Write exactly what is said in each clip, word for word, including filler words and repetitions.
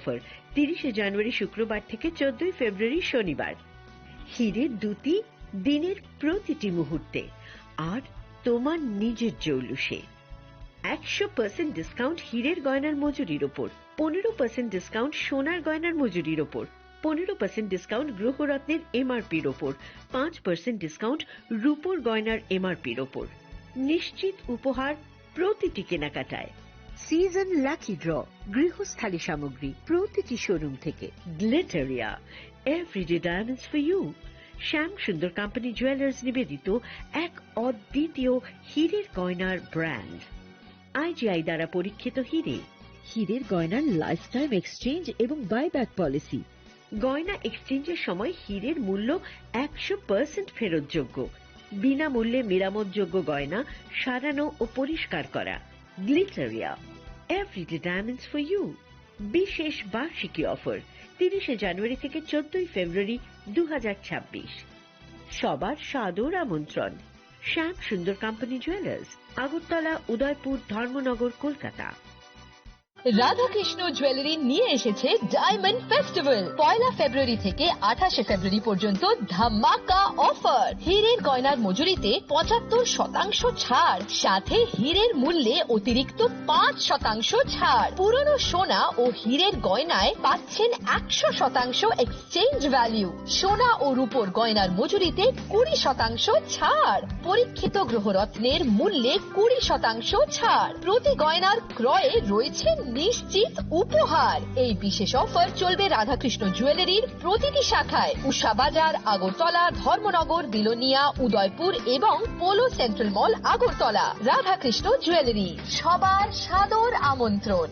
অফার তিরিশে জানুয়ারি শুক্রবার থেকে চোদ্দই ফেব্রুয়ারি শনিবার। হিরে দ্যুতি দিনের প্রতিটি মুহূর্তে আর তোমার নিজের জৌলুসে। একশো পার্সেন্ট ডিসকাউন্ট হীরের গয়নার মজুরির ওপর, পনেরো পার্সেন্ট ডিসকাউন্ট সোনার গয়নার মজুরির ওপর, পনেরো পার্সেন্ট ডিসকাউন্ট গ্রহরত্নের এমআরপির ওপর, পাঁচ পার্সেন্ট ডিসকাউন্ট রূপোর গয়নার এমআরপির ওপর। নিশ্চিত উপহার প্রতিটি কেনাকাটায়। সিজন লাকি ড্র, গৃহস্থালী সামগ্রী প্রতিটি শোরুম থেকে। Glitteria, everyday diamonds for you. Shyam Sundar company jewellers নিবেদিত এক অদ্বিতীয় হীরের গয়নার ব্র্যান্ড। আইজিআই দ্বারা পরীক্ষিত হীরে। হীরের গয়নার লাইফ টাইম এক্সচেঞ্জ এবং বাইব্যাক পলিসি। গয়না এক্সচেঞ্জের সময় হীরের মূল্য একশো পার্সেন্ট ফেরতযোগ্য। বিনামূল্যে মেরামতযোগ্য গয়না সারানো ও পরিষ্কার করা। Glitteria, everyday diamonds for you. বিশেষ বার্ষিকী অফার, তিরিশে জানুয়ারি থেকে চোদ্দই ফেব্রুয়ারি দু হাজার ছাব্বিশ। সবার সাদর আমন্ত্রণ। শ্যাম সুন্দর কোম্পানি জুয়েলার্স, আগরতলা, উদয়পুর, ধর্মনগর, কলকাতা। রাধাকৃষ্ণ জুয়েলারি নিয়ে এসেছে ডায়মন্ড ফেস্টিভ্যাল। পয়লা ফেব্রুয়ারি থেকে আঠাশে ফেব্রুয়ারি পর্যন্ত ধামাকা অফার। হীরের গয়নার মজুরিতে পঁচাত্তর শতাংশ ছাড়, সাথে হীরের মূল্যে অতিরিক্ত পাঁচ শতাংশ ছাড়। পুরনো সোনা ও হীরের গয়নায় পাচ্ছেন একশো শতাংশ এক্সচেঞ্জ ভ্যালু। সোনা ও রূপোর গয়নার মজুরিতে কুড়ি শতাংশ ছাড়। পরীক্ষিত গ্রহরত্নের মূল্যে কুড়ি শতাংশ ছাড়। প্রতি গয়নার ক্রয়ে রয়েছে নিশ্চিত উপহার। এই বিশেষ অফার চলবে রাধাকৃষ্ণ জুয়েলারির প্রতিটি শাখায়, উষা বাজার, আগরতলা, ধর্মনগর, বিলোনিয়া, উদয়পুর এবং পোলো সেন্ট্রাল মল, আগরতলা। রাধাকৃষ্ণ জুয়েলারি, সবার সাদর আমন্ত্রণ।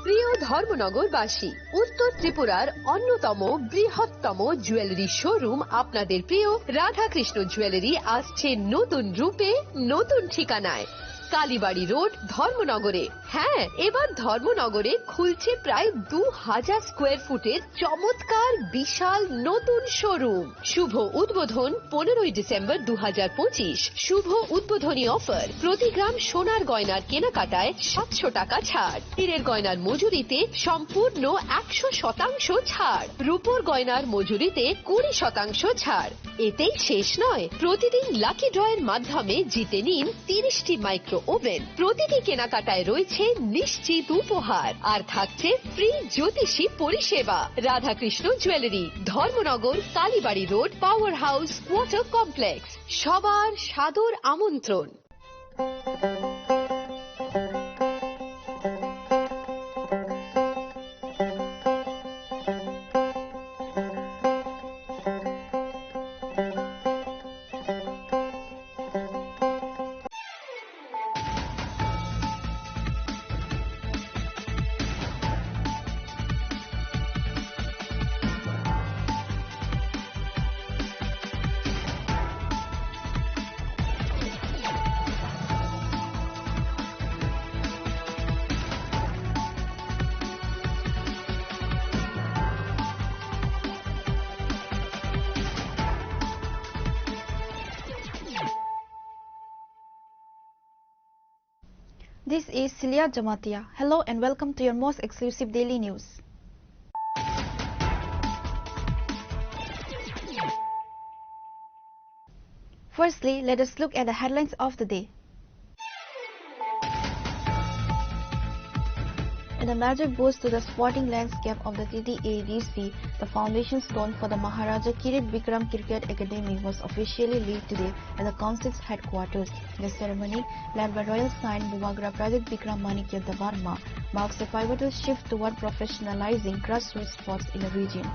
প্রিয় ধর্মনগরবাসী, উত্তর ত্রিপুরার অন্যতম বৃহত্তম জুয়েলারি শোরুম আপনাদের প্রিয় রাধাকৃষ্ণ জুয়েলারি আসছে নতুন রূপে, নতুন ঠিকানায়। কালীবাড়ি রোড, ধর্মনগরে। হ্যাঁ, এবার ধর্মনগরে খুলছে প্রায় দু হাজার স্কোয়ার ফুটের চমৎকার বিশাল নতুন শোরুম। শুভ উদ্বোধন পনেরোই ডিসেম্বর দু হাজার পঁচিশ। শুভ উদ্বোধনী অফার, প্রতি গ্রাম সোনার গয়নার কেনাকাটায় সাতশো টাকা ছাড়, হীরের গয়নার মজুরিতে সম্পূর্ণ একশো শতাংশ ছাড়, রূপোর গয়নার মজুরিতে কুড়ি শতাংশ ছাড়। এতেই শেষ নয়, প্রতিদিন লাকি ড্রয়ের মাধ্যমে জিতে নিন তিরিশটি মাইক্রো ওভেন। প্রতিটি কেনাকাটায় রয়েছে নিশ্চিত উপহার, আর থাকছে ফ্রি জ্যোতিষী পরিষেবা। Radhakrishna jewellery, Dharmanagar, Kalibari road, power house, water complex. সবার সাদর আমন্ত্রণ। This is Celia Jamatia. Hello and welcome to your most exclusive daily news. Firstly, let us look at the headlines of the day. In a major boost to the sporting landscape of the T T A D C, the foundation stone for the Maharaja Kirit Bikram Cricket Academy was officially laid today at the council's headquarters. The ceremony, led by Royal Saint Bubagra Pradyut Bikram Manikya Debbarma, marks a pivotal shift toward professionalizing grassroots sports in the region.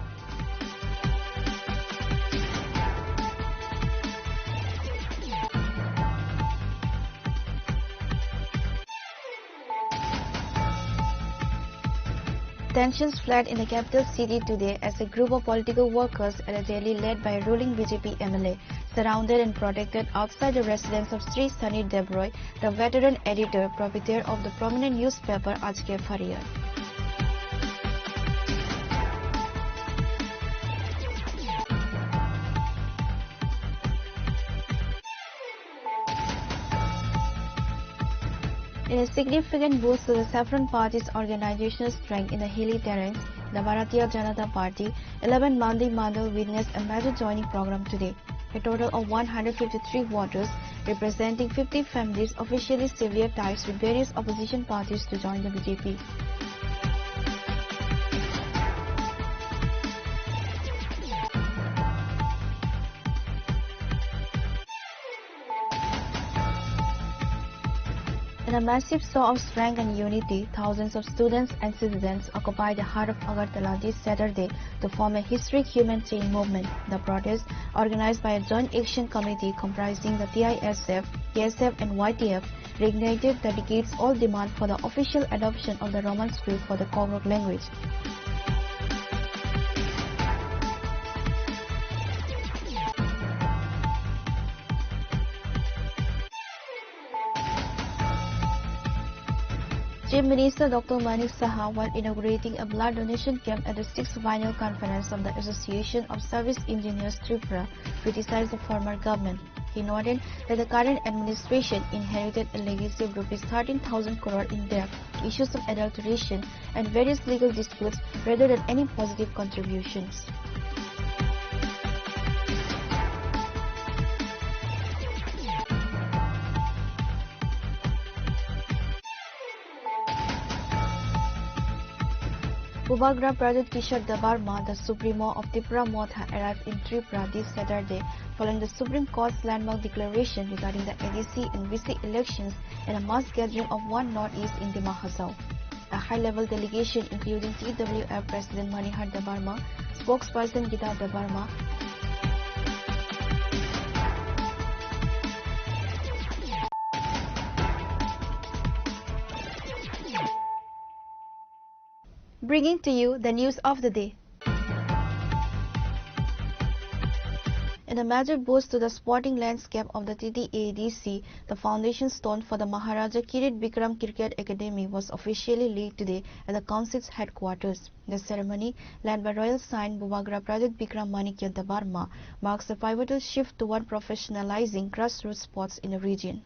Tensions flared in the capital city today as a group of political workers at a rally led by a ruling B J P M L A, surrounded and protected outside the residence of Sri Sunny Deb Roy, the veteran editor, proprietor of the prominent newspaper Aajkar Pahariya. In a significant boost to the Saffron Party's organizational strength in the hilly terrains, the Bharatiya Janata Party eleven Mandi Mandal witnessed a major joining program today. A total of one hundred fifty-three voters, representing fifty families, officially severed ties with various opposition parties to join the B J P. In a massive show of strength and unity, thousands of students and citizens occupied the heart of Agartala this Saturday to form a historic human chain movement. The protest, organized by a joint action committee comprising the T I S F, K S F and Y T F, reignited the decades-old demand for the official adoption of the Roman script for the Kokrok language. Chief Minister Doctor Manik Saha, while inaugurating a blood donation camp at the sixth biennial conference of the Association of Service Engineers Tripura, criticized the former government. He noted that the current administration inherited a legacy of rupees thirteen thousand crore in debt, issues of adulteration, and various legal disputes rather than any positive contributions. Bubagra Pradyut Kishore Debbarma, the Supremo of Tipra Motha, arrived in Tripura this Saturday following the Supreme Court's landmark declaration regarding the A D C and V C elections and a mass gathering of One Northeast in Dima Hasao. A high-level delegation, including T W F President Manihar Debbarma, spokesperson Gita Debbarma, bringing to you the news of the day. In a major boost to the sporting landscape of the T T A D C, the foundation stone for the Maharaja Kirit Bikram Cricket Academy was officially laid today at the council's headquarters. The ceremony, led by Royal Saint Bubagra Pradyut Bikram Manikya Debbarma, marks a pivotal shift toward professionalizing grassroots sports in the region.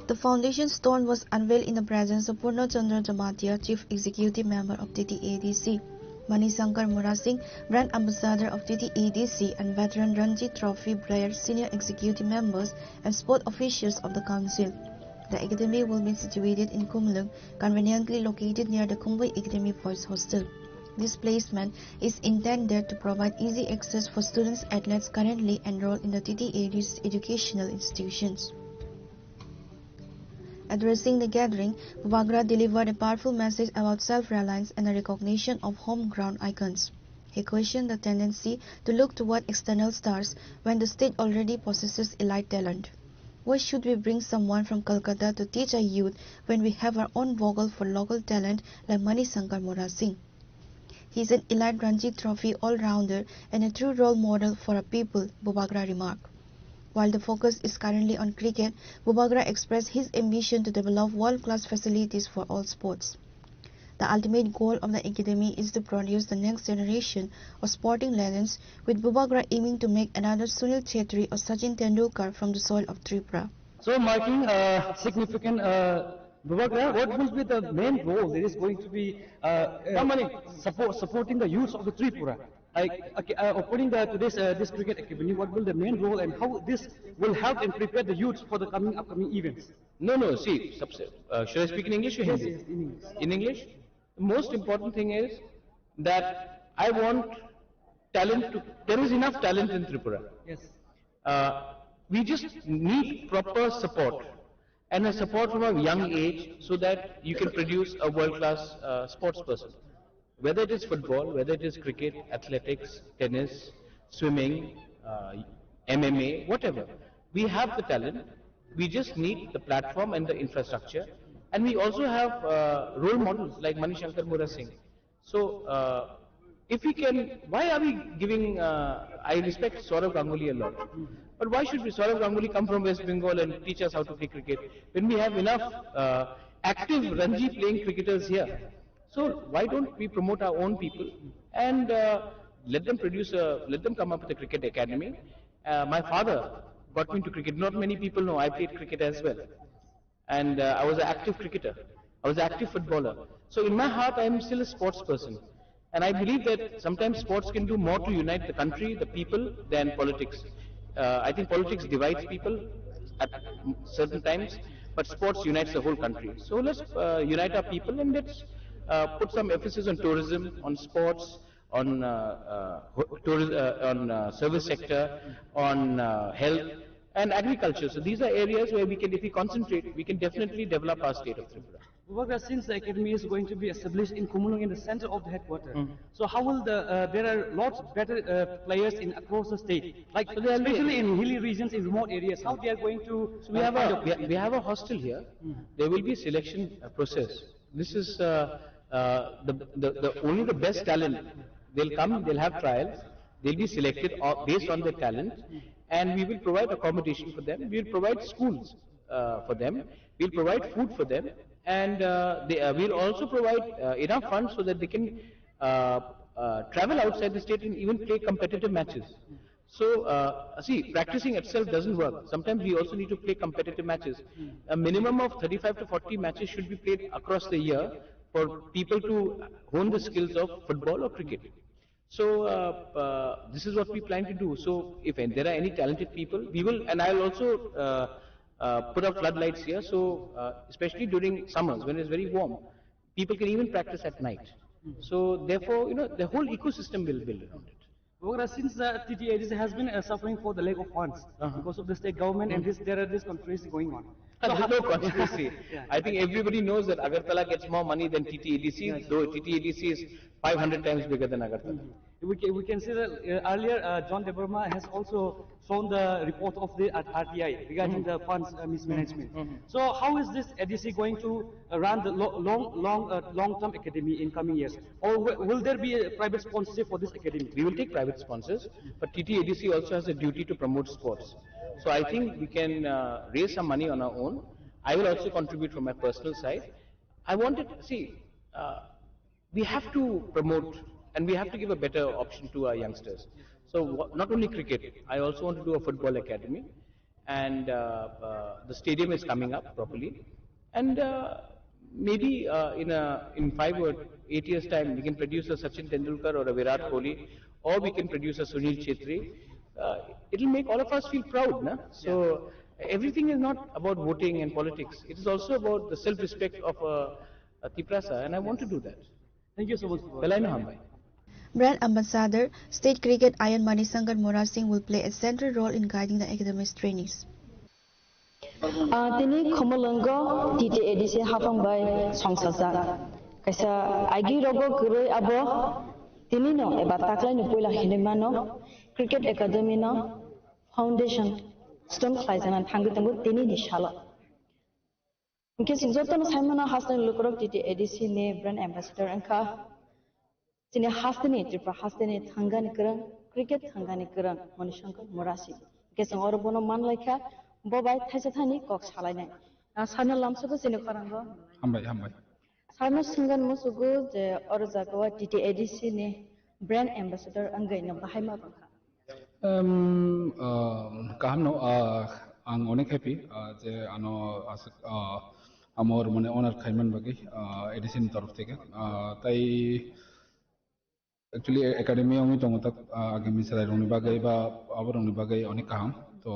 The foundation stone was unveiled in the presence of Purna Chandra Jamatia, Chief Executive Member of T T A D C, Mani Shankar Murasing, Brand Ambassador of T T A D C and veteran Ranji Trophy player, senior executive members and sport officials of the council. The academy will be situated in Khumlwng, conveniently located near the Khumui Academy Boys Hostel. This placement is intended to provide easy access for students athletes currently enrolled in the T T A D's educational institutions. Addressing the gathering, Bubagra delivered a powerful message about self-reliance and the recognition of home ground icons. He questioned the tendency to look toward external stars when the state already possesses elite talent. Why should we bring someone from Calcutta to teach our youth when we have our own vocal for local talent like Mani Shankar Murasing? He is an elite Ranji Trophy all-rounder and a true role model for our people, Bubagra remarked. While the focus is currently on cricket, Bubagra expressed his ambition to develop world-class facilities for all sports. The ultimate goal of the academy is to produce the next generation of sporting legends, with Bubagra aiming to make another Sunil Chhetri or Sachin Tendulkar from the soil of Tripura. So, marking a significant uh, Bubagra, what will be the main role that is going to be uh, uh, support, supporting the youth of the Tripura? Like, okay, uh, according to today's uh, this cricket academy, what will the main role and how this will help and prepare the youth for the coming upcoming events? No, no, see, subs- uh, should I speak in English or Hindi? Yes, in English. In English, the most important thing is that I want talent to, there is enough talent in Tripura. Yes. Uh, we just need proper support and a support from a young age so that you can produce a world class uh, sports person. Whether it is football, whether it is cricket, athletics, tennis, swimming, uh, M M A, whatever. We have the talent. We just need the platform and the infrastructure. And we also have uh, role models like Manishankar Murasing. So, uh, if we can, why are we giving? Uh, I respect Saurav Ganguly a lot, but why should we, Saurav Ganguly come from West Bengal and teach us how to play cricket when we have enough uh, active Ranji playing cricketers here? So why don't we promote our own people and uh, let them produce, a, let them come up with a cricket academy. Uh, my father got me into cricket. Not many people know I played cricket as well. And uh, I was an active cricketer. I was an active footballer. So in my heart, I am still a sports person. And I believe that sometimes sports can do more to unite the country, the people, than politics. Uh, I think politics divides people at certain times, but sports unites the whole country. So let's uh, unite our people and let's uh, put some emphasis on tourism, on sports, on uh, uh, ho- tourism, uh, on uh, service sector, on uh, health and agriculture. So these are areas where we can, if we concentrate, we can definitely develop our state of Tripura. Bubagra, since the academy is going to be established in Khumulwng, in the center of the headquarter, so how will the uh, there are lots better uh, players in across the state, like, so especially in hilly regions, in remote areas, how they are going to So we uh, have find a we, we have a hostel here. There will be selection uh, process. This is uh, uh, the, the the only the best talent. They'll come. They'll have trials. They'll be selected uh, based on their talent, and we will provide accommodation for them. We'll provide schools uh, for them. We'll provide food for them, and uh, they, uh, we'll also provide uh, enough funds so that they can uh, uh, travel outside the state and even play competitive matches. So, uh, see, practicing itself doesn't work. Sometimes we also need to play competitive matches. A minimum of thirty-five to forty matches should be played across the year for people to hone the skills of football or cricket. So, uh, uh, this is what we plan to do. So, if there are any talented people, we will, and I'll also uh, uh, put up floodlights here. So, uh, especially during summers when it's very warm, people can even practice at night. So, therefore, you know, the whole ecosystem will build around it. Bubagra, since the T T A D C has been uh, suffering for the lack of funds because of the state government and this, there are these controversies going on. So there's no controversy. I think everybody knows that Agartala gets more money than T T A D C, though T T A D C is five hundred times bigger than Agartala. We can, we can see that uh, earlier uh, John Debbarma has also shown the report of the R- R T I regarding the funds uh, mismanagement. So how is this A D C going to uh, run the lo- long, long, uh, long-term academy in coming years? Or w- will there be a private sponsorship for this academy? We will take private sponsors, but T T A D C also has a duty to promote sports. So I think we can uh, raise some money on our own. I will also contribute from my personal side. I wanted, see, uh, we have to promote and we have to give a better option to our youngsters. So w- not only cricket, I also want to do a football academy, and uh, uh, the stadium is coming up properly, and uh, maybe uh, in a in five or eight years time we can produce a Sachin Tendulkar or a Virat Kohli, or we can produce a Sunil Chhetri. Uh, it'll make all of us feel proud, na? So everything is not about voting and politics. It is also about the self-respect of a, a Tiprasa, and I want to do that. Thank you so much. Belai no hambai. Brand ambassador, state cricket Ayan Manishankar Murasing will play a central role in guiding the academy's trainees. Ah, tini Khumulwngo T T A D C hapang bai songsajak kaisa agi rogo kwrwi abo tini no eba taklai no puila hinwi mano cricket academy no foundation stone khlai jana thangwi tongo tini ni salo. Hingke chwng jotono sai mano hasteni lukurok T T A D C ni brand ambassador wngkha. Chini hasteni Tripura hasteni thangani kwrwng, cricket thangani kwrwng Manishankar Murasing. Hingke chwng oro bono manlaikha, bo bai thaisa thani kok salainai. Ang sano lamsogo chini khorang rok. Hambai, hambai. Ano swnggan musugo je oro jaga o T T A D C ni brand ambassador wngwi no bahai ma bangkha. Um, uh, kaham no, uh, ang onek happy uh, je ano aswk uh, amo mane honor khaiman bagwi uh, A D C ni torof theke uh, tai actually academy wngwi tongo tak uh, agami chwrai rokni bagwi ba abo rokni bagwi onek kaham to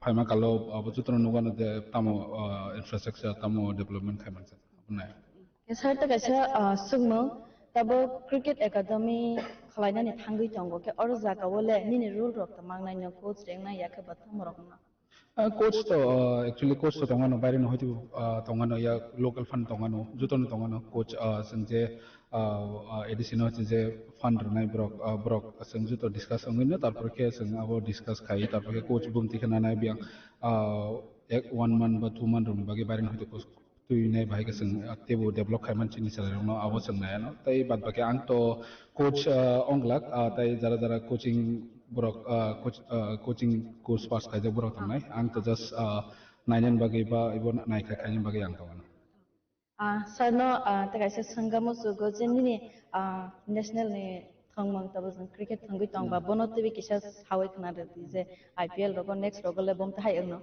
phaima kalo abo jotono nukano je tamo uh, infrastructure tamo development khaiman nai. Sir ta kaisa uh, swngmung tabo cricket academy khwlainani thangwi tongo ke oro jaga o le nini rule rok tamo mangnai no coach rengnai yakhe ba tamo rok no. Coach to uh, actually coach to tongano baire no hoitu uh, tongano ya local fan tongano jotono tongano coach uh, sing je uh, uh, A D C no je fan rwnai borok uh, borok sing joto discuss wngwi no tarpor khe sing abo discuss khai tarpor khe coach bumti khe nanai biyang uh, ek one month ba two month rokni bagwi baire no hoitu coach twi nai bahai khe chwng teibo develop khai man chini chwrai rokno abo chwng nai ano tei bad baki ang to coach ong glak tei jara jara coaching borok coaching course pass khaijak borok tongnai ang to just nainani bagwi ba ibo naikha khainani bagwi ang tongmano. Sir no tei kaisa swngamo chugo je nini national ni thwngmung tabo chwng cricket thwngwi tongba bono twi kisa sawi khna rwdi je I P L rogo next rogo le bom tahai wngno.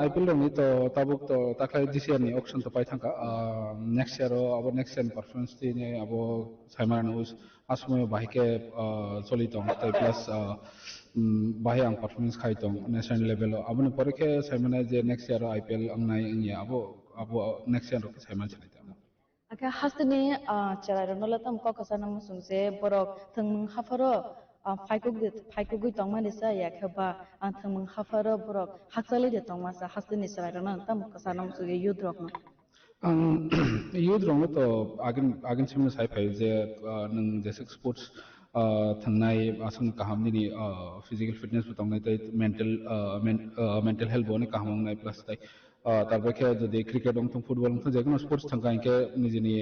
I P L rokni to tabuk to takhai G C R ni auction to pai thangkha. Next year o abo next year ni performance tini abo saimanani asomoi bahai khe choli tong tei plus bahai ang performance khai tong national level o aboni pore khe saimane je next year o I P L wngnai wngya abo abo next year rok khe saiman sinai tamo. Akhe hasteni chwrairokno le tamo kok kwchangno muchung je borok thwngmung hapharo phaikukdi phaikugwi tongmani cha yakhe ba thwngmung hapharo borok hakchalwi de tongma cha hasteni chwrairokno tamo kwchangno muchung je youth rokno. Ang youth rokno to agin agin simno sai phai je nwng jeswk sports thangnai aswk kaham nini physical fitness bo tongnai tei mental mental health bo onek kaham wngnai plus tei tarpore khe jodi cricket wngthung football wngthung jekunu sports thangkha hinkhe nijini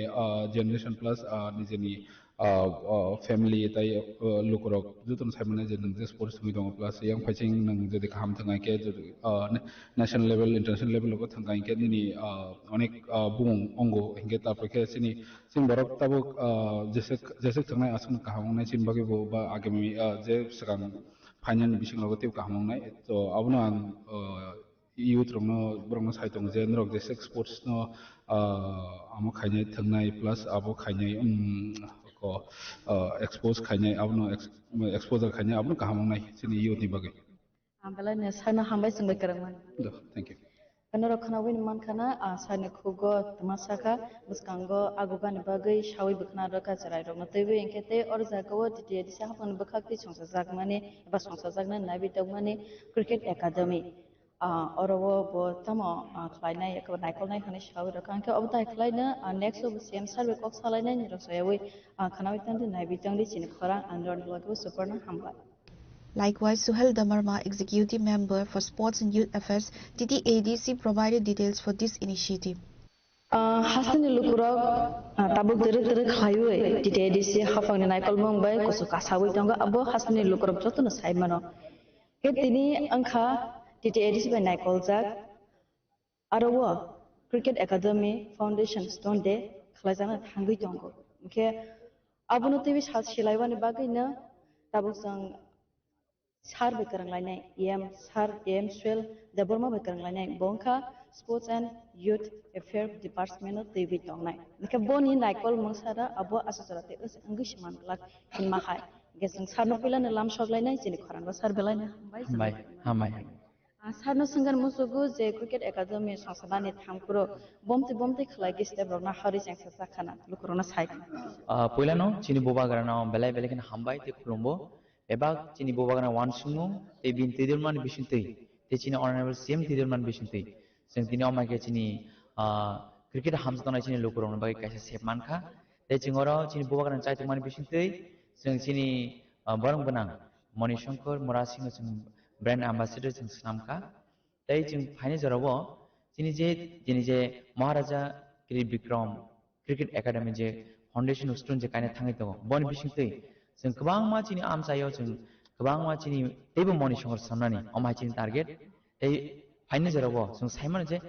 generation plus nijini family tei lukurok jotono saimano je nwng je sports thangwi tongo plus yang phaising nwng jodi kaham thangkha hinkhe national level international level o thangkha hinkhe nini onek bumung ongo hinkhe tarpore khe chini chini borok tabuk jeswk jeswk thangnai aswkno kaham wngnai chini bagwi bo ba agami je swkang phainani bising rogo teibo kaham wngnai to abono ang youth rokno borokno sai tongo je norok jeswk sports no amo khainai thwngnai plus abo khainai ko expose khainai abono exposure khainai abono kaham wngnai chini youth ni bagwi. Belai no sano hambai chwngbai kwrwngmani. Do, thank you. Norok khwnawi mankha na sani khugo twma sakha bwskango agugani bagwi sawi bwkhwna rwkha chwrairokno twiwi hinkhe tei oro jagao T T A D C haphangni bwkhak twi songchajakmani eba songchajaknani naiwi tongmani cricket academy. Oro o bo tamo khlainai eba naikolnai hwnwi sawi rwkha hinkhe obo tai khlaino next o bo C M sir bai kok salainai nirok sayawi khwnawi tongdi naiwi tongdi chini khorang ang roni logi bo suporno hambai. Likewise, Suhel Damarma, Executive Member for Sports and Youth Affairs, T T A D C, provided details for this initiative. Hasteni lukurok tabuk twrwk twrwk khlaiwi T T A D C haphangni naikolmung bai kuchuk kasawi tongo, abo hasteni lukurok jotono sai mano. Khe tini wngkha T T A D C bai naikoljak. Aro o Cricket Academy Foundation Stone Day khlaijakna thangwi tongo. Hinkhe abono twiwi sa-, silaiwani bagwino tabuk chwng sir bai kwrwnglainai, E M sir, E M Suel Debbarma bai kwrwnglainai. Bo wngkha Sports and Youth Affairs Department o twiwi tongnai. Hinkhe boni naikolmung sara abo aswk jora tei wngwi se man glak hinma hai. Hinkhe chwng sir no puilano lamsok lainai, chini khorango sir belai no hambai. Hambai, hambai, hambai. Sir no swngani musugo je Cricket Academy songsanani thamkro bomti bomti khlai khe step rokno harwi chengsa chakhana lukurokno sai khna. Puilano chini bubagrano belai belai kheno hambai tei khulumbo. Bebak chini bubagrano wansukmung tei bini twidirmani bisingtwi tei chini honorable C M twidirmani bisingtwi chwng tini omai khe chini cricket hamjak tongnai chini lukurokni bagwi kaisa sep mankha. Tei chwng oro chini bubagrano chaitokmani bisingtwi chwng chini borok gwnang Moni Shankar Murasingno chwng brand ambassador chwng swnamkha. Tei chwng phaini jorao chini je, chini je Maharaja Kri Bikram Cricket Academy je foundation student je kaina thangwi tongo, boni bisingtwi chwng kwbangma chini amchaio chwng kwbangma chini teibo Moni Shankar swnamnani, omo hai chini target. Tei phaini jorao chwng saimano je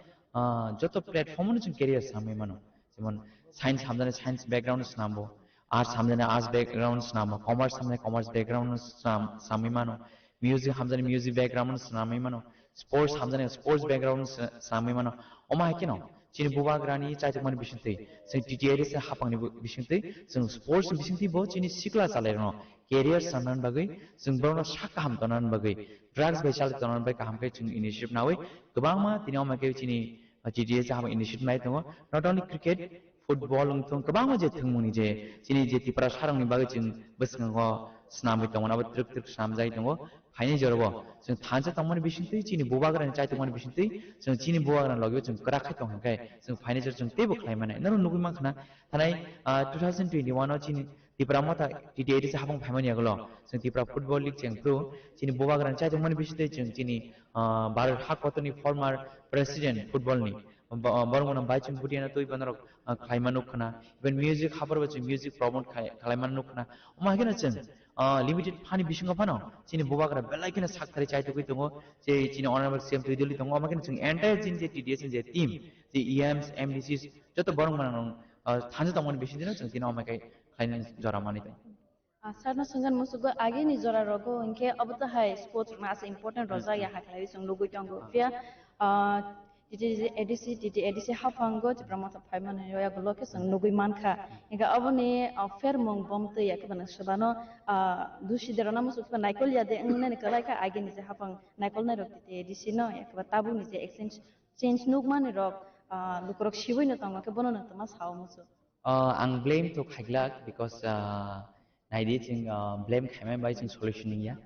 joto platform-o chwng career samwi mano. Jemon science hamjani science background swnambo, arts hamjani arts background swnambo, commerce hamjani commerce background swnam-, swnamwi mano, music hamjani music background swnamwi mano, sports hamjani sports background sw-, swnamwi mano. Omo hai kheno chini bubagrani chaitukmani bisingtwi, chwng T T A D C hapangni bu-, bisingtwi, chwng sports ni bisingtwi bo chini sikla chalairokno career sanani bagwi, chwng borokno sak kaham tonani bagwi, drugs bai chali tonani bai kaham khe chwng initiative nawi kwbangma tini omo khe chini T T A C hapang initiative nai tongo. Not only cricket, football wng thung, kwbangma je thwngmungni je chini je Tiprasarokni bagwi chwng bwskango swnamwi tongo, abo twrwk twrwk swnamjagwi tongo. Phaini jorao chwng thansa tongmani bisingtwi chini bubagrani chai tongmani bisingtwi chwng chini bubagrani logi chwng kwrak khai tong hwnkhe chwng phaini jora chwng teibo khlai mannai. Norok nugwi mankha na thanai, ah, two thousand twenty-one o chini Tipra Motha T T A D C hapang phaimani yagulo chwng Tipra Football League cheng phru chini bubagrani chai tongmani bisingtwi chwng chini, ah, Bharat ha kotorni former president football ni, bo-, borok mano Baichung Bhutia no twi bonorok, ah, khlaima nuk khna. Even music haphar bo chwng music promote khai-, khlaima nuk khna. Omo hai kheno chwng, ah, limited phani bisingo phano chini bubagra belai kheno sak thari chai tugwi tongo. Je chini honorable C M twi dili tongo. Omo kheno chwng entire chini je T D S ni je team, je E Ms, M D Cs, joto borok mano, ah, thansa tongmani bisingtwi no chwng tini omo hai khlaina jora manwi tongo. Ah, sir no swngjan musugo agini jora rogo hinkhe obo to hai sports rokno asa important rojak ya hakhlai chwng nugwi tongo. Phiya, ah, T T A D C, T T A D C haphango Tipra Motha phaimani yagulo khe chwng nugwi mankha. Hinkhe oboni, ah, phermung bomtwi ya khe bana swbano, ah, dusi derona musugo naikol ya de wngnani kwlai kha agini je haphang naikol nairok T T A D C no ya khe ba tabukni je exchange, change nukmani rok, ah, lukurok siwi no tongo khe bono no tongma sao musu. Ah, ang blame to khaiglak because, ah, naidi chwng, ah, blame khaimani bai chwng solution wngya.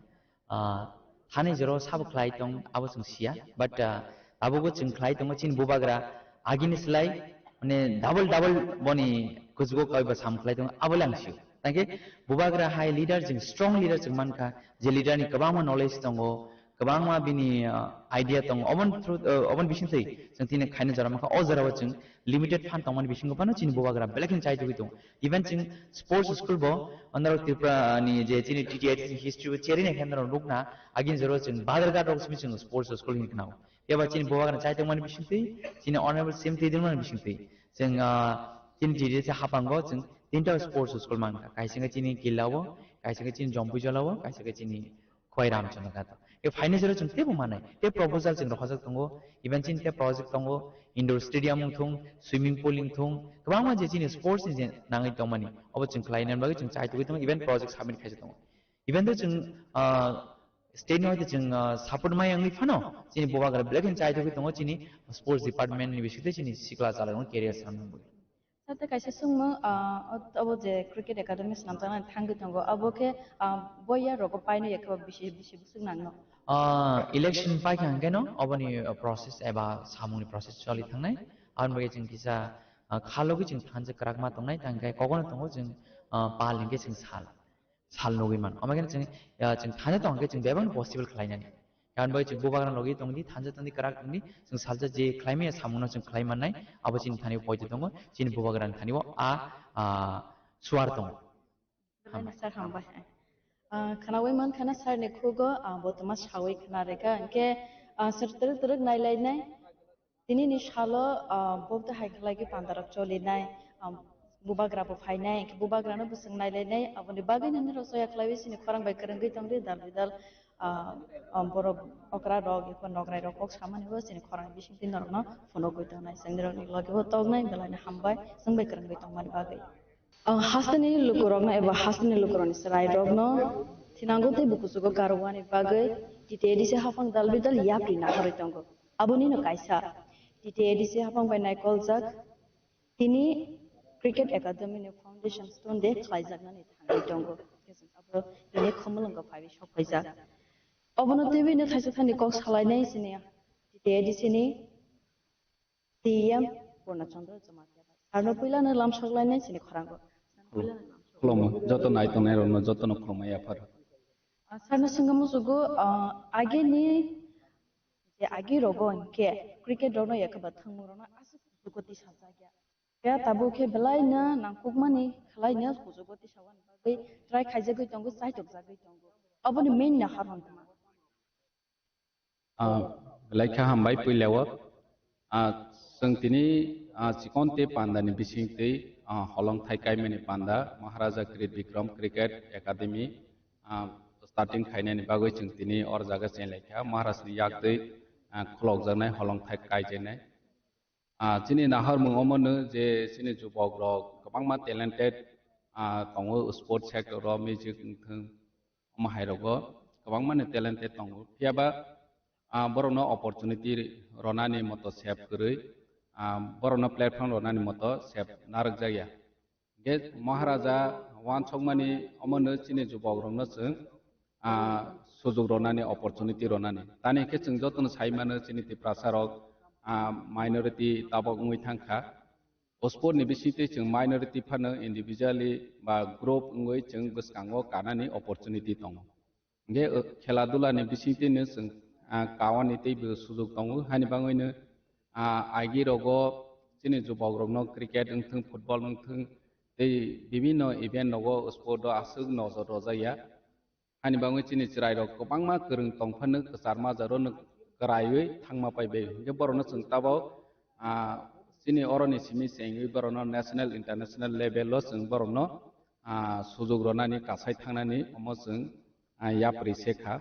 Ah, thani joro sabo khlai tong abo chwng siya, but, ah, abo bo chwng khlai tongo chini bubagra agini slai mane double double boni kuchugo kaiba sam khlai tongo abo lang sio. Tangke bubagra hai leader chwng strong leader chwng mankha je leader ni kwbangma knowledge tongo, kwbangma bini, ah, idea tongo. Obon through, ah, obon bisingtwi chwng tini khaina jora mankha. O jorao chwng limited fund tongmani bisingo phano chini bubagra belai kheno chai tugwi tongo. Even chwng sports school bo, honorable Tripura ni je chini T T I D C history bo cherwi naikhe norok nukna, agini jorao chwng Badharghat rok simi chwng sports school hinwi khna. Phiya ba chini bubagra chai tongmani bisingtwi, chini honorable C M twi tongmani bisingtwi. Chwng, ah, chini T T I D C haphango chwng tinta sports school mankha. Kaisa khe chini Killa o, kaisa khe chini Jompuijala o, kaisa khe chini Khwai Ramchandra Ghat. E financial chwng teibo manai. Tei proposal chwng rohorjak tongo. Even chini tei project tongo. Indoor stadium wng thung, swimming pool wng thung. Kwbangma je chini sports ni je nangwi tongmani. Obo chwng khlaina bagwi chwng chai tugwi tongo. Even project submit khaijak tongo. Even though chwng, ah, state ni hoite chwng, ah, support mai wngwi phano, chini bubagra belai kheno chai tugwi tongo. Chini sports department ni bisingtwi chini sikla chalairokno career sanani bagwi. Sir, tei kaisa swngmung, ah, o-, obo je cricket academy swnamjaknani thangwi tongo, abo khe, ah, boya rogo paino ya khe bisi, bisi bwswk nangno? Ah, election paikha hwnkhe no oboni, ah, process eba samungni process choli thangnai. Aboni bagwi chwng kisa, ah, khalogwi chwng thansa kwrak ma tongnai, tangkhe kogono tongo chwng, ah, pal hinkhe chwng sal. Sal nugwi mano. Omo khe chwng, ah, chwng thansa tong khe chwng bebak possible khlainani. Yan bai chwng bubagra logi tongdi, thansa tongdi, kwrak tongdi, chwng salsa je khlaimaya samungno chwng khlai mannai, abo chini thani poito tongo, chini bubagrani thani o a, a, suar tongo. Belai no sir hambai. Ah, khwnawi mankha na sir ni khugo, ah, bo tongma sawi khwna rwkha. Hinkhe, ah, sir twrwk twrwk nailainai. Tini ni salo, ah, bo to hai khlai khe pandarok cholinai, ah, bubagra bo phainai, hinkhe bubagra no bwswng nailainai, aboni bagwi nini rok soya khlaiwi chini khorang bai kwrwngwi tongdi dal bidal. Ah, ah, borok okra rok, eko nokrai rok kok samani bo chini khorang bisingtwi norokno phunugwi tongnai. Chwng nirokni logi bo toknai, belai no hambai, chwng bai kwrwngwi tongmani bagwi. Ah, hasteni lukurokno eba hasteni lukurokni chwrairokno thinango tei bukuchugo karwani bagwi T T A D C haphang dal bidal yapri naharwi tongo. Abonino kaisa T T A D C haphang bai naikoljak. Tini Cricket Academy ni Foundation Stone Day khlaijaknani thangwi tongo. Abo tini Khumulwngo phaiwi sokphaijak. Obono twiwi no thaisa thani kok salainai chini T T A D C ni C E M Purna Chandra Jamatia bai. Sarno puila no lamsok lainai chini khorango. Khulumma. Joto nai tongnai rokno jotono khulumma yaphar. Ah, sarno swngwi musugo, ah, agini je agi rogo hinkhe cricket rokno yakhe ba thwngmung rokno aswk kuchugo tisajakya. Phiya tabuk khe belai no nangkukmani khlai no kuchugo tisawani bagwi try khaijagwi tongo, chaitokjagwi tongo. Aboni main no harong tongma. Ah, belai kha hambai puila o. Ah, chwng tini, ah, chikon tei panda ni bising twi, ah, holong thai kaimani panda Maharaja Krit Bikram Cricket Academy, ah, starting khainani bagwi chwng tini or jaga chenglai kha. Maharaj ni yak twi, ah, khulokjaknai holong thai kaijaknai. Ah, chini nahormung omono je chini jubok rok kwbangma talented, ah, tongo sport sector o, music wngthung, omo hai rogo kwbangma ni talented tongo. Phiya ba, ah, borokno opportunity ronani moto sep kwrwi, ah, borokno platform ronani moto sep narwk jakya. Ge Maharaja wansokmani omono chini jubok rokno chwng, ah, sujuk ronani, opportunity ronani. Tani khe chwng jotono sai mano chini Tiprasa rok, ah, minority tabok wngwi thangkha. O sport ni bisingtwi chwng minority phano individually ba group wngwi chwng bwskango kanani opportunity tongo. Hingke, uh, khela dula ni bisingtwi no chwng, ah, kawani teibo sujuk tongo, hani bagwi no, ah, agi rogo chini jubok rokno cricket wngthung, football wngthung, tei bibinno event rogo sport o aswk nojor rwjakya. Hani bagwi chini chwrai rok kwbangma kwrwng tongphano kwchar majaro no kwraiwi thangma paibai. Hingke borokno chwng tabok, ah, chini oroni simi chengwi borokno national, international level o chwng borokno, ah, sujuk ronani, kasai thangnani omo chwng, ah, yapri se kha.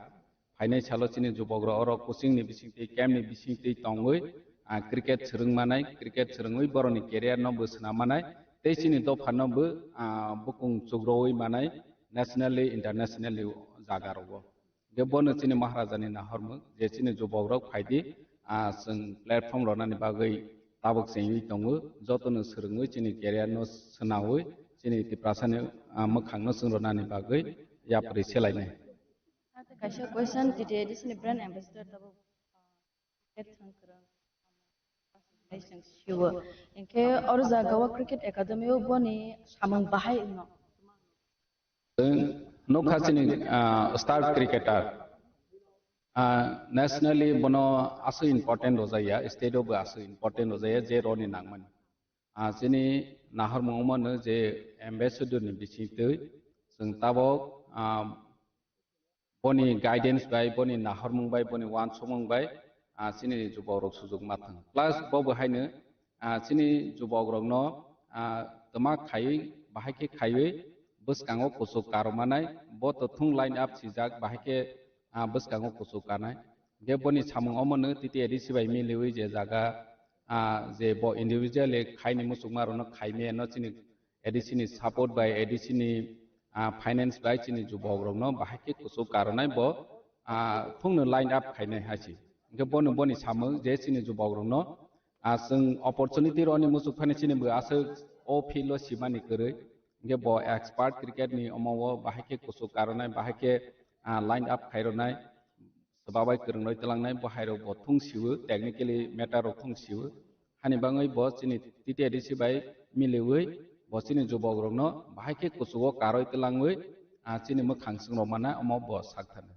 Phainai salo chini jubok rok oro coaching ni bisingtwi, camp ni bisingtwi tongwi, ah, cricket swrwng manai, cricket swrwngwi borokni career no bo swnam manai, tei chini dopha no bo, ah, bukung chugrowi manai nationally, internationally jaga rogo. Hingke bono chini Maharaja ni nahormung je chini jubok rok phaidi, ah, chwng platform ronani bagwi tabok chengwi tongo, jotono swrwngwi chini career no swnawi chini Tiprasa ni, ah, mwkhang no chwng ronani bagwi yapri selainai. Ate kaisa question, T T A D C ni brand ambassador tabok, ah, Ket Thangkwrwng, hai chwng sio. Hinkhe oro jaga o cricket academy o boni samung bahai wngno? Chwng nukha chini, ah, star cricketer. Ah, nationally bono aswk important rwjakya, state o bo aswk important rwjakya, je roni nangmani. Ah, chini nahormung mano je ambassador ni bisingtwi chwng tabok, ah, boni guidance bai, boni nahormung bai, boni wansukmung bai, ah, chini jubok rok sujuk ma thang. Plus bo bo haino, ah, chini jubok rokno, ah, twma khaiwi, bahai khe khaiwi bwskango kuchuk karomanai, bo to thung line up sijak, bahai khe, ah, bwskango kuchuk kanai. Hingke boni samung omono T T A D C bai miliwi je jaga, ah, je bo individually khaini muchukma rokno khaimaya no chini A D C ni support bai, A D C ni, ah, finance bai chini jubok rokno bahai khe kuchuk karonai bo, ah, thungno line up khainai hai se. Hingke bono boni samung je chini jubok rokno, ah, chwng opportunity roni muchuk phani chini bo aswk o field o simani kwrwi. Hingke bo expert cricket ni omo o bahai khe kuchuk karonai, bahai khe, ah, line up khaironai. Swbabai kwrwngroi twlangnai bo hairok bo thung siwo, technically matter rok thung siwo. Hani bangwi bo chini T T A D C bai miliwi bo chini jubok rokno bahai khe kuchugo karwi twlangwi, ah, chini mwkhang chwng rok mana omo bo sak thani.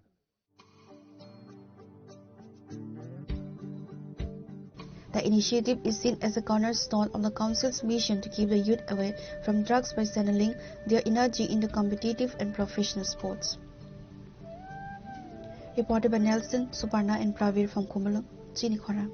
The initiative is seen as a cornerstone of the Council's mission to keep the youth away from drugs by channeling their energy into competitive and professional sports. Reported by Nelson, Suparna, and Pravir from Khumulwng, Chini Khorang.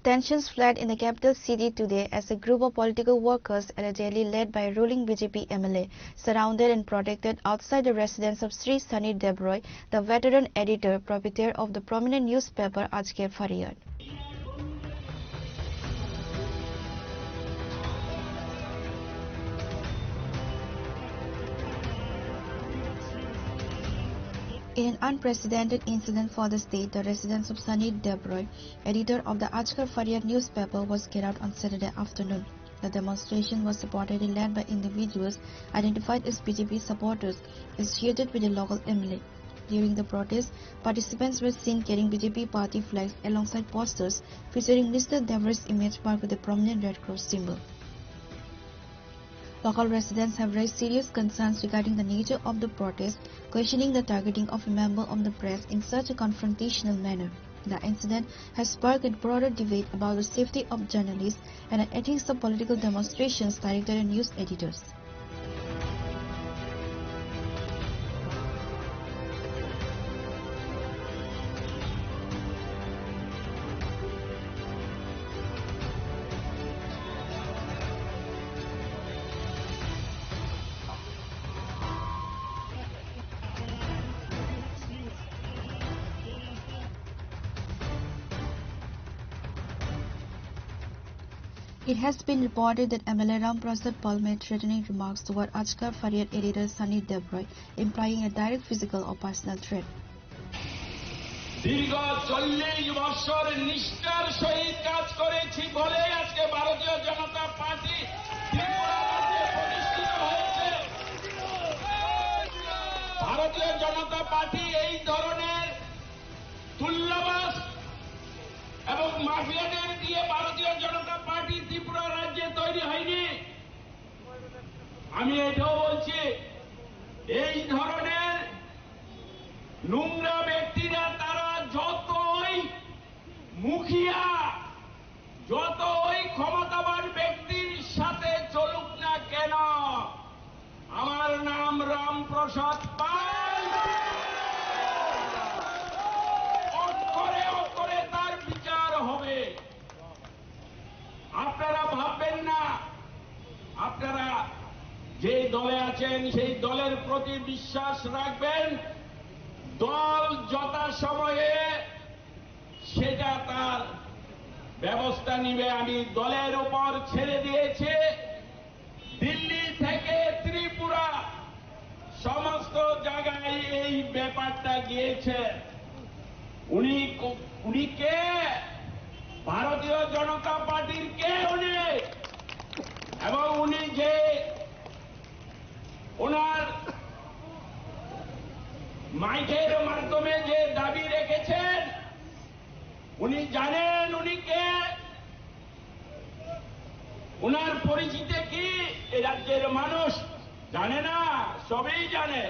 Tensions flared in the capital city today as a group of political workers allegedly led by a ruling B J P M L A surrounded and protected outside the residence of Sri Sunny Debroy, the veteran editor, proprietor of the prominent newspaper Ajkar Faryad. In an unprecedented incident for the state, the residence of Sunny Debroy, editor of the Ajkar Faryad newspaper, was carried out on Saturday afternoon. The demonstration was supportedly led by individuals identified as B J P supporters associated with the local M L A. During the protest, participants were seen carrying B J P party flags alongside posters featuring Mister Debroy's image marked with a prominent Red Cross symbol. Local residents have raised serious concerns regarding the nature of the protest, questioning the targeting of a member of the press in such a confrontational manner. The incident has sparked a broader debate about the safety of journalists and the ethics of political demonstrations directed at news editors. It has been reported that M L A Ram Prasad Pal made threatening remarks toward Achkar Pharia editor Sunny Debroy, implying a direct physical or personal threat. দীর্ঘ চল্লিশ বছর নিষ্ঠার সহিত কাজ করেছি বলেই আজকে ভারতীয় জনতা পার্টি ত্রিপুরা রাজ্যে প্রতিষ্ঠিত হয়েছে। ভারতীয় জনতা পার্টি এই ধরনের তুল্যবাজ এবং মাফিয়াদের দিয়ে ভারতীয় জনতা পার্টি ত্রিপুরা রাজ্যে তৈরি হয়নি। আমি এটাও বলছি, এই ধরনের নোংরা ব্যক্তিরা তারা যতই মুখিয়া, যতই ক্ষমতাবান ব্যক্তির সাথে চলুক না কেন, আমার নাম রামপ্রসাদ পাল। অক্ষরে অক্ষরে তার বিচার হবে। আপনারা ভাববেন না, আপনারা যে দলে আছেন সেই দলের প্রতি বিশ্বাস রাখবেন। দল যথাসময়ে সেটা তার ব্যবস্থা নিবে। আমি দলের উপর ছেড়ে দিয়েছি। দিল্লি থেকে ত্রিপুরা সমস্ত জায়গায় এই ব্যাপারটা গিয়েছে। উনি ক-, উনি কে? ভারতীয় জনতা পার্টির কে উনি? এবং উনি যে ওনার মাইকের মাধ্যমে যে দাবি রেখেছেন, উনি জানেন উনি কে, ওনার পরিচিতি কি? এই রাজ্যের মানুষ জানে না, সবই জানে।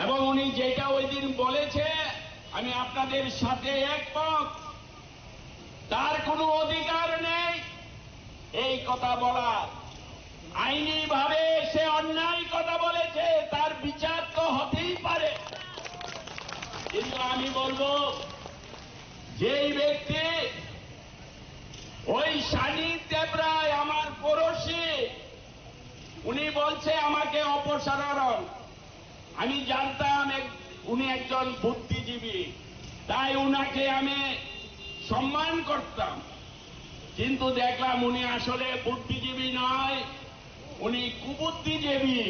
এবং উনি যেটা ওই দিন বলেছে, আমি আপনাদের সাথে একমত। তার কোনো অধিকার নেই এই কথা বলার। আইনিভাবে সে অন্যায় কথা বলেছে, তার বিচার তো হতেই পারে। কিন্তু আমি বলবো, যেই ব্যক্তি, ওই সানি দেবরায়, আমার পড়শি, উনি বলছে আমাকে অপসারণ। আমি জানতাম এক-, উনি একজন বুদ্ধিজীবী, তাই উনাকে আমি সম্মান করতাম। কিন্তু দেখলাম উনি আসলে বুদ্ধিজীবী নয়, উনি কুবুদ্ধিজীবী।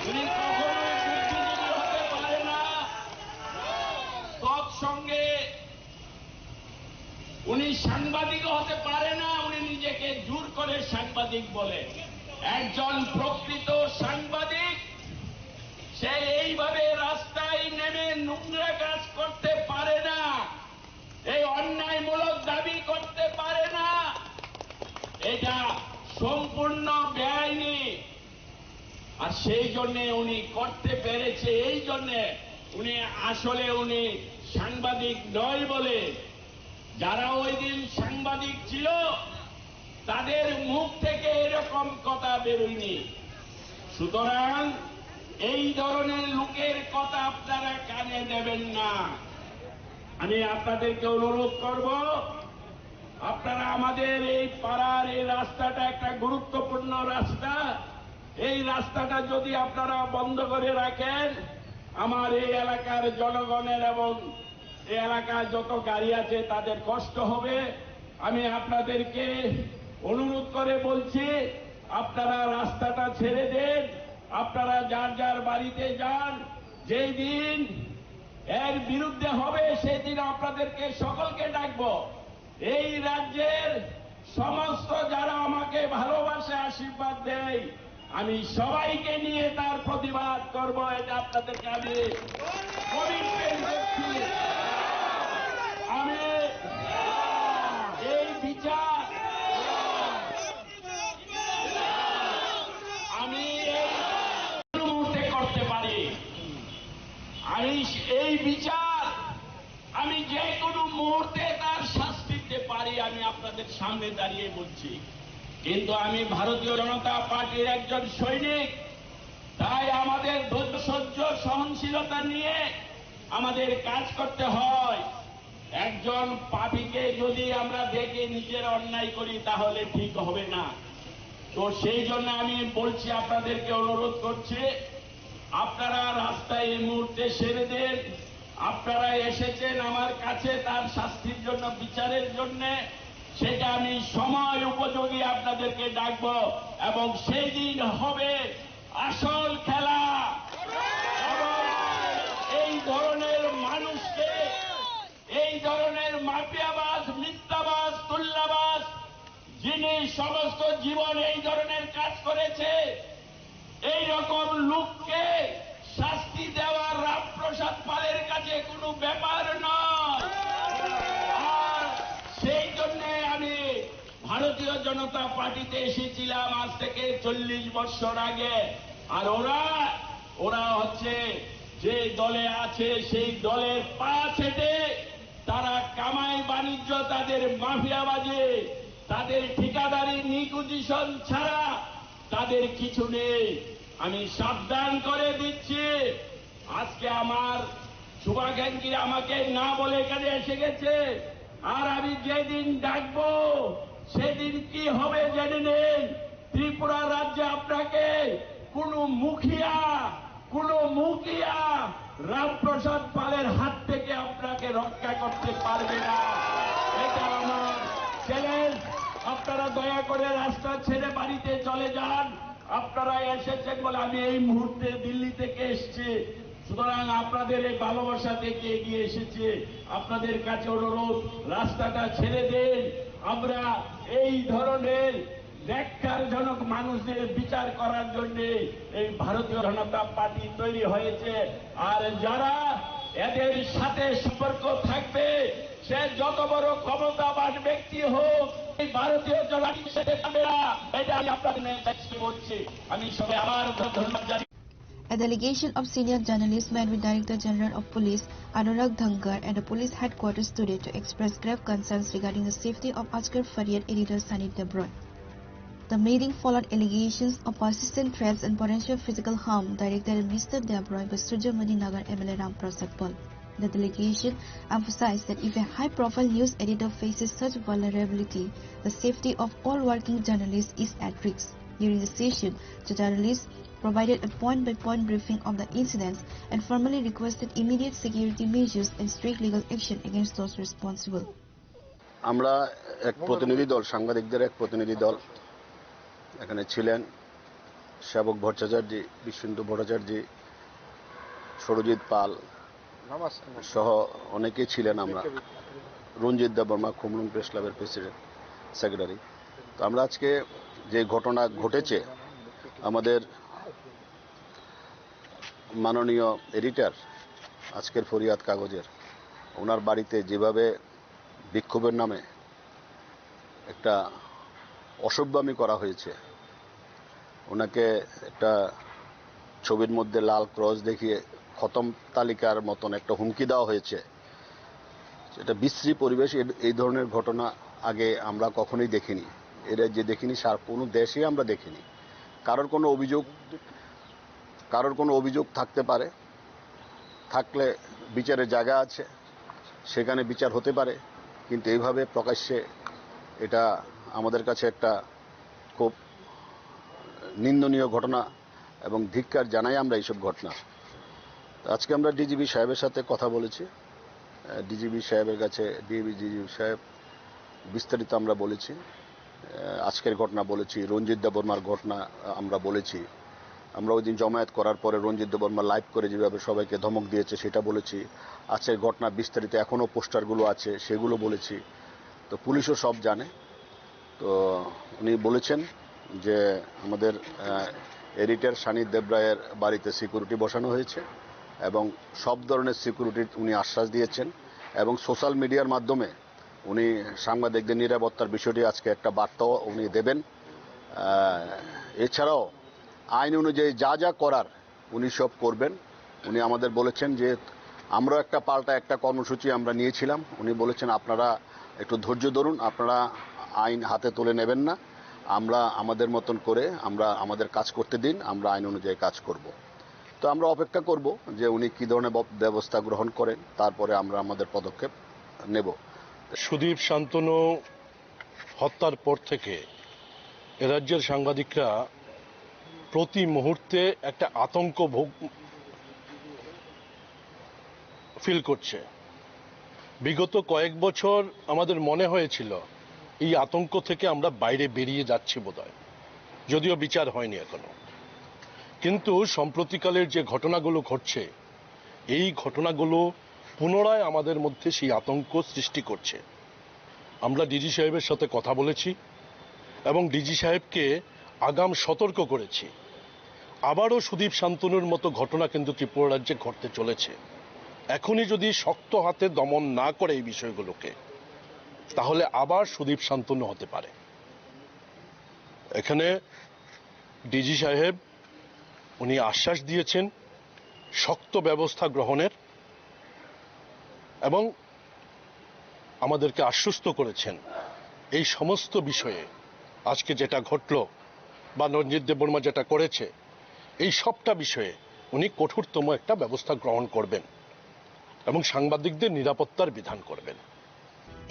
উনি কখনোই বুদ্ধিজীবী হতে পারে না। তৎসঙ্গে উনি সাংবাদিকও হতে পারে না, উনি নিজেকে জোর করে সাংবাদিক বলে। একজন প্রকৃত সাংবাদিক, সে এইভাবে রাস্তায় নেমে নোংরা কাজ করতে পারে না, এই অন্যায়মূলক দাবি করতে পারে না। এটা সম্পূর্ণ বেআইনি। আর সেই জন্যে উনি করতে পেরেছে, এই জন্যে উনি আসলে উনি সাংবাদিক নয় বলে, যারা ওই দিন সাংবাদিক ছিল, তাদের মুখ থেকে এরকম কথা বেরোয়নি। সুতরাং এই ধরনের লোকের কথা আপনারা কানে দেবেন না। আমি আপনাদেরকে অনুরোধ করব, আপনারা আমাদের এই পাড়ার এই রাস্তাটা একটা গুরুত্বপূর্ণ রাস্তা, এই রাস্তাটা যদি আপনারা বন্ধ করে রাখেন, আমার এই এলাকার জনগণের এবং এই এলাকায় যত গাড়ি আছে তাদের কষ্ট হবে। আমি আপনাদেরকে অনুরোধ করে বলছি, আপনারা রাস্তাটা ছেড়ে দেন, আপনারা যার যার বাড়িতে যান। যেই দিন এর বিরুদ্ধে হবে, সেই দিন আপনাদেরকে সকলকে ডাকবো। এই রাজ্যের সমস্ত যারা আমাকে ভালোবাসে, আশীর্বাদ দেয়, আমি সবাইকে নিয়ে তার প্রতিবাদ করব, এটা আপনাদেরকে আমি কমিটমেন্ট করছি। আমি এই বিচার, আমি এই মুহূর্তে করতে পারি, আমি এই বিচার আমি যে কোনো মুহূর্তে তার শাস্তি দিতে পারি, আমি আপনাদের সামনে দাঁড়িয়ে বলছি। কিন্তু আমি ভারতীয় জনতা পার্টির একজন সৈনিক, তাই আমাদের ধৈর্য সহ্য সহনশীলতা নিয়ে আমাদের কাজ করতে হয়। একজন পাপীকে যদি আমরা দেখে নিজের অন্যায় করি, তাহলে ঠিক হবে না। তো সেই জন্য আমি বলছি, আপনাদেরকে অনুরোধ করছি, আপনারা রাস্তা এই মুহূর্তে ছেড়ে দেন। আপনারা এসেছেন আমার কাছে তার শাস্তির জন্য, বিচারের জন্যে। সেটা আমি সময় উপযোগী আপনাদেরকে ডাকবো এবং সেই দিন হবে আসল খেলা। এবং এই ধরনের মানুষকে, এই ধরনের মাফিয়াবাজ, মিথ্যাবাজ, তুল্লাবাজ, যিনি সমস্ত জীবন এই ধরনের কাজ করেছে, এই রকম লোককে শাস্তি দেওয়া রামপ্রসাদ পালের কাছে কোনো ব্যাপার নয়। আর সেই জন্য আমি ভারতীয় জনতা পার্টিতে এসেছিলাম আজ থেকে চল্লিশ বছর আগে। আর ওরা, ওরা হচ্ছে যে দলে আছে, সেই দলের পা ছেটে তারা কামাই বাণিজ্য, তাদের মাফিয়াবাজি, তাদের ঠিকাদারি নেগোসিয়েশন ছাড়া তাদের কিছু নেই। আমি সাবধান করে দিচ্ছি, আজকে আমার শুভাকাঙ্ক্ষীরা আমাকে না বলে এখানে এসে গেছে। আর আমি যেদিন ডাকবো, সেদিন কি হবে জেনে নিন। ত্রিপুরা রাজ্যে আপনাকে কোনো মুখিয়া, কোনো মুখিয়া রামপ্রসাদ পালের হাত থেকে আপনাকে রক্ষা করতে পারবে না। এটা আমার চ্যালেঞ্জ। আপনারা দয়া করে রাস্তা ছেড়ে বাড়িতে চলে যান। আপনারা এসেছেন বলে আমি এই মুহূর্তে দিল্লি থেকে এসেছি। সুতরাং আপনাদের এই ভালোবাসা থেকে এগিয়ে এসেছি। আপনাদের কাছে অনুরোধ, রাস্তাটা ছেড়ে দিন। আমরা এই ধরনের ন্যাক্কারজনক মানুষদের বিচার করার জন্য এই ভারতীয় জনতা পার্টি তৈরি হয়েছে। আর যারা এদের সাথে সম্পর্ক থাকবে, সে যত বড় ক্ষমতাবান ব্যক্তি হোক, এই ভারতীয় জনতা পার্টির সাথে থাকবে না। এটা আমি আপনাদের কাছে বলছি। আমি সবাই আবার ধন্যবাদ জানাই। A delegation of senior journalists met with Director General of Police Anurag Dhankar at the police headquarters today to express grave concerns regarding the safety of Ajkal Faryad editor Sunny Debbarma. The meeting followed allegations of persistent threats and potential physical harm directed at Mister Debbarma by Surjamati Nagar M L A Ram Prasad Pal. The delegation emphasized that if a high-profile news editor faces such vulnerability, the safety of all working journalists is at risk. During the session, the journalists provided a point-by-point briefing of the incidents and formally requested immediate security measures and strict legal action against those responsible. আমরা এক প্রতিনিধি দল, সাংবাদিকদের এক প্রতিনিধি দল এখানে ছিলেন। সেবক ভট্টাচার্য, বিশ্বেন্দু ভট্টাচার্য, সৌরজিৎ পাল সহ অনেকেই ছিলেন। আমরা রঞ্জিত দেববর্মা, খুমলুং প্রেস ক্লাবের প্রেসিডেন্ট, সেক্রেটারি। তো আমরা আজকে যে ঘটনা ঘটেছে, আমাদের মাননীয় এডিটর আজকের ফরিয়াদ কাগজের, ওনার বাড়িতে যেভাবে বিক্ষোভের নামে একটা অসভ্যামি করা হয়েছে, ওনাকে একটা ছবির মধ্যে লাল ক্রস দেখিয়ে খতম তালিকার মতন একটা হুমকি দেওয়া হয়েছে। এটা বিশ্রী পরিবেশ। এ-, এই ধরনের ঘটনা আগে আমরা কখনোই দেখিনি, এ রাজ্যে দেখিনি, সার কোনো দেশেই আমরা দেখিনি। কারোর কোনো অভিযোগ, কারোর কোনো অভিযোগ থাকতে পারে, থাকলে বিচারের জায়গা আছে, সেখানে বিচার হতে পারে। কিন্তু এইভাবে প্রকাশ্যে এটা আমাদের কাছে একটা খুব নিন্দনীয় ঘটনা এবং ধিক্কার জানাই আমরা এইসব ঘটনা। আজকে আমরা ডিজিপি সাহেবের সাথে কথা বলেছি। ডিজিপি সাহেবের কাছে, ডিজিপি সাহেব বিস্তারিত আমরা বলেছি। আহ, আজকের ঘটনা বলেছি, রঞ্জিত দেববর্মার ঘটনা আমরা বলেছি। আমরা ওই দিন জমায়েত করার পরে রঞ্জিত দেববর্মা লাইভ করে যেভাবে সবাইকে ধমক দিয়েছে সেটা বলেছি। আজকের ঘটনা বিস্তারিত এখনও পোস্টারগুলো আছে, সেগুলো বলেছি। তো পুলিশও সব জানে। তো উনি বলেছেন যে আমাদের, আহ, এডিটর সানি দেবরায়ের বাড়িতে সিকিউরিটি বসানো হয়েছে এবং সব ধরনের সিকিউরিটির উনি আশ্বাস দিয়েছেন এবং সোশ্যাল মিডিয়ার মাধ্যমে উনি সাংবাদিকদের নিরাপত্তার বিষয়টি আজকে একটা বার্তাও উনি দেবেন। আহ, এছাড়াও আইন অনুযায়ী যা যা করার উনি সব করবেন। উনি আমাদের বলেছেন যে আমরা একটা পাল্টা একটা কর্মসূচি আমরা নিয়েছিলাম। উনি বলেছেন, "আপনারা একটু ধৈর্য ধরুন, আপনারা আইন হাতে তুলে নেবেন না, আমরা আমাদের মতন করে আমরা আমাদের কাজ করতে দিন, আমরা আইন অনুযায়ী কাজ করব।" তো আমরা অপেক্ষা করব যে উনি কী ধরনের ব্যব-, ব্যবস্থা গ্রহণ করেন, তারপরে আমরা আমাদের পদক্ষেপ নেব। সুদীপ শান্তনু হত্যার পর থেকে এ রাজ্যের সাংবাদিকরা প্রতি মুহূর্তে একটা আতঙ্ক ভোগ ফিল করছে। বিগত কয়েক বছর আমাদের মনে হয়েছিল এই আতঙ্ক থেকে আমরা বাইরে বেরিয়ে যাচ্ছি বোধহয়, যদিও বিচার হয়নি এখনো। কিন্তু সম্প্রতিকালের যে ঘটনাগুলো ঘটছে, এই ঘটনাগুলো পুনরায় আমাদের মধ্যে সেই আতঙ্ক সৃষ্টি করছে। আমরা ডিজি সাহেবের সাথে কথা বলেছি এবং ডিজি সাহেবকে আগাম সতর্ক করেছি। আবারও সুদীপ শান্তনুর মতো ঘটনা কিন্তু ত্রিপুরা রাজ্যে ঘটতে চলেছে। এখনই যদি শক্ত হাতে দমন না করে এই বিষয়গুলোকে, তাহলে আবার সুদীপ শান্তনু হতে পারে। এখানে ডিজি সাহেব উনি আশ্বাস দিয়েছেন শক্ত ব্যবস্থা গ্রহণের এবং আমাদেরকে আশ্বস্ত করেছেন এই সমস্ত বিষয়ে, আজকে যেটা ঘটল বা রঞ্জিত দেববর্মা যেটা করেছে, এই সবটা বিষয়ে উনি কঠোরতম একটা ব্যবস্থা গ্রহণ করবেন এবং সাংবাদিকদের নিরাপত্তার বিধান করবেন।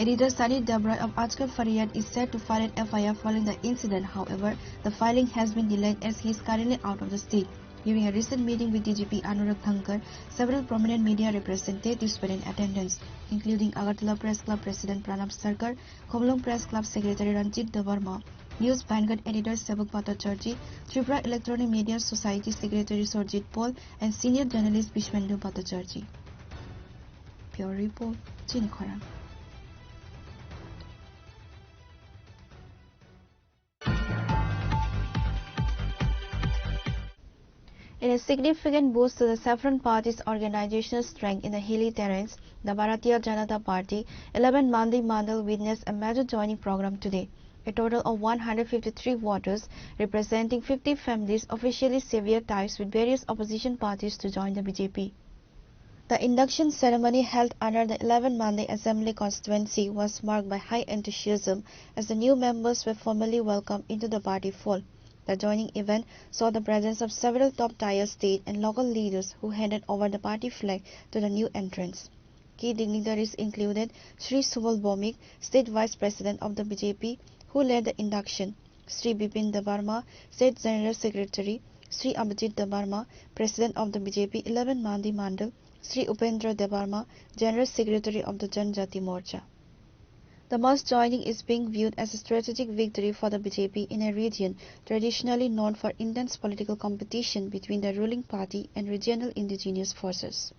Editor Sunny Dabrai of Ajkal Faryad is set to file an F I R following the incident. However, the filing has been delayed as he is currently out of the state. During a recent meeting with D G P Anurag Thankar, several prominent media representatives were in attendance, including Agartala Press Club President Pranab Sarkar, Khumulwng Press Club Secretary Ranjit Debbarma, News Vanguard Editor Sebok Bhattacharjee, Tripura Electronic Media Society Secretary Surjit Paul, and senior journalist Bishmendu Bhattacharjee. Bureau Report, Chini Khorang. In a significant boost to the Saffron Party's organizational strength in the hilly terrains, the Bharatiya Janata Party eleven Mandi Mandal witnessed a major joining program today. A total of one hundred fifty-three voters, representing fifty families, officially severed ties with various opposition parties to join the B J P. The induction ceremony held under the eleven Mandi Assembly Constituency was marked by high enthusiasm as the new members were formally welcomed into the party fold. The joining event saw the presence of several top-tier state and local leaders who handed over the party flag to the new entrants. Key dignitaries included Shri Subal Bhowmik, State Vice President of the B J P, who led the induction, Shri Bipin Debbarma, State General Secretary, Shri Abhijit Debbarma, President of the B J P eleven Mandi Mandal, Shri Upendra Debbarma, General Secretary of the Janjati Morcha. The mass joining is being viewed as a strategic victory for the B J P in a region traditionally known for intense political competition between the ruling party and regional indigenous forces.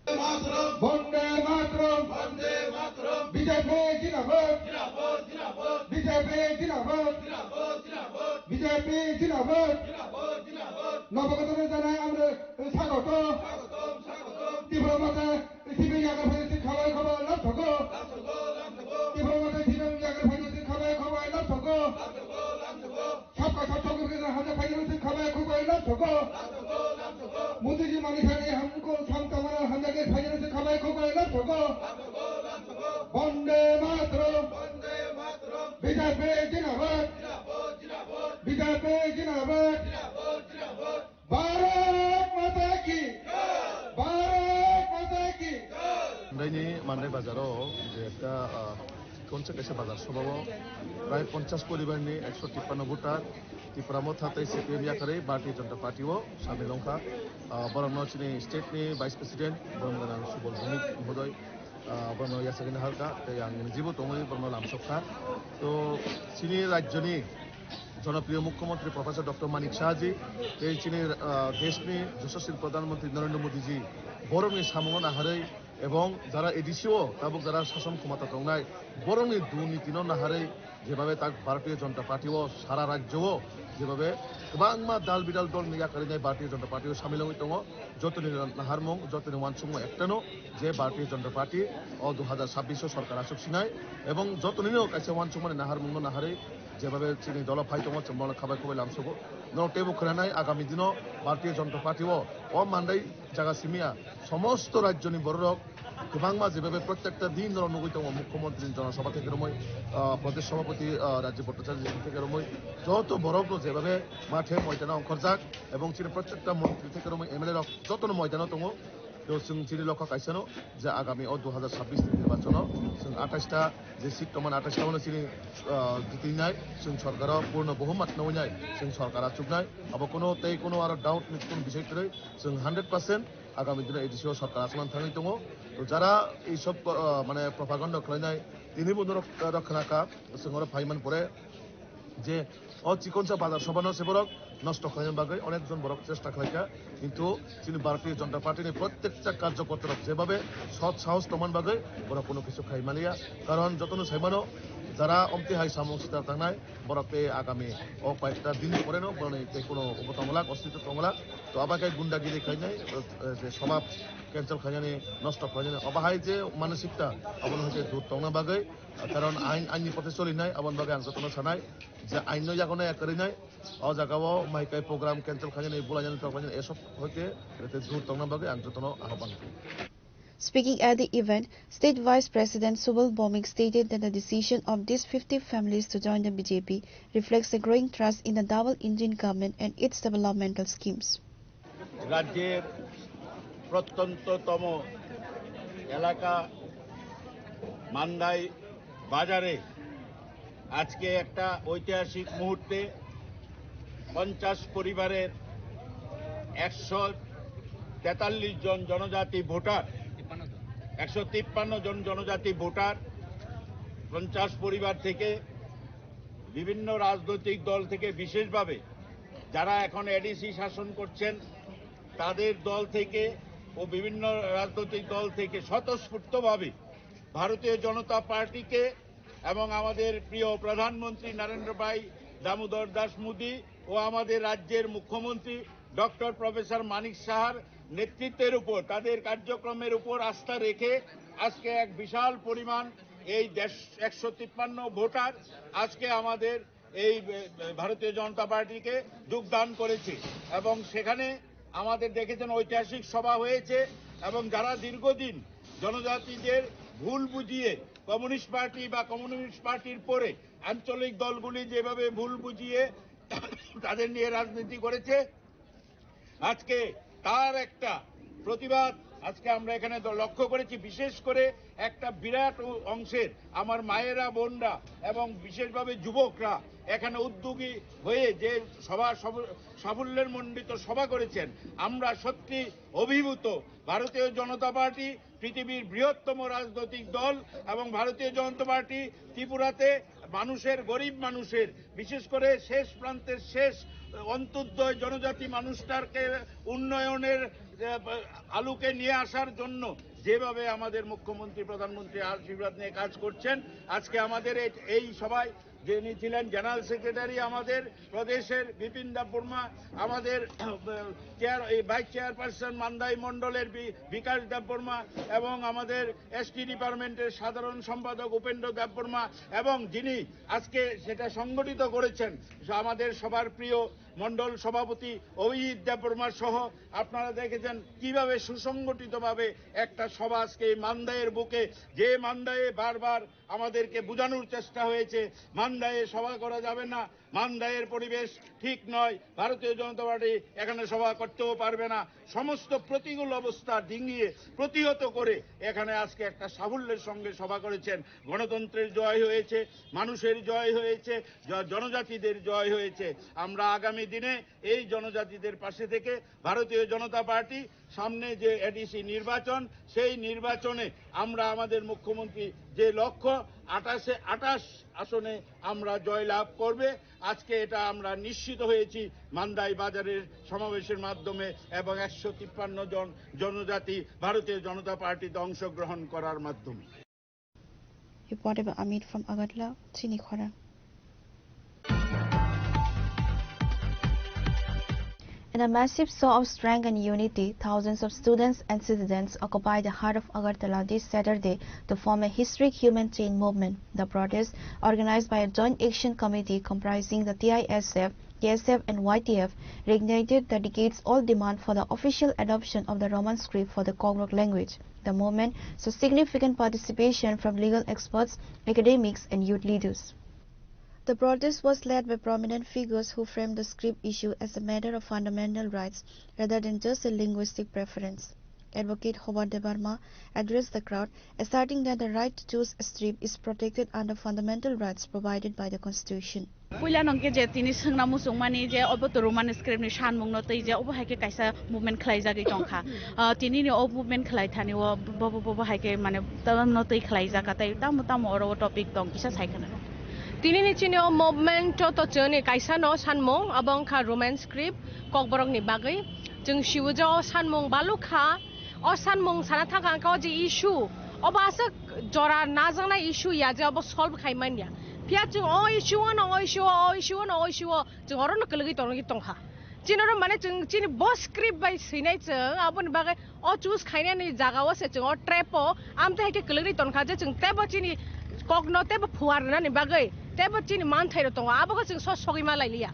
Bande Mataram! Bande Mataram! B J P Zindabad! Zindabad, zindabad! B J P Zindabad! Zindabad, zindabad! B J P Zindabad! Zindabad, zindabad! নবাগত জানাই আমরা স্বাগত। স্বাগতম, স্বাগতম! ত্রিপুরা মাতা শিবির ইয়াকার ফাইন্যান্সিং খাবাই খাবার লাভ থাকো। লাভ থাকো, লাভ থাকো! ত্রিপুরা মাতা শিবির ইয়াকার ফাইন্যান্সিং খাবাই খাবার লাভ থাকো। লাভ থাকো, লাভ থাকো! Sabka sath sabka vikas hamle phainani se khabai khubai lab thoko. Modi ji mani khani hamko samta mana hamle ke phainani se khabai khubai lab thoko. Bande Mataram. B J P Zindabad. B J P Zindabad. Bharat Mata ki. Bharat Mata ki. Mandaini Mandai bazaro je ekta, ah, konse kaisa bazar sobao prai ponchash poribar ni ekso tippanno voter Tipra Motha tei C P M yakarwi Bharatiya Janata Party o samil wngkha. Ah, borokno chini state ni Vice President, borok gwnang Subal Bhowmik Mohodoy, ah, borokno yachagwi naharkha, tei ang nijibo tongwi borokno lamsokha. To chini rajyoni jonopriyo Mukhyamantri Professor Doctor Manik Saha ji, tei chini, ah, deshni Joshaswi Pradhan Mantri Narendra Modi ji, borokni samungno naharwi, ebong jara A D C o tabuk jara sason khomata tongnai, borokni durnitino naharwi jebabe tak Bharatiya Janata Party o sara rajyo o jebabe kwbangma dal bidal dolni yakarinai Bharatiya Janata Party o samil wngwi tongo, jotoni naharmung, jotoni uansukmung ektano je Bharatiya Janata Party o dui hajar chabbish o sorkar achuk sinai, ebong jotonino kaisa uansukmani naharmungno naharwi jebabe chini dolo phai tongo, chwng bono khabai khubai lamsogo. Norok teibo khwnanai agami dino Bharatiya Janata Party o, o Mandai jaga simiya somosto rajyoni bororok kwbangma jebabe protekta din norok nugwi tongo, Mukhyamantri ni Jana Sabha theke romwi, ah, Pradesh Sabhapati, ah, Rajiv Bhattacharya theke romwi joto borokno jebabe mathe moidano ongkhorjak ebong chini protekta montri theke romwi M L A rok jotono moidano tongo. To chwng chini lokha kaisano je agami o dui hajar chabbish ni nirbachono chwng atais ta je seat tongmani atais ta bono chini, ah, jitinai chwng sorkaro purno bohumat nwngnai chwng sorkar achuknai abo kono tei kono aro doubt ni kono bisai kwrwi chwng hundred percent Agami dino A D C o sorkar achukna thangwi tongo. To jara ei sob, ah, mane propaganda khlainai, tini bo norok, ah, rok khna kha, chwng oro phaiman pore je o chikonsa bazar sobhano se borok nosto khlaina bagwi onek jon borok chesta khlaikha, kintu chini Bharatiya Janata Party ni prottekta karjokorta rok jebabe sot sahos tongmani bagwi borok kuno kisu khai maliya, karon jotono saimano jara omtwi hai samung sita tangnai borok tei agami o koyekta din ni pore no borokni tei kuno obo tongwlak, ostitw tongwlak, to abakhai gundagiri khainai, eh, je sobha cancel khainani, nosto khainani, obo hai je manasikta, abono hai je dur tongna bagwi, karon ain, ainni pothe solinai, aboni bagwi ang jotono sanai je ainno yago naya kwrwinai, o jagao maikai program cancel khainani, bulainani, tok khainani, esob hoite rete dur tongna bagwi ang jotono ahobhan khlaio. Speaking at the event, State Vice President Subal Bhowmik stated that the decision of these fifty families to join the B J P reflects the growing trust in the double engine government and its developmental schemes. রাজ্যের প্রত্যন্ততম এলাকা মান্দাই বাজারে আজকে একটা ঐতিহাসিক মুহূর্তে পঞ্চাশ পরিবারের একশো তেতাল্লিশ জন জনজাতি ভোটার, একশো তিপ্পান্ন জন জনজাতি ভোটার, পঞ্চাশ পরিবার থেকে বিভিন্ন রাজনৈতিক দল থেকে বিশেষভাবে যারা এখন এডিসি শাসন করছেন, তাদের দল থেকে ও বিভিন্ন রাজনৈতিক দল থেকে স্বতঃস্ফূর্তভাবে ভারতীয় জনতা পার্টিকে এবং আমাদের প্রিয় প্রধানমন্ত্রী নরেন্দ্র ভাই দামোদর দাস মোদী ও আমাদের রাজ্যের মুখ্যমন্ত্রী ডক্টর প্রফেসর মানিক সাহার নেতৃত্বের উপর, তাদের কার্যক্রমের উপর আস্থা রেখে আজকে এক বিশাল পরিমাণ এই দেশ, একশো তিপ্পান্ন ভোটার আজকে আমাদের এই, এ, ভারতীয় জনতা পার্টিকে যোগদান করেছে এবং সেখানে আমাদের দেখেছেন ঐতিহাসিক সভা হয়েছে এবং যারা দীর্ঘদিন জনজাতিদের ভুল বুঝিয়ে কমিউনিস্ট পার্টি বা কমিউনিস্ট পার্টির পরে আঞ্চলিক দলগুলি যেভাবে ভুল বুঝিয়ে তাদের নিয়ে রাজনীতি করেছে, আজকে তার একটা প্রতিবাদ আজকে আমরা এখানে দ-, লক্ষ্য করেছি। বিশেষ করে একটা বিরাট অ-, অংশের আমার মায়েরা, বোনরা এবং বিশেষভাবে যুবকরা এখানে উদ্যোগী হয়ে যে সভা সব-, সাফল্যের মণ্ডিত সভা করেছেন, আমরা সত্যি অভিভূত। ভারতীয় জনতা পার্টি পৃথিবীর বৃহত্তম রাজনৈতিক দল এবং ভারতীয় জনতা পার্টি ত্রিপুরাতে মানুষের, গরিব মানুষের, বিশেষ করে শেষ প্রান্তের শেষ অন্ত্যোদয় জনজাতি মানুষটাকে উন্নয়নের, আহ, আলোকে নিয়ে আসার জন্য যেভাবে আমাদের মুখ্যমন্ত্রী, প্রধানমন্ত্রী আশীর্বাদ নিয়ে কাজ করছেন, আজকে আমাদের এই, এই সভায় যিনি ছিলেন জেনারেল সেক্রেটারি আমাদের প্রদেশের বিপিন দেববর্মা, আমাদের, আহ, চেয়ার, এই ভাইস চেয়ারপারসন মান্দাই মণ্ডলের বি-, বিকাশ দেববর্মা এবং আমাদের এসটি ডিপার্টমেন্টের সাধারণ সম্পাদক উপেন্দ্র দেববর্মা এবং যিনি আজকে সেটা সংগঠিত করেছেন, আমাদের সবার প্রিয় মণ্ডল সভাপতি অভিজিৎ দেববর্মা সহ আপনারা দেখেছেন কিভাবে সুসংগঠিতভাবে একটা সভা আজকে এই মান্দাইয়ের বুকে, যে মান্দাইয়ে বারবার আমাদেরকে বোঝানোর চেষ্টা হয়েছে, মান্দাইয়ে সভা করা যাবে না, মান্দাইয়ের পরিবেশ ঠিক নয়, ভারতীয় জনতা পার্টি এখানে সভা করতেও পারবে না। সমস্ত প্রতিকূল অবস্থা ডিঙিয়ে প্রতিহত করে এখানে আজকে একটা সাফল্যের সঙ্গে সভা করেছেন। গণতন্ত্রের জয় হয়েছে, মানুষের জয় হয়েছে, জ-, জনজাতিদের জয় হয়েছে। আমরা আগামী দিনে এই জনজাতিদের পাশে থেকে ভারতীয় জনতা পার্টি সামনে যে এডিসি নির্বাচন, সেই নির্বাচনে আমরা আমাদের মুখ্যমন্ত্রী যে লক্ষ্য, আঠাশে আঠাশ আসনে আমরা জয়লাভ করবে। আজকে এটা আমরা নিশ্চিত হয়েছি মান্দাই বাজারের সমাবেশের মাধ্যমে এবং একশো তিপ্পান্ন জন জনজাতি ভারতীয় জনতা পার্টিতে অংশগ্রহণ করার মাধ্যমে। Reported by Amit from Agartala, Chini Khorang. In a massive show of strength and unity, thousands of students and citizens occupied the heart of Agartala this Saturday to form a historic human chain movement. The protest, organized by a joint action committee comprising the T I S F, K S F and Y T F, reignited the decades-old demand for the official adoption of the Roman script for the Kokrok language. The movement saw significant participation from legal experts, academics, and youth leaders. The protest was led by prominent figures who framed the script issue as a matter of fundamental rights rather than just a linguistic preference. Advocate Hoba Debbarma addressed the crowd, asserting that the right to choose a script is protected under fundamental rights provided by the Constitution. Puila nongke je tini swngna muchungmani je obo to Roman script ni sanmung no twi je obo hai khe kaisa movement khlai jagwi tongkha. Ah, tini ni o movement khlai thani o bobo bobo hai khe mane tamo no twi khlai jaka tai tamo tamo oro o topic tong kisa sai khana. Tini ni chini o movement to to chini kaisa no sanmung abo wngkha Roman script kokborok ni bagwi. Chwng sibo je o sanmung baluk kha. O sanmung sana thangkha ang khe o je issue, obo aswk jora najaknai issue ya je obo solve khai man ya. Phiya chwng o issue o no, o issue o, o issue o no, o issue o chwng oro no kwlwgwi tongwi tongkha. Chini oro mane chwng chini bo script bai swinai chwng, aboni bagwi o choose khainani jaga o se chwng o trap o amtwi hai khe kwlwgwi tongkha je chwng teibo chini kokno teibo phuar rwnani bagwi teibo chini manthai rok tongo, abo khe chwng so sogwi ma lai liya.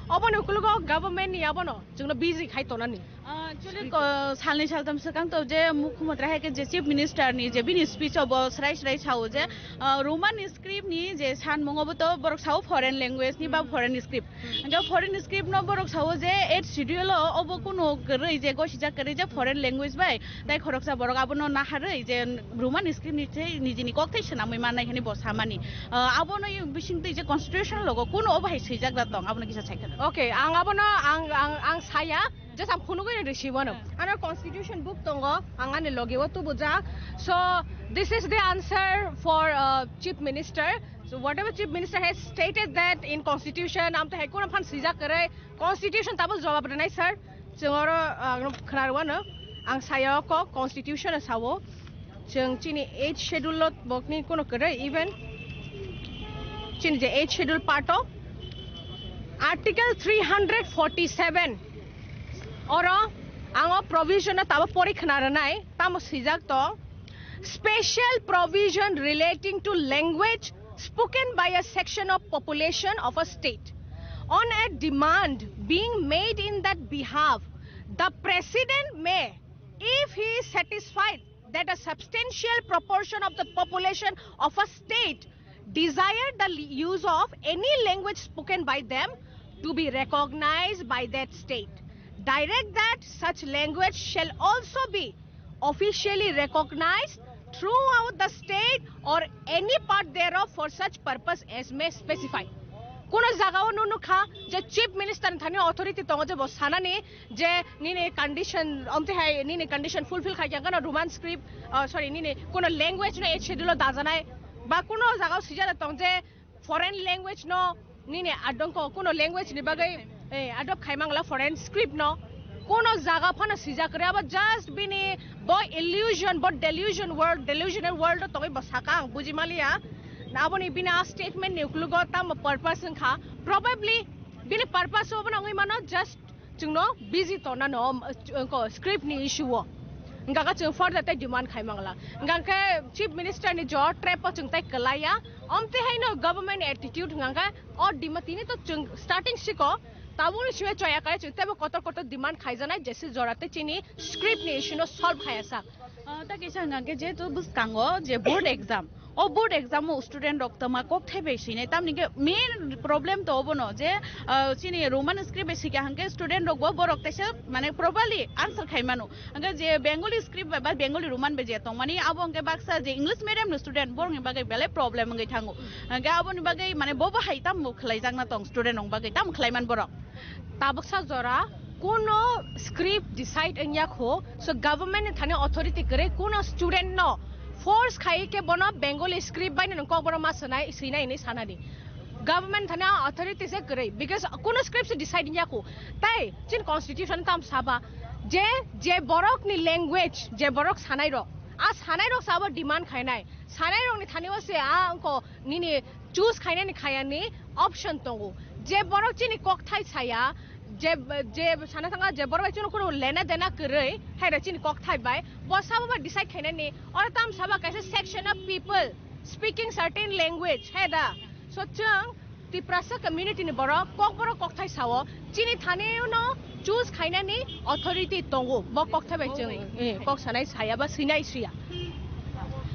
Oboni ukologo government ni abono chwngno busy khai tonani. Ah, actually, ko-, salni saltam swkang to je Mukhyamantri hai khe je Chief Minister ni je bini speech o bo srai srai sao je, ah, Roman script ni je sanmung obo to borok sao foreign language ni ba foreign script. Hingke foreign script no borok sao je eighth schedule o obo kuno kwrwi je gosijak kwrwi je foreign language bai tai khoroksa borok abono naharwi je Roman script ni tei nijini kokthai swnamwi mannai hwnwi bo samani. Ah, abono bising twi je constitution logo kuno obo hai swijak da tong abono kisa sai khwna. Okay, ang abono ang, ang, ang saya. Just ang phunugwi rw rw si wano. Ano constitution book tongo, ang ani logi o tubujak. So this is the answer for, uh, Chief Minister. So whatever Chief Minister has stated that in constitution, amte hai kono phan swijak kwrwi, constitution tabo jawab rwnai sir. Chwng oro, uh, khwna rw wano. Ang saya o kok constitution o sao. Chwng chini eighth schedule o bokni kono kwrwi, even chini je eighth schedule part o article three hundred forty-seven oro ang o provision no tabo pori khwna rwnai, tamo swijak tong, special provision relating to language spoken by a section of population of a state on a demand being made in that behalf, the president may, if he is satisfied that a substantial proportion of the population of a state desire the l-, use of any language spoken by them to be recognized by that state, direct that such language shall also be officially recognized throughout the state or any part thereof for such purpose as may specify. Kuno jaga o nunu kha je Chief Minister ni thani authority tongo je bo sanani je nini condition, omte hai nini condition fulfill khai khe gana Roman script, ah, sorry, nini kuno language no eighth schedule o dajanai, ba kuno jaga o swijak tong je foreign language no nini adong ko kuno language ni bagwi, eh, adopt khai mangla foreign script no kuno jaga phano swijak re abo just bini bo illusion, bo delusion world, delusional world o tongwi bo saka ang buji maliya. Na aboni bini a statement ni uklugo tamo purpose wngkha, probably bini purpose obo nangwi mano just chwngno busy tona no, um, ko script ni issue o. Hingka khe chwng further tei demand khai mangla. Hingka khe Chief Minister ni jo trap o chwng tei kwlaiya. Omte hai no government attitude hingka khe o dima tini to chwng starting siko. Tabuk ni simi choya kare chwng teibo kotor kotor demand khaijanai jesi jora tei chini script ni issue no solve khaya sak. Ah, ta kisa hingka khe jehetu bwskango je board exam. O board exam o student rok tama kok thai bai sinai, tamni khe main problem to obono je, ah, chini Roman script bai sikya hingke student rok bo borok teisa mane properly answer khai mano. Hingke je Bengali script bai ba Bengali Roman bai je tongmani abo hingke baksa je English medium ni student borok ni bagwi belai problem wngwi thango. Hingke aboni bagwi mane bo bo hai tamo khlai jakna tong student rok bagwi tamo khlai man borok. Tabuksa jora kuno script decide wngya kho, so government ni thani authority kwrwi kuno student no force khai khe bono Bengali script bai no kok bono ma swnai swinai hinwi sanani. Government thani authority se kwrwi because kuno script se decide wngya kho. Tai chin constitution tam saba je, je borok ni language, je borok sanai rok, a sanai rok sabo demand khainai. Sanai rok ni thani o se a wngko nini choose khainani khayani option tongo. Je borok chini kokthai saya, je, je sana thanga je borok bai chini kuno lena dena kwrwi, hai da chini kokthai bai, bo sabo ba decide khainani, oro tam sabo kaisa section of people speaking certain language, hai da. So chwng Tiprasa community ni borok kokborok kokthai sao, chini thani no choose khainani authority tongo, bo kokthai bai chwng, eh, kok sanai saya ba swinai swiya.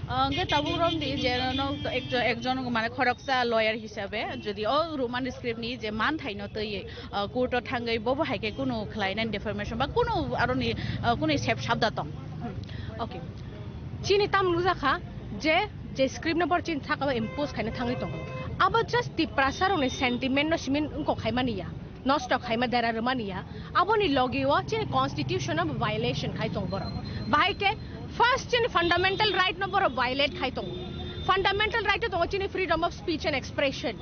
Ah, hingke tabuk romdi je no ekjon, ekjon mane khoroksa lawyer hisabe jodi o Roman script ni je man thai no twi, ah, court o thangwi bo bo hai khe kunu khlai nai defamation ba kunu aroni, ah, kunu sep sabda tong. Okay. Chini tam nujak kha je, je script no bor chini thaka impose khaina thangwi tongo. Abo just Tiprasa rokni sentiment no simin wngkok khaimani ya. Nosto khaima dera rwmani ya. Aboni logi o chini constitution no violation khai tongo borok. Bahai khe first chini fundamental right no borok violate khai tongo. Fundamental right tongo chini freedom of speech and expression.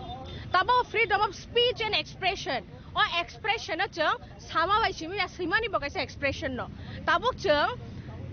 Tabo freedom of speech and expression. O expression no chwng sama bai simi ya, swimani bo kaisa expression no. Tabuk chwng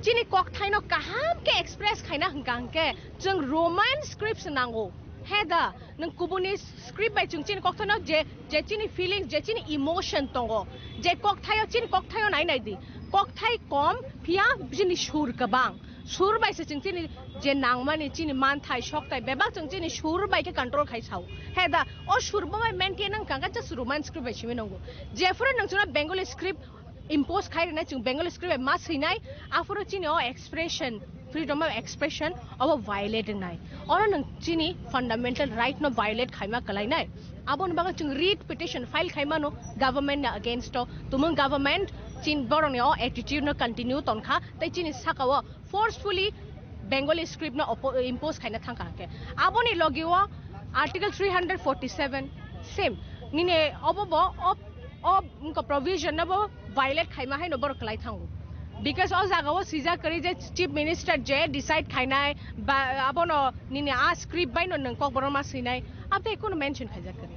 chini kokthai no kaham khe express khaina hwnkha hwnkhe chwng Roman script se nango. He da, nwng kubuni script bai chwng chini kokthai no je, je chini feelings, je chini emotion tongo, je kokthai o, chini kokthai o nai nai di. Kokthai kom, phiya chini sur kwbang. Sur bai se chwng chini je nangmani chini manthai, sokthai, bebak chwng chini sur bai khe control khai sao. He da, o sur bo bai maintain wng kha, just Roman script bai simi nango. Jephuru nwng chwngno Bengali script impose khai rwnai, chwng Bengali script bai ma swinai, aphuru chini o expression, freedom of expression obo violate wngnai. Oro nwng chini fundamental right no violate khaima kwlainai. Aboni bagwi chwng writ petition file khaimano government ni against o. Tumung government chin borokni o attitude no continue tongkha, tei chini saka o forcefully Bengali script no oppo-, impose khaina thangkha hwnkhe. Aboni logi o Article three hundred forty-seven same nini obo bo o, o wngkha provision no bo violate khaima haino borok kwlai thango. Because o jaga o swijak kwrwi je chief minister je decide khainai ba abono nini a script bai no nwng kokborok ma swinai, abtei kunu mention khaijak kwrwi.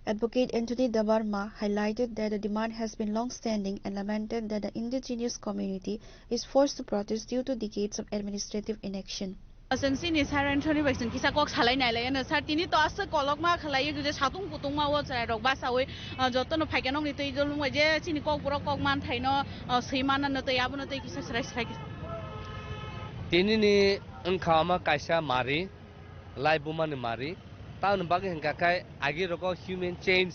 Advocate Anthony Debbarma highlighted that the demand has been long-standing and lamented that the indigenous community is forced to protest due to decades of administrative inaction. Chwng chini Sir Anthony bai chwng kisa kok salai nai lai ano. Sir, tini to aswk kolokma khalai je satung kutungma o chwrai rok basawi, ah, jotono phaikhe nokni twi dolung bai je chini kok borok kok man thaino, ah, swi manna no twi abono twi kisa srai srai kisa. Tini ni wngkha ama kaisa mari. Laibumani mari. Tamoni bagwi hwnkha khe agi rogo human change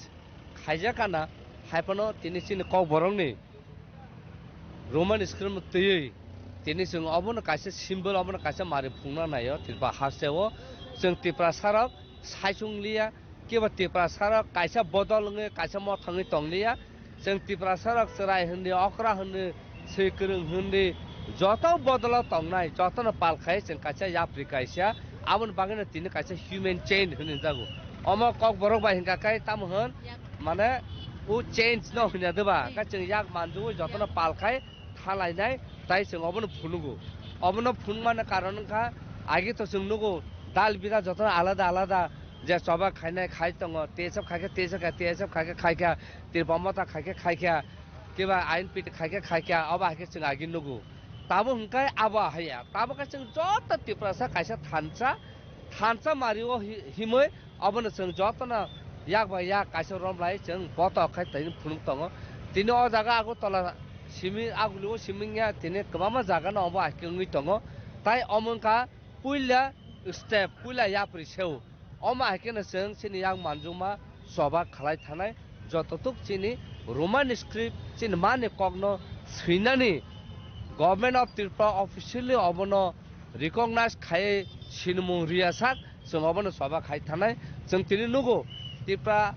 khaijak kana, haiphano tini chini kokborokni Roman script twiwi tini chwng obono kaisa symbol, obono kaisa mari phungna naio Tripura hasteo. Chwng Tiprasarok saichung liya, kebo Tiprasarok kaisa bodol wngwi kaisa mothangwi tong liya. Chwng Tiprasarok chwrai hwnwi, okra hwnwi, swi kwrwng hwnwi, joto bodolo tongnai, jotono pal khai chwng kaisa yapri kaisa, aboni bagwino tini kaisa human chain hwnwi jago. Omo kokborok bai hwnkha khe tamo hwn, mane o change no hwnya de ba, khe chwng yak manjugwi jotono pal khai thalainai, tai chwng obono phunugo. Obono phunukmani karon wngkha, agi to chwng nugo, dal bida jotono alada alada, je choba khainai khai tongo, T S F khai khe T S F khai, T S F khai khe khai kha, Tripura Motha khai khe khai kha, keba I N P T khai khe khai kha, obo hai khe chwng agi nugo. Tabuk hwnkhe abo haiya, tabuk khe chwng joto Tiprasa kaisa thansa, thansa mario hi-, himwi obono chwng jotono yak bai yak kaisa romlai chwng botok khai tini phunuk tongo. Tini o jaga Agartala simi, Agulio simi wngya, tini kwbangma jaga no obo hai khe wngwi tongo. Tai omo wngkha puila step, puila yapri seu. Omo hai kheno chwng chini yang manjuma choba khalai thanai, jototuk chini Roman script chini mani kokno swinani Government of Tripura officially obono recognize khai sinimung riya sak, chwng obono choba khai thanai. Chwng tini nugo Tripura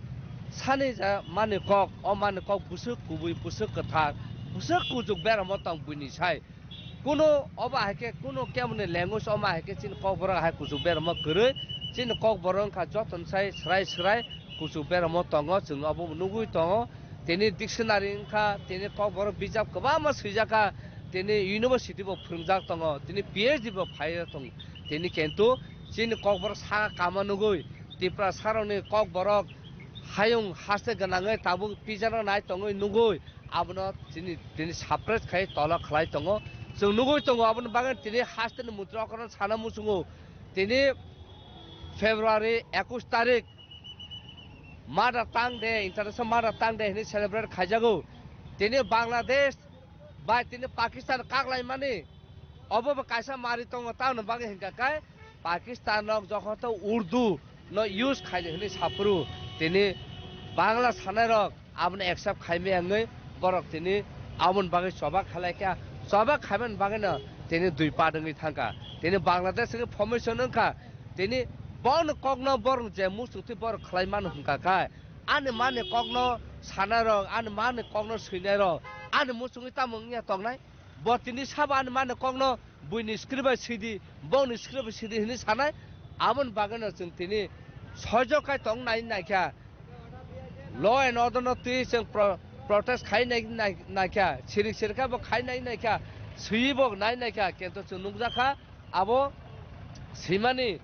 sani ja mani kok, o mani kok bwswk kubui, bwswk kwthar, bwswk kuchuk beramo tong buini sai. Kuno obo hai khe kuno kemoni language omo hai khe chini kokborok hai kuchuk beramo kwrwi, chini kokborok wngkha jotono sai swrai swrai kuchuk beramo tongo, chwng obo nugwi tongo. Tini dictionary wngkha, tini kokborok bijap kwbangma swijak kha, tini university bo phwrwngjak tongo, tini P H D bo phai tongo. Tini kintu chini kokborok saka kama nugwi Tiprasarokni kokborok hayung haste gwnangwi tabuk pijana nai tongwi nugwi abono tini, tini suppress khai tola khlai tongo. Chwng nugwi tongo, aboni bagwi tini hasteni mantri okra sana muchungo. Tini February ekush tarik Mother Tongue Day, International Mother Tongue Day hwnwi celebrate khaijago. Tini Bangladesh bai tini Pakistan kaklaimani obo bo kaisa mari tongo, tamoni bagwi hwnkha khe Pakistan rok jokhon to Urdu no use khaidi hwnwi saphuru, tini Bangla sanai rok abono accept khaimaya wngwi borok tini aboni bagwi choba khalai kha, choba khaimani bagwino tini dui part wngwi thangkha. Tini Bangladesh ni formation wngkha, tini boni kokno borok je muchungtwi borok khlai mano hwnkha khe, ani mani kokno sanai rok, ani mani kokno swinai rok, ani muchungwi tamo wngya tongnai? Bo tini sabo ani mani kokno buini script bai sidi, bongni script bai sidi hinwi sanai. Aboni bagwino chwng tini sojok khai tong nai naikha. Law and order no twi chwng pro-, protest khai nai, nai, naikha. Sirik sirik kha bo khai nai naikha. Swiwi bo nai naikha. Kintu chwng nukjakha abo swimani,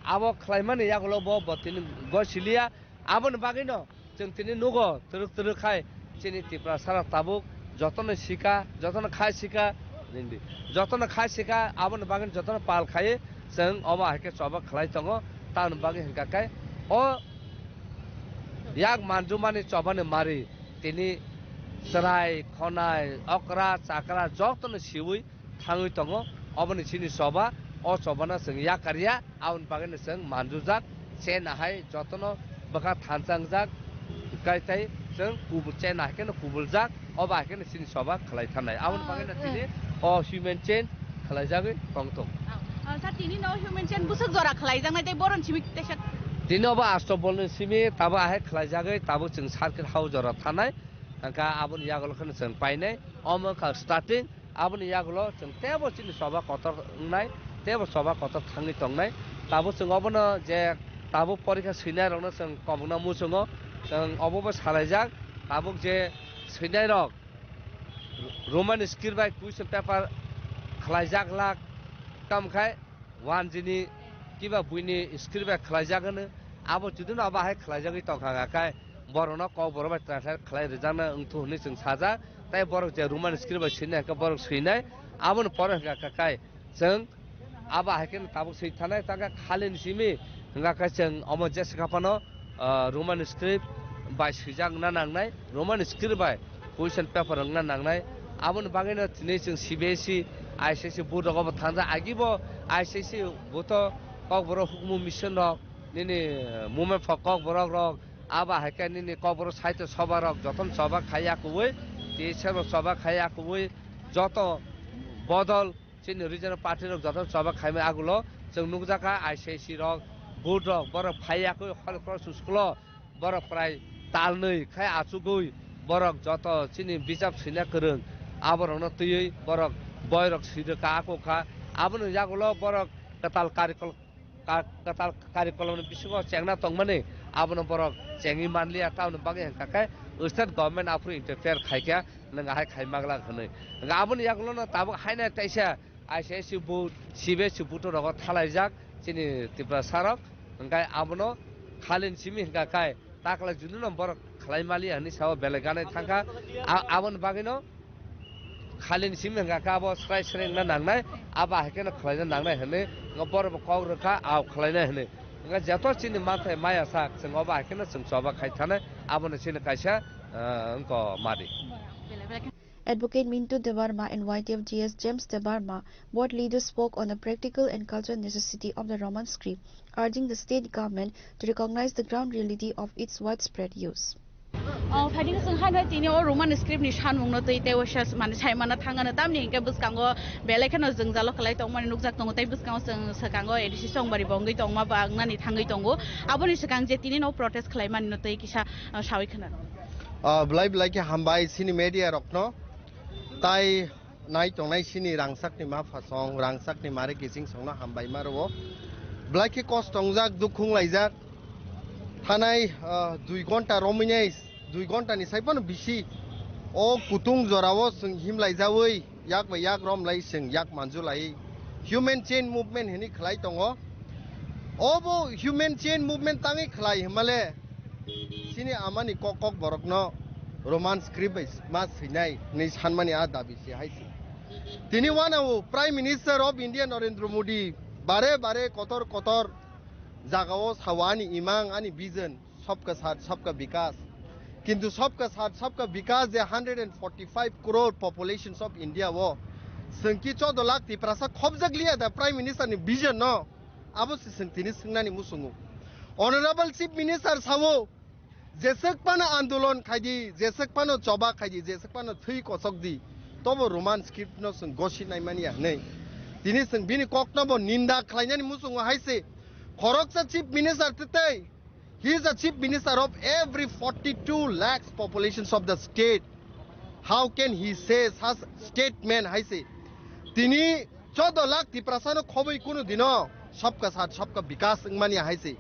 abo khlaimani yagulo bo, bo tini gosiliya. Aboni bagwino chwng tini nugo twrwk twrwk khai chini Tiprasa rok tabuk jotono sika, jotono khai sika, nindi, jotono khai sika, aboni bagwino jotono pal khai chwng omo hai khe choba khlai tongo. Tamoni bagwi hwnkha khe o yak manjumani chobani mari tini chwrai, khonai, okra, chakra jotono siwi thangwi tongo. Oboni chini choba, o chobano chwng yakarya, aboni bagwino chwng manjujak, chena hai jotono bwkha thansa wngjak, kai tai chwng kubul, chena hai kheno kubuljak, obo hai kheno chini choba khlai thanai. Aboni bagwino tini o human chain khlaijagwi tong tongo. Ah, sir, tini no human chain bwswk jora khlaijaknai tei boron simi teisa. Tini obo asto bolni simi tabo ahai khlaijagwi tabo chwng circuit house jora thanai. Hwnkha aboni yagulo kheno chwng painai. Omo wngkha starting. Aboni yagulo chwng tebo chini choba kotor wngnai, tebo choba kotor thangwi tongnai. Tabuk chwng obono je tabuk porikha swinai rokno chwng kobokna muchungo, chwng obobo salaijak. Tabuk je swinai rok Roman script bai question paper khlaijak lak, tamkhai wanjini kiba buini script bai khlaijak hwno, abo judino abo hai khlaijagwi tongkha kha khai borokno kokborok bai translate khlai rwjakna wngthu hwnwi chwng sajak. Tai borok je Roman script bai swinai hwnkhe borok swinai, aboni pore hwnkha kha khai chwng abo hai kheno tabuk swi thanai, tangkha khalini simi hwnkha khe chwng omo jesa kha phano, ah, Roman script bai swijak wngna nangnai, Roman script bai question paper wngna nangnai. Aboni bagwino tini chwng C B S E, I C S E board rogo bo thangjak. Agibo I C S E boto kokborok hukumu mission rok, nini, eh, movement for kokborok rok, abo hai khe nini kokborok sahitya sabha rok jotono choba khai ya kubui, T S F rok choba khai ya kubui, joto bodol chini regional party rok jotono choba khaimani agulo chwng nukjakha I C I C rok, board rok, borok phai yakwi Holy Cross school o borok prai talnwi khai achugwi borok joto chini bijap swina kwrwng aborokno twiwi borok boirok swirwkha akokha. Aboni yagulo borok kwtal karikol ka-, kwtal karikolomni bisingo chengna tongmani abono borok chengwi manliya, tamoni bagwi hwnkha khe state government aphuru interfere khaikha, nwng ahai khai maglak hwnwi. Hwnkha aboni yagulono tabuk haino teisa I C I C board, C B S E board rogo thalaijak chini Tiprasa rok, hwnkhe abono khalini simi hwnkha khe takla judino borok khlai mali hwnwi sao belai ganai thangkha. A-, aboni bagwino khalini simi hwnkha khe abo srai srai wngna nangnai, abo hai kheno khlaina nangnai hwnwi wngkha borokbo kok rwkha, ao khlainai hwnwi. Wngkha joto chini manthai maya sak chwng obo hai kheno chwng choba khai thanai, abono chini kaisa, ah, wngkha madi. Advocate Mintu Debbarma and Y T F G S James Debbarma, both leaders spoke on the practical and cultural necessity of the Roman script, urging the state government to recognize the ground reality of its widespread use. Oh, phaidi chwng hai bai tini o Roman script ni sanmung no twi tei waisa mane sai mana thangano, tamni hinkhe bwskango belai kheno jwngjalo khlai tongmani nukjak tongo tei bwskango chwng swkango A D C Songbari bongwi tongma ba wngnani thangwi tongo. Aboni swkang je tini no protest khlai mani no twi kisa, ah, sawi khna. Ah, belai belai khe hambai chini media rokno. Tai nai tongnai sini rangchakni ma phasong, rangchakni mare kiching songno hambai ma rwo. Belai khe kosto wngjak, dukhu wnglaijak. Thanai, ah, dui ghonta romwi nai, dui ghonta ni sai phano bisi o kutung jorao chwng himlaijawi yak bai yak romlai chwng yak manjulai human chain movement hinwi khlai tongo. Obo human chain movement tangwi khlai hwnmale, chini amani kok kok borokno Roman script bai ma swinai hinwi sanmani a dabi se hai se. Tini wanao Prime Minister of India Narendra Modi bare bare kotor kotor jagao sao ani imang ani vision Sabka Saath Sabka Vikas. Kintu Sabka Saath Sabka Vikas je hundred and forty five crore populations of India o chwng ki choudo lakh Tiprasa khobjak liya da Prime Minister ni vision no. Abo se chwng tini swngnani muchungo. Honorable Chief Minister sao, jeswk phano andolon khaidi, jeswk phano choba khaidi, jeswk phano thwi kochok di, tobo Roman script no chwng gosi naimani ya hwnwi. Tini chwng bini kokno bo ninda khlainani muchungo hai se. Khoroksa Chief Minister twtwi, he is a Chief Minister of every forty two lakhs populations of the state. How can he say such statement hai se? Tini chaudo lakh Tiprasa no khobwi kunu dino sabka saath sabka bikas wngmani hai se.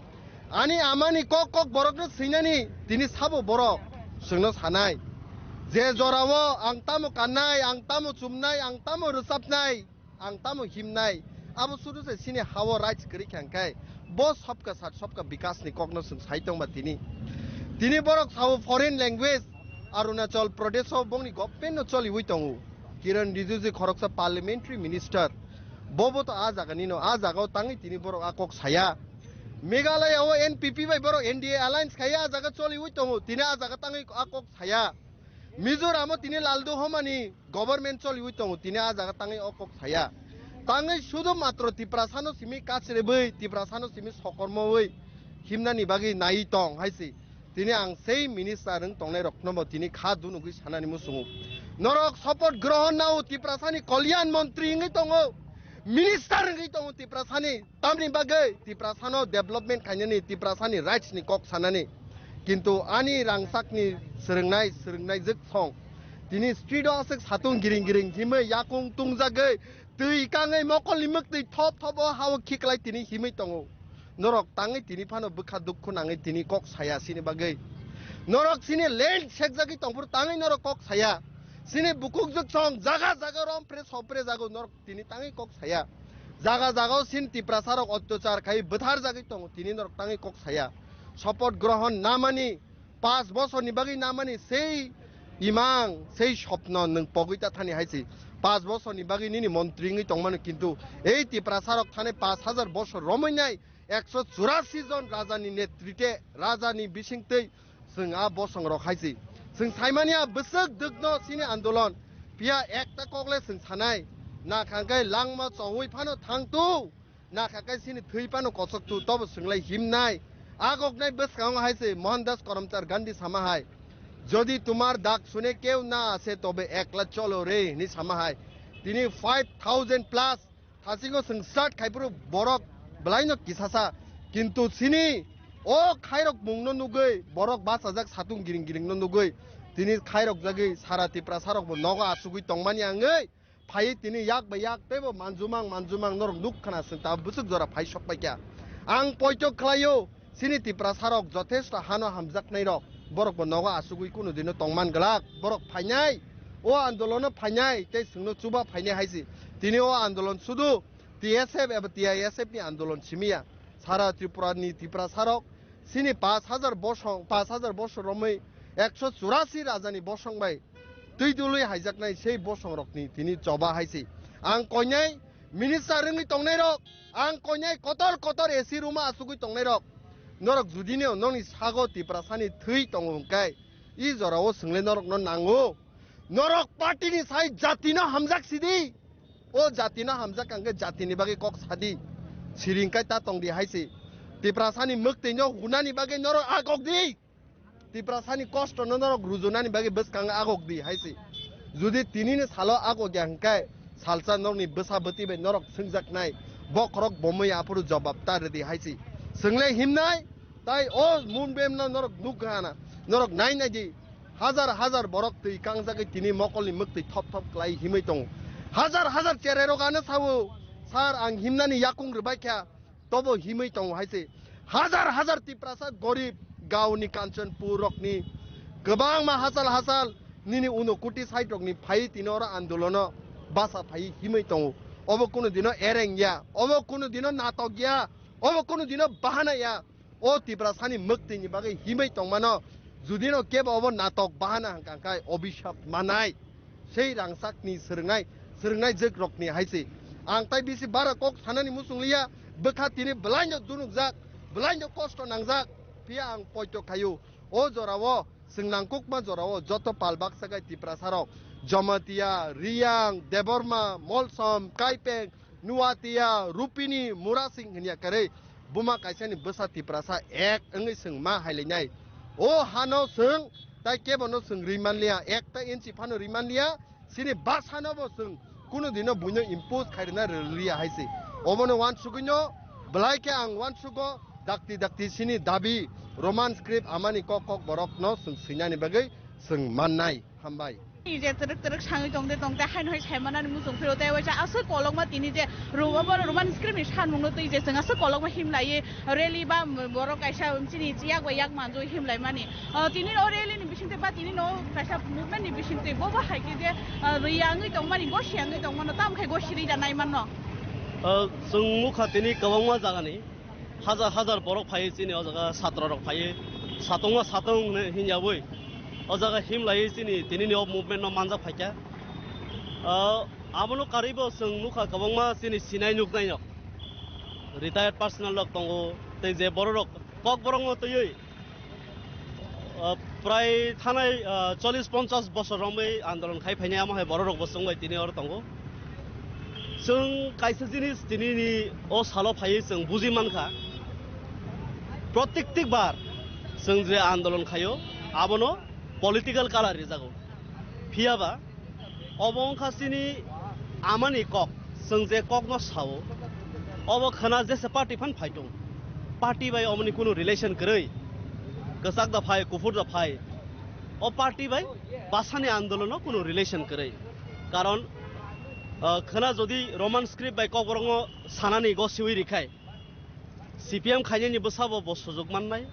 Ani amani kok kok borok no swinani tini sabo borok chwngno sanai. Je jorao ang tamo kannai, ang tamo chumnai, ang tamo rwchapnai, ang tamo himnai, abo sudu se sini hao rights kwrwi kha hwnkhe bo sabka saath sabka bikas ni kokno chwng sai tongba tini. Tini borok sao foreign language, Arunachal Pradesh o bongni government no choliwi tongo. Kiran Rijiju khoroksa parliamentary minister, bobo to a jaga nino, a jaga o tangwi tini borok a kok saya. Meghalaya o N P P bai borok N D A alliance khaya a jaga choliwi tongo, tini a jaga tangwi a kok saya. Mizoramo tini Lalduhomani government choliwi tongo, tini a jaga tangwi o kok saya. Tangwi sudu matro Tiprasano simi kachrebwi, Tiprasano simi sokormowi himnani bagwi naiwi tong hai se. Tini ang sei minister wng tongnai rokno bo tini kha dunugwi sanani muchungo. Norok support grohon nao Tiprasani kalyan montri wngwi tongo, minister wngwi tongo Tiprasani. Tamni bagwi Tiprasano development khainani, Tiprasani rights ni kok sanani. Kintu ani rangchakni swrwngnai, swrwngnai jwk song. Tini street o aswk satung giring giring himwi yakung tungjagwi, twi kangwi mokolni mwktwi thop thop o hao khiklai tini himwi tongo. Norok tangwi tini phano bwkha dukhu nangwi tini kok saya sini bagwi. Norok sini land sekjagwi tongphuru tangwi norok kok saya. Sini bukuk jwk song jaga jaga rom pre sopre jago norok tini tangwi kok saya. Jaga jaga o sin Tiprasa rok otyachar khai bwthar jagwi tongo, tini norok tangwi kok saya. Support grohon namani, pas bosor ni bagwi namani sei imang, sei sopno nwng pogwi ta thani hai se. Pas bosor ni bagwi nini montri wngwi tongmano, kintu ei Tiprasa rok thani pas hajar bosor romwi nai, ekso churasi jon raja ni netrite, raja ni bisingtwi Chwng a bosong rok hai se. Chwng saimani a bwswk dwkno sini andolon. Piya ekta kokle chwng sanai. Na kha khe langma chowi phano thang tu. Na kha khe sini thwi phano kochok tu. Tobo chwng lai himnai. Agoknai bwskango hai se Mohandas Karamchand Gandhi sama hai. Jodi tumar dak sune keu na ase tobe ekla cholo re hini sama hai. Tini five thousand plus Thasingo chwng start khaiphuru borok belaino kisasa, kintu sini o khairok mungno nugwi borok bachajak satung giring giringno nugwi tini khairok jagwi sara Tiprasa rokbo nogo asugwi tongmani wngwi phaiwi tini yak bai yak teibo manjumang manjumang norok nuk khna chwng ta bwswk jora phai sok paikha. Ang poito khlaio, Chini Tiprasa rok jothesto hano hamjaknai rok, borok bo nogo asugwi kunu dino tongman glak, borok phainai, o andolono phainai, tei chwngno chuba phainai hai se. Tini o andolon sudu T S F eba T I S F ni andolon simi ya. Sara Tripura ni Tiprasa rok chini pash hajar bosong, pash hajar bosong romwi ekso churasi raja ni bosong bai twi dului haijaknai sei bosong rokni tini choba hai se. Ang koinai minister wngwi tongnai rok, ang koinai kotor kotor A C room o asugwi tongnai rok, norok judino nokni sago Tiprasani thwi tongo hwnkhe, i jorao chwngle norokno nango. Norok party ni sai jatino hamjak sidi. O jatino hamjak hwnkhe jatini bagwi kok sadi. Siring kai ta tongdi hai se. Tiprasani mwktwino hunani bagwi norok a kok di. Tiprasani kosto no norok rujunani bagwi bwskang agok di hai se. Judi tinini salo agok ya hwnkhe salsa norokni bwsa bwtwi bai norok swngjaknai, bokhorok bomwi aphuru jobab ta rwdi hai se. Chwngle himnai, tai o mun bem no norok nukha na, norok nai nai di. Hajar hajar borok twi kangjagwi tini mokolni mwktwi thop thop klai himwi tongo. Hajar hajar cherai rok ano sao, "Sir, ang himnani yakung rwbai kha." Tobo himwi tongo hai se. Hajar hajar Tiprasa gorib gaoni Kanchanpur rokni kwbangma hachal hachal nini Unokoti side rokni phai tini oro andolono basa phai himwi tongo. Obo kunu dino ereng ya, obo kunu dino natok ya, obo kunu dino bahana ya. O Tiprasani mwktwini bagwi himwi tongmano, judino kebo obo natok bahana hwnkha khe obisap manai. Sei rangchakni swrwngnai, swrwngnai jwkrokni hai se. Ang tai bisi bara kok sanani muchung liya, bwkha tini bwlaino dunukjak, bwlaino kosto nangjak, phiya ang poito khaio. O jorao, chwng nangkukma jorao joto pal baksa gai Tiprasarok, Jamatia, Riyang, Debbarma, Molsom, Kaipeng, Nuatia, Rupini, Murasing hinya kwrwi buma kaisani bwsa Tiprasa ek wngwi chwng ma hailainai. O hano chwng tai kebono chwng ri manliya, ekta inchi phano ri manliya, chini bwsano bo chwng kunu dino buino impose khairina rwliya hai se. Obono wansugwino belai khe ang wansugo dakti dakti chini dabi Roman script amani kok kok borokno chwng swinani bagwi chwng mannai. Hambai. je twrwk twrwk sangwi tongde tongde haino hai saimanani muchung phiro tei waisa aswk kolokma tini je Ro-, obo Roman script ni sanmungno twi je chwng aswk kolokma himlaiwi rally ba borok kaisa chini yak bai yak manjui himlaimani. Ah, tini o rally ni bisingtwi ba tini no kaisa movement ni bisingtwi bobo hai khe je, ah, riyangwi tongmani, gosi yangwi tongmano, tamo khe gosi rida naimanno. Ah, chwng nukha tini kwbangma jagani hajar hajar borok phaiwi chini o jaga satro rok phaiwi satongma satong hinwi hinyawi o jaga himlaiwi chini tini ni o movement no manjak phaikha. Ah, abono karwibo chwng nukha kwbangma chini sinai nuknai rok, retired personnel rok tongo, tei je borok rok Kokborok no twiwi, ah, prai thanai, ah, chollish ponchash bosor romwi andolon khai phainai, amo hai borok rok bo chwng bai tini oro tongo. Chwng kaisa jinis tini ni o salo phaiwi chwng buji mankha, protektik bar chwng je andolon khaio, abono political color rijago. Phiyaba obo wngkha chini amani kok, chwng je kokno sao, obo khwna jesa party phan phaitung, party bai omoni kunu relation kwrwi, kwchak da phai, kuphur da phai, o party bai basani andolono kunu relation kwrwi. Karon, ah, khwna jodi Roman script bai Kokborokno sanani gosiwi rikhai, C P M khainani bwsabo bo sujuk mannai,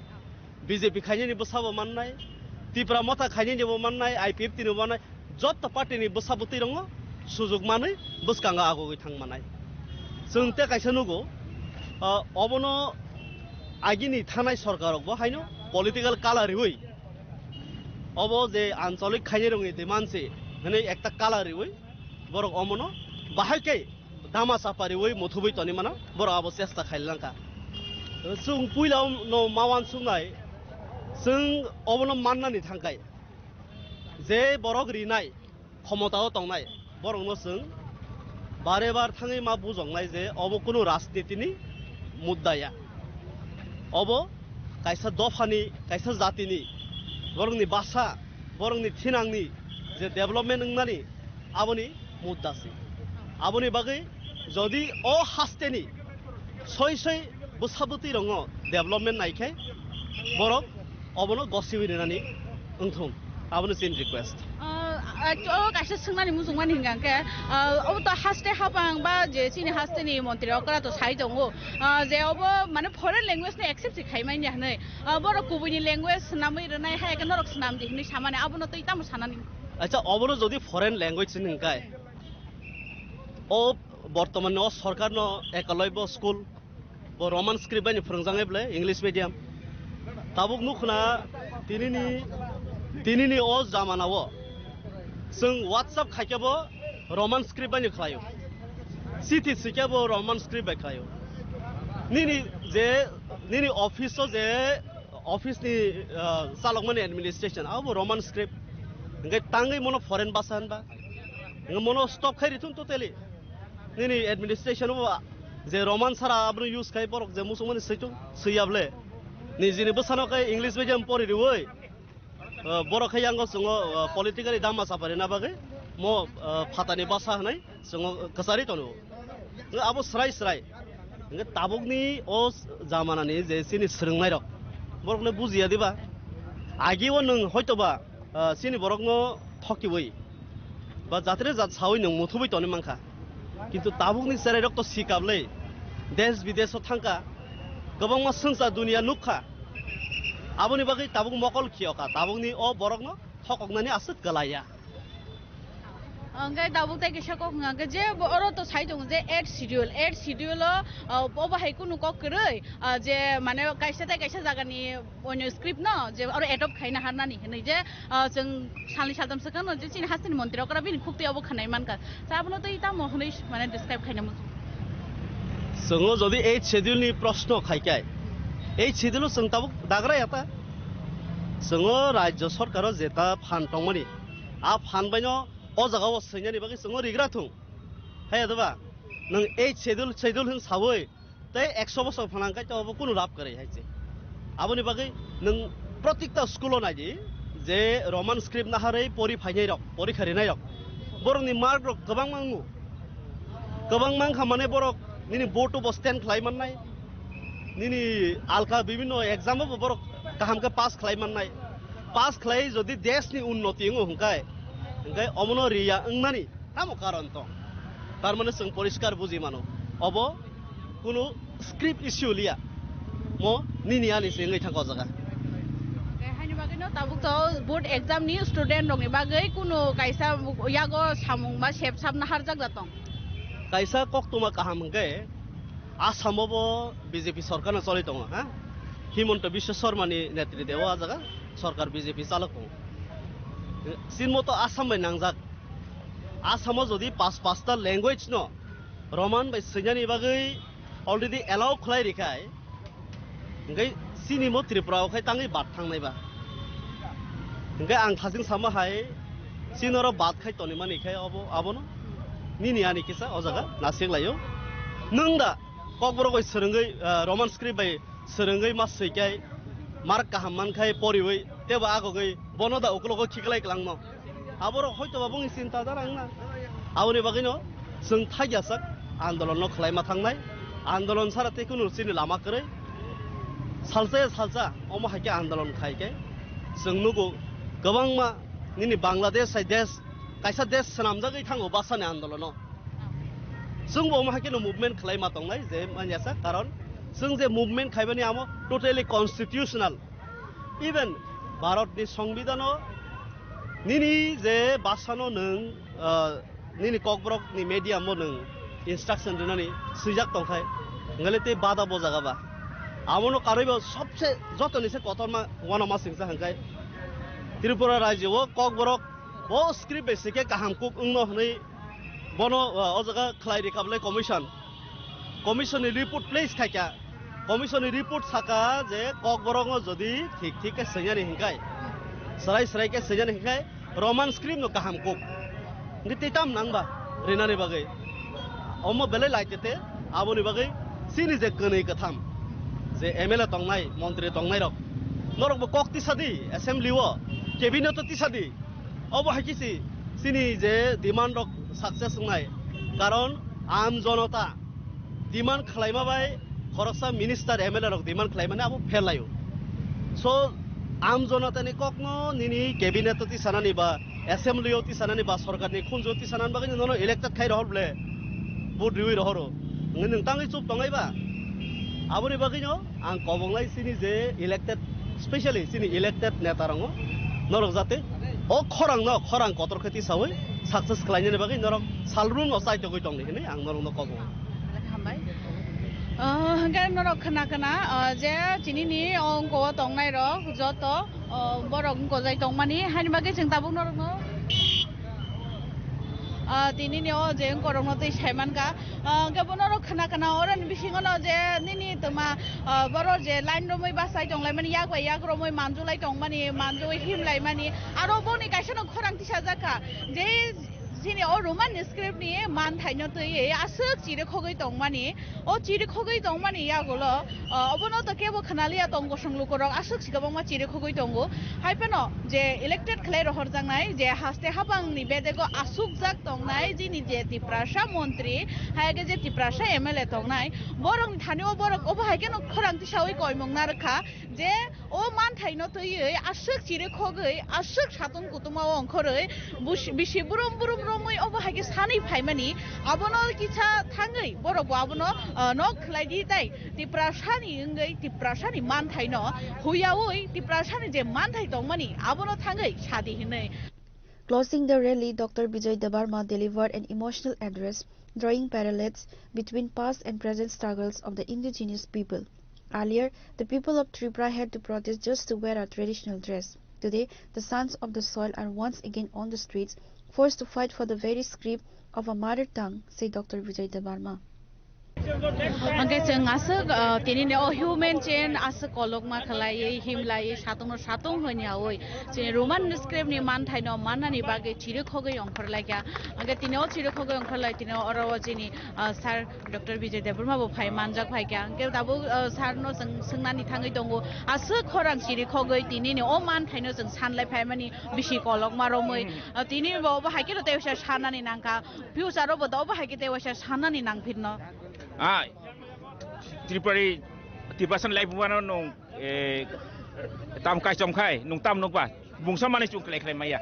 B J P khainani bwsabo mannai, Tipra Motha khainani bo mannai, I P F T ni bo mannai, jotto party ni bwsa bwtwi rokno sujuk manwi bwskango agogwi thang manai. Chwng tei kaisa nugo, ah, obono agini thanai sorkar rok bo haino political color riwi, obo je ancholik khainai rokni demand se hwnwi ekta color riwi borok omono bahai khe dama chapariwi muthubwi toni mano, borok abo chesta khailangkha. Chwng puila no ma uansuknai, chwng obono mannani thangkai, je borok rinai, khomotao tongnai, borokno chwng bare bar thangwi ma bujoknai je obo kunu rajnitini mudda ya. Obo kaisa dophani, kaisa jatini, borokni basa, borokni thinangni je development wngnani, aboni mudda se. Aboni bagwi jodi o hasteni soi soi bwsa bwtwi rokno development naikhai, borok obono gosiwi rinani wngthung, abono chini request. Ah, o kaisa swngnani muchungmani hingka khe, ah, obo to haste hapang ba je chini hasteni montri okra to sai tongo, ah, je obo mane foreign language ni accept se khaimani hinwi, ah, borok kubuini language swnamwi rwnai hai khe norok swnam di hinwi samani, abono twi tamo sanani? Acha, obono jodi foreign language se hingkai, o bortoman o sorkar no ekalaibo school bo Roman script bai ni phwrwngjaknai bwle, English medium. Tabuk nukhna tinini, tinini o jamana o chwng WhatsApp khaikhe bo Roman script bai ni khlaio, chithi swikhe bo Roman script bai khlaio. Nini je, nini office o je office ni, ah, chalokmani administration, abo Roman script. Hingke tangwi mono foreign basa hinba. Hingke mono stop khai rithun totally. Nini administration bo je Roman sara abro use khai borok je musukmani switung, swiyable. Nijini bwsano khai English medium pori riwi, ah, borok khai yango chwngo, ah, politically dama chapari na bagwi mo, ah, phatani basa hinwi chwngo kwchari tono. Abo srai srai. Hingke tabukni o jamanani je chini swrwngnairok, borokno bujiya diba? Agi o nwng hoitoba, ah, chini borokno thokiwi ba jatre jat sawi nwng muthubwi toni mankha. Kintu tabukni cherairok to sikable, desh bidesh o thangkha, kwbangma swngchar duniya nukha. Aboni bagwi tabuk mokol khiyoka, tabukni o borokno thokoknani aswk kwlaiya. Hingke tabuk tei kisa kok hingka khe je bo oro to sai tongo je eighth schedule, eighth schedule o, ah, obo hai kunu kok kwrwi, ah, je mane kaisa tei kaisa jagani onyo script no je oro adopt khaina harnani hinwi je, ah, chwng salni saltam swkang no je chini hasteni montri okra bini khuk twi obo khwnai mankha. Sa abono tei tamo hinwi mane describe khaina muchung. Chwngo jodi eighth schedule ni proshno khai khe, eighth schedule o chwng tabuk dagra ya ta. Chwngo rajyo sorkar o jeta phan tongmani, a phan bai no o jaga o swinani bagwi chwngo rigra thung. Hai ya doba? Nwng eighth schedule, schedule hin sawi tei ekso bosor phanang kai to obo kunu lab kwrwi hai se. Aboni bagwi nwng protikta school o naidi je Roman script naharwi pori phainai rok, porikha rinai rok, borokni mark rok kwbangma wngo. Kwbangma wngkha mane borok nini board o bo stand khlai mannai, nini alka bibhinno exam o bo borok kaham khe pass khlai mannai. Pass khlai jodi desh ni unnoti wngo hwnkhe, Hwnkhe omono riya wngnani tamo karon tong? Tar mane chwng poriskar buji mano, obo kunu script issue liya, mo nini ani se wngwi thangkha o jaga. Hwnkhe haini bagwino tabuk to board exam ni student rokni bagwi kunu kaisa yago samung ba sep sap naharjak da tong? Kaisa koktwma kaham hwnkhe Assam o bo B J P sorkar no choli tongo, ha? Himanta Biswa Sarma ni netrite o a jaga sorkar B J P chalok tongo. Chini moto Assam bai nangjak. Assam o jodi pas pasta language no Roman bai swinani bagwi already allow khlai rikhai, hwnkhe chini mo Tripura o khai tangwi bad thangnai ba. Hwnkhe ang thaching sama hai, chini oro bad khai toni mani khai obo, abono nini ani kisa o jaga nasik laio. Nwng da Kokborok bai swrwngwi, ah, Roman script bai swrwngwi ma swikai, mark kaham mankhai poriwi, tebo agogwi bono da uklogo khiklai klangno. Aborok hoito ba bongni chinta dara wngna. Aboni bagwino chwng thaiyasak andolonno khwlaima thangnai. Andolon sara tei kunu chini lama kwrwi. Salsa ya salsa omo hai khe andolon khai khe chwng nugo kwbangma nini Bangladesh hai desh, kaisa desh swnamjagwi thango bwsani andolono. Chwngbo omo hai kheno movement khwlaima tongnai je manyasa, karon chwng je movement khaibani amo totally constitutional. Even Bharatni Songbidanw nini je bhasano nwng, ah, nini Kokborokni mediumbo nwng instruction rinani swijak tongkhai, hwnkhe tei bada bo jaga ba. Abono karwibo sobse jotoni se kotorma uanama singsa hwnkhe Tripura rajyo o Kokborok bo script bai sikhe kaham kuk wngno hwnwi bono, ah, o jaga khlai rikha bwlai commission. Commission ni report place khaikha. Commission ni report saka je Kokborok no jodi thik thik khe sengani hinkhai, srai srai khe sengani hinkhai Roman script no kaham kuk. Ngi tei tam nang ba rinani bagwi. Omo belai lai tete aboni bagwi chini je kwnwi kwtham je M L A tongnai, montri tongnai rok, norok bo kok tisa di, assembly o, cabinet o tisa di. Obo hai khe si chini je demand rok success wngnai, karon aam jonota demand khlaima bai khoroksa minister M L A rok demand khlaimani abo fail laio. So aam jonota ni kokno nini cabinet o tisanani ba assembly o tisanani ba sorkar ni khunju o tisanani bagwi nono elected khai rohor ble, vote riwi rohoro, nwng tangwi chup tongnai ba? Aboni bagwino ang kobonglai chini je elected, specially chini elected neta rokno norok jate o khorang no khorang kotor khe tisawi success khlainani bagwi norok salrung no chaitogwi tongdi hinwi ang norok no kobongo. Hambai. Ah, hwnkhe norok khna khna, ah, je chini ni ongko o tongnai rok joto, ah, borok wngkojai tongmani haini bagwi chwng tabuk norok no Ah, tini ni o je wngkorok no twi sai mankha. Ah, hwnkhe bono rok khna khna oro ni bisingo no je nini twma, ah, boro je line romwi bachai tonglaimani, yak bai yak romwi manjulai tongmani, manjui himlaimani. Aro boni kaisa no khorang tisajak kha je chini o Roman script ni manthai no twiwi aswk chiri khogwi tongmani. O chiri khogwi tongmani yagulo, ah, obono to kebo khna liya tong, bosong lukorok aswk si kwbangma chiri khogwi tongo. Hai phano je elected khlai rohorjaknai je haste habangni bedego asukjak tongnai jini je Tiprasa montri, hai khe je Tiprasa M L A tongnai, borokni thani o borok obo hai kheno khorang tisawi koimung narwkha je o manthaino twiwi aswk chiri khogwi, aswk satung kutumao ongkhorwi, busi-, bisi burum burum romwi obo hai khe sanwi phaimani, abono kisa thangwi borok bo abono, ah, nok khlai di tai Tiprasani wngwi Tiprasani manthaino huyaui Tiprasani je manthai tongmani abono thangwi sadi hinwi. Closing the rally, Doctor Bijoy Debbarma delivered an emotional address, drawing parallels between past and present struggles of the indigenous people. Earlier, the people of Tripura had to protest just to wear a traditional dress. Today, the sons of the soil are once again on the streets, forced to fight for the very script of a mother tongue, said Doctor Bijoy Debbarma. Hwnkhe chwng aswk, ah, tini ni o human chain aswk kolokma khlaiwi, himlaiwi, satungno satung hwnyaui, chini Roman script ni manthaino mannani bagwi chiri khogwi ongkhorlaikha. Hwnkhe tini o chiri khogwi ongkhorlai, tini oro o chini, ah, sir Doctor Bijoy Debbarma bo phai manjak phaikha. Hwnkhe tabuk, ah, sir no chwng swngnani thangwi tongo, aswk khorang chiri khogwi tini ni o manthaino chwng sanlai phaimani bisi kolokma romwi. Ah, tini bo obo hai kheno tei waisa sanani nangkha. Future o bo da obo hai khe tei waisa sanani nangphirno. Ai, Tripuri, Tiprasani life wano nung, eh, tam kaichom khai, nung tam nukba, bungsa mani chung khlai khlai maya.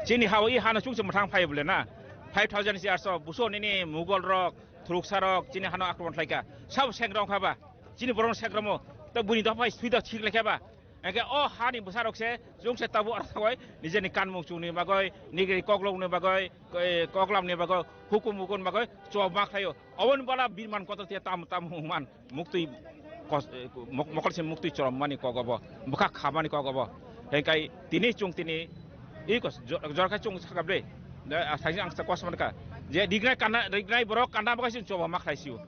Chini hao i hano chungse mwthang phai bole na. Five thousand years o buso nini Mughal rok, Thuruksa rok, chini hano akromon khlaika. Sabo sengrong kha ba. Chini borok sengromo. Ta buni dophai sui da thik lekha ba. Engke o hani bwsa rok se chungse tabu aro thagoi nijeni kanmung chungni bagoi, nigri koklokni bagoi, eh, koklamni bagoi, hukum hukum bagoi choba khlaio. Oboni bala birman kotor te tam tam man. Muktwi kos-, eh, mok-, mokol se muktwi choromani kok obo, bwkha khamani kok obo. Hengkai tini chwng tini i kos-, jo-, jorkha chwng sakha ble. Da, a, saijing ang sa kos mankha. Je rignai kana, rignai borok kana bagwi chwng choba ma khlai sio.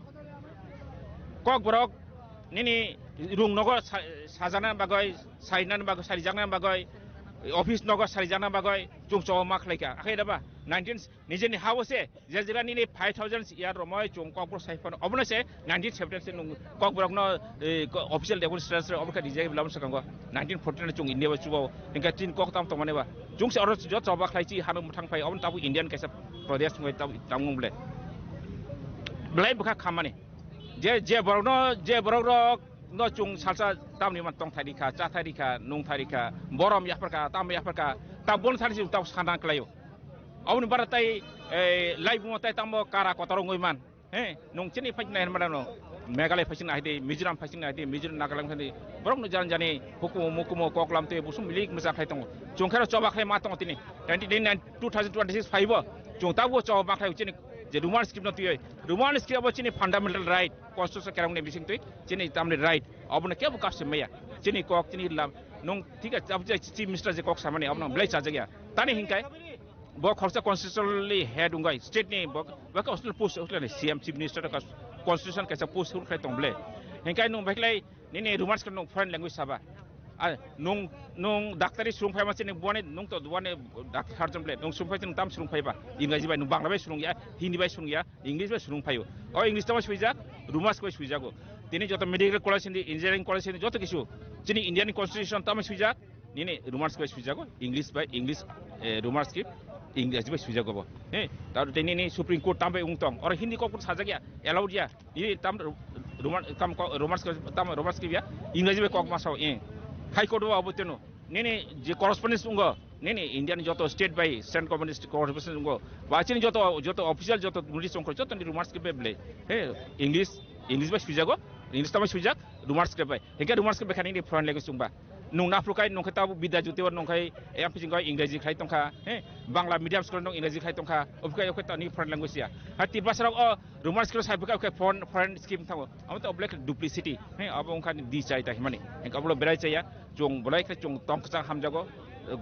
Kok borok nini rung nogo sa-, sajana bagwi, sainani bagwi, sarijakna bagwi, office nogo sarijakna bagwi chwng choba ma khlaika. Akhai daba nineteen nijeni hao se, je jaga nini five thousand year romoi chwng kokborok sai phano. Obono se nineteen seventy se nung kokborokno, eh, ko-, official demonstration obo khe rijak belamo swkango. Nineteen forty nine chwng India bo chubo. Hingke tin kok tam tongmani ba. Chwng se oro jo choba khlai chi hano mwthang phai. Obono tabuk Indian kaisa Pradesh wngwi tabuk tangmung ble. Belai bwkha khammani. Je, je borokno, je borok rok no chwng salsa tamni man tong thai rikha, cha thai rikha, nung thai rikha, borom yapharkha, tam yapharkha, ta bon thani chwng tabuk sana khlaio. Aboni bara tai, eh, laibuma tai tamo kara kotor wngwi man. He, nung chini phai nai mano. Meghalaya phai sing nai di, Mizoram phai sing nai di, Mizoram Nagaland phai di. Borok no jan jani hukumu mukumu koklam te busum milik misa khai tongo. Chwng khero choba khai ma tongo tini. Twenty nine, two thousand twenty six phai bo. Chwng tabuk choba khai chini je Roman script no twi. Roman script abo chini fundamental right, constitution kerang ni bising twi chini tamni right. Abono kebo kapse maya. Chini kok, chini lam. Nung thik ase, abo je chief minister je kok samani abono belai chajak ya. Tani hinkai. Bo khoroksa constitutionally head wngwi state ni bo, bo constitutional post wngkhlani C M, chief minister ka constitution kaisa post wngkhlai tong ble. Hinkai nung baikhlai nini Roman script nung foreign language saba. A nung, nung daktari surung phaima chini buani nung to buani doctor surgeon ble nung surung phai chini tam surung phaiba. Ingreji bai nung Bangla bai surung ya, Hindi bai surung ya, English bai surung phaio. O English tamo swijak, Roman script bai swijago. Tini joto medical college hindi, engineering college hindi joto kisu chini Indian constitution tamo swijak. Nini Roman script bai swijago, English bai, English, eh, Roman script, English bai swijago bo. He, ta tei nini Supreme Court tambai wng tong. Oro Hindi kok sajak ya, allowed ya. Nini tam Roman, tam ko-, Roman script, tam Roman script ya, English bai kok masao, eh. High Court bo abo teno. Nini je correspondence wnggo, nini India ni joto state bai, state government correspondence wnggo. Ba chini joto, joto official, joto notice wngkho, joto ni Roman script bai ble. He, English, English bai swijago, English tambai swijak, Roman script bai. Hingke Roman script bai khani ni foreign language wngba. Nung naphru kai nung khe tabuk Bidya Jyoti o nung khai, eh, yang pising khe Ingreji khai tongkha, he? Bangla medium school nung Ingreji khai tongkha, obo khe, obo khe tani foreign language ya. Ha, Tiprasa rok o Roman school sai bwkha khe foreign, foreign scheme thango. Amo to black duplicity, he? Abo wngkha ni di chai ta himani. Hingke abo belai chaya, chwng belai khe chwng tong kwchang hamjago,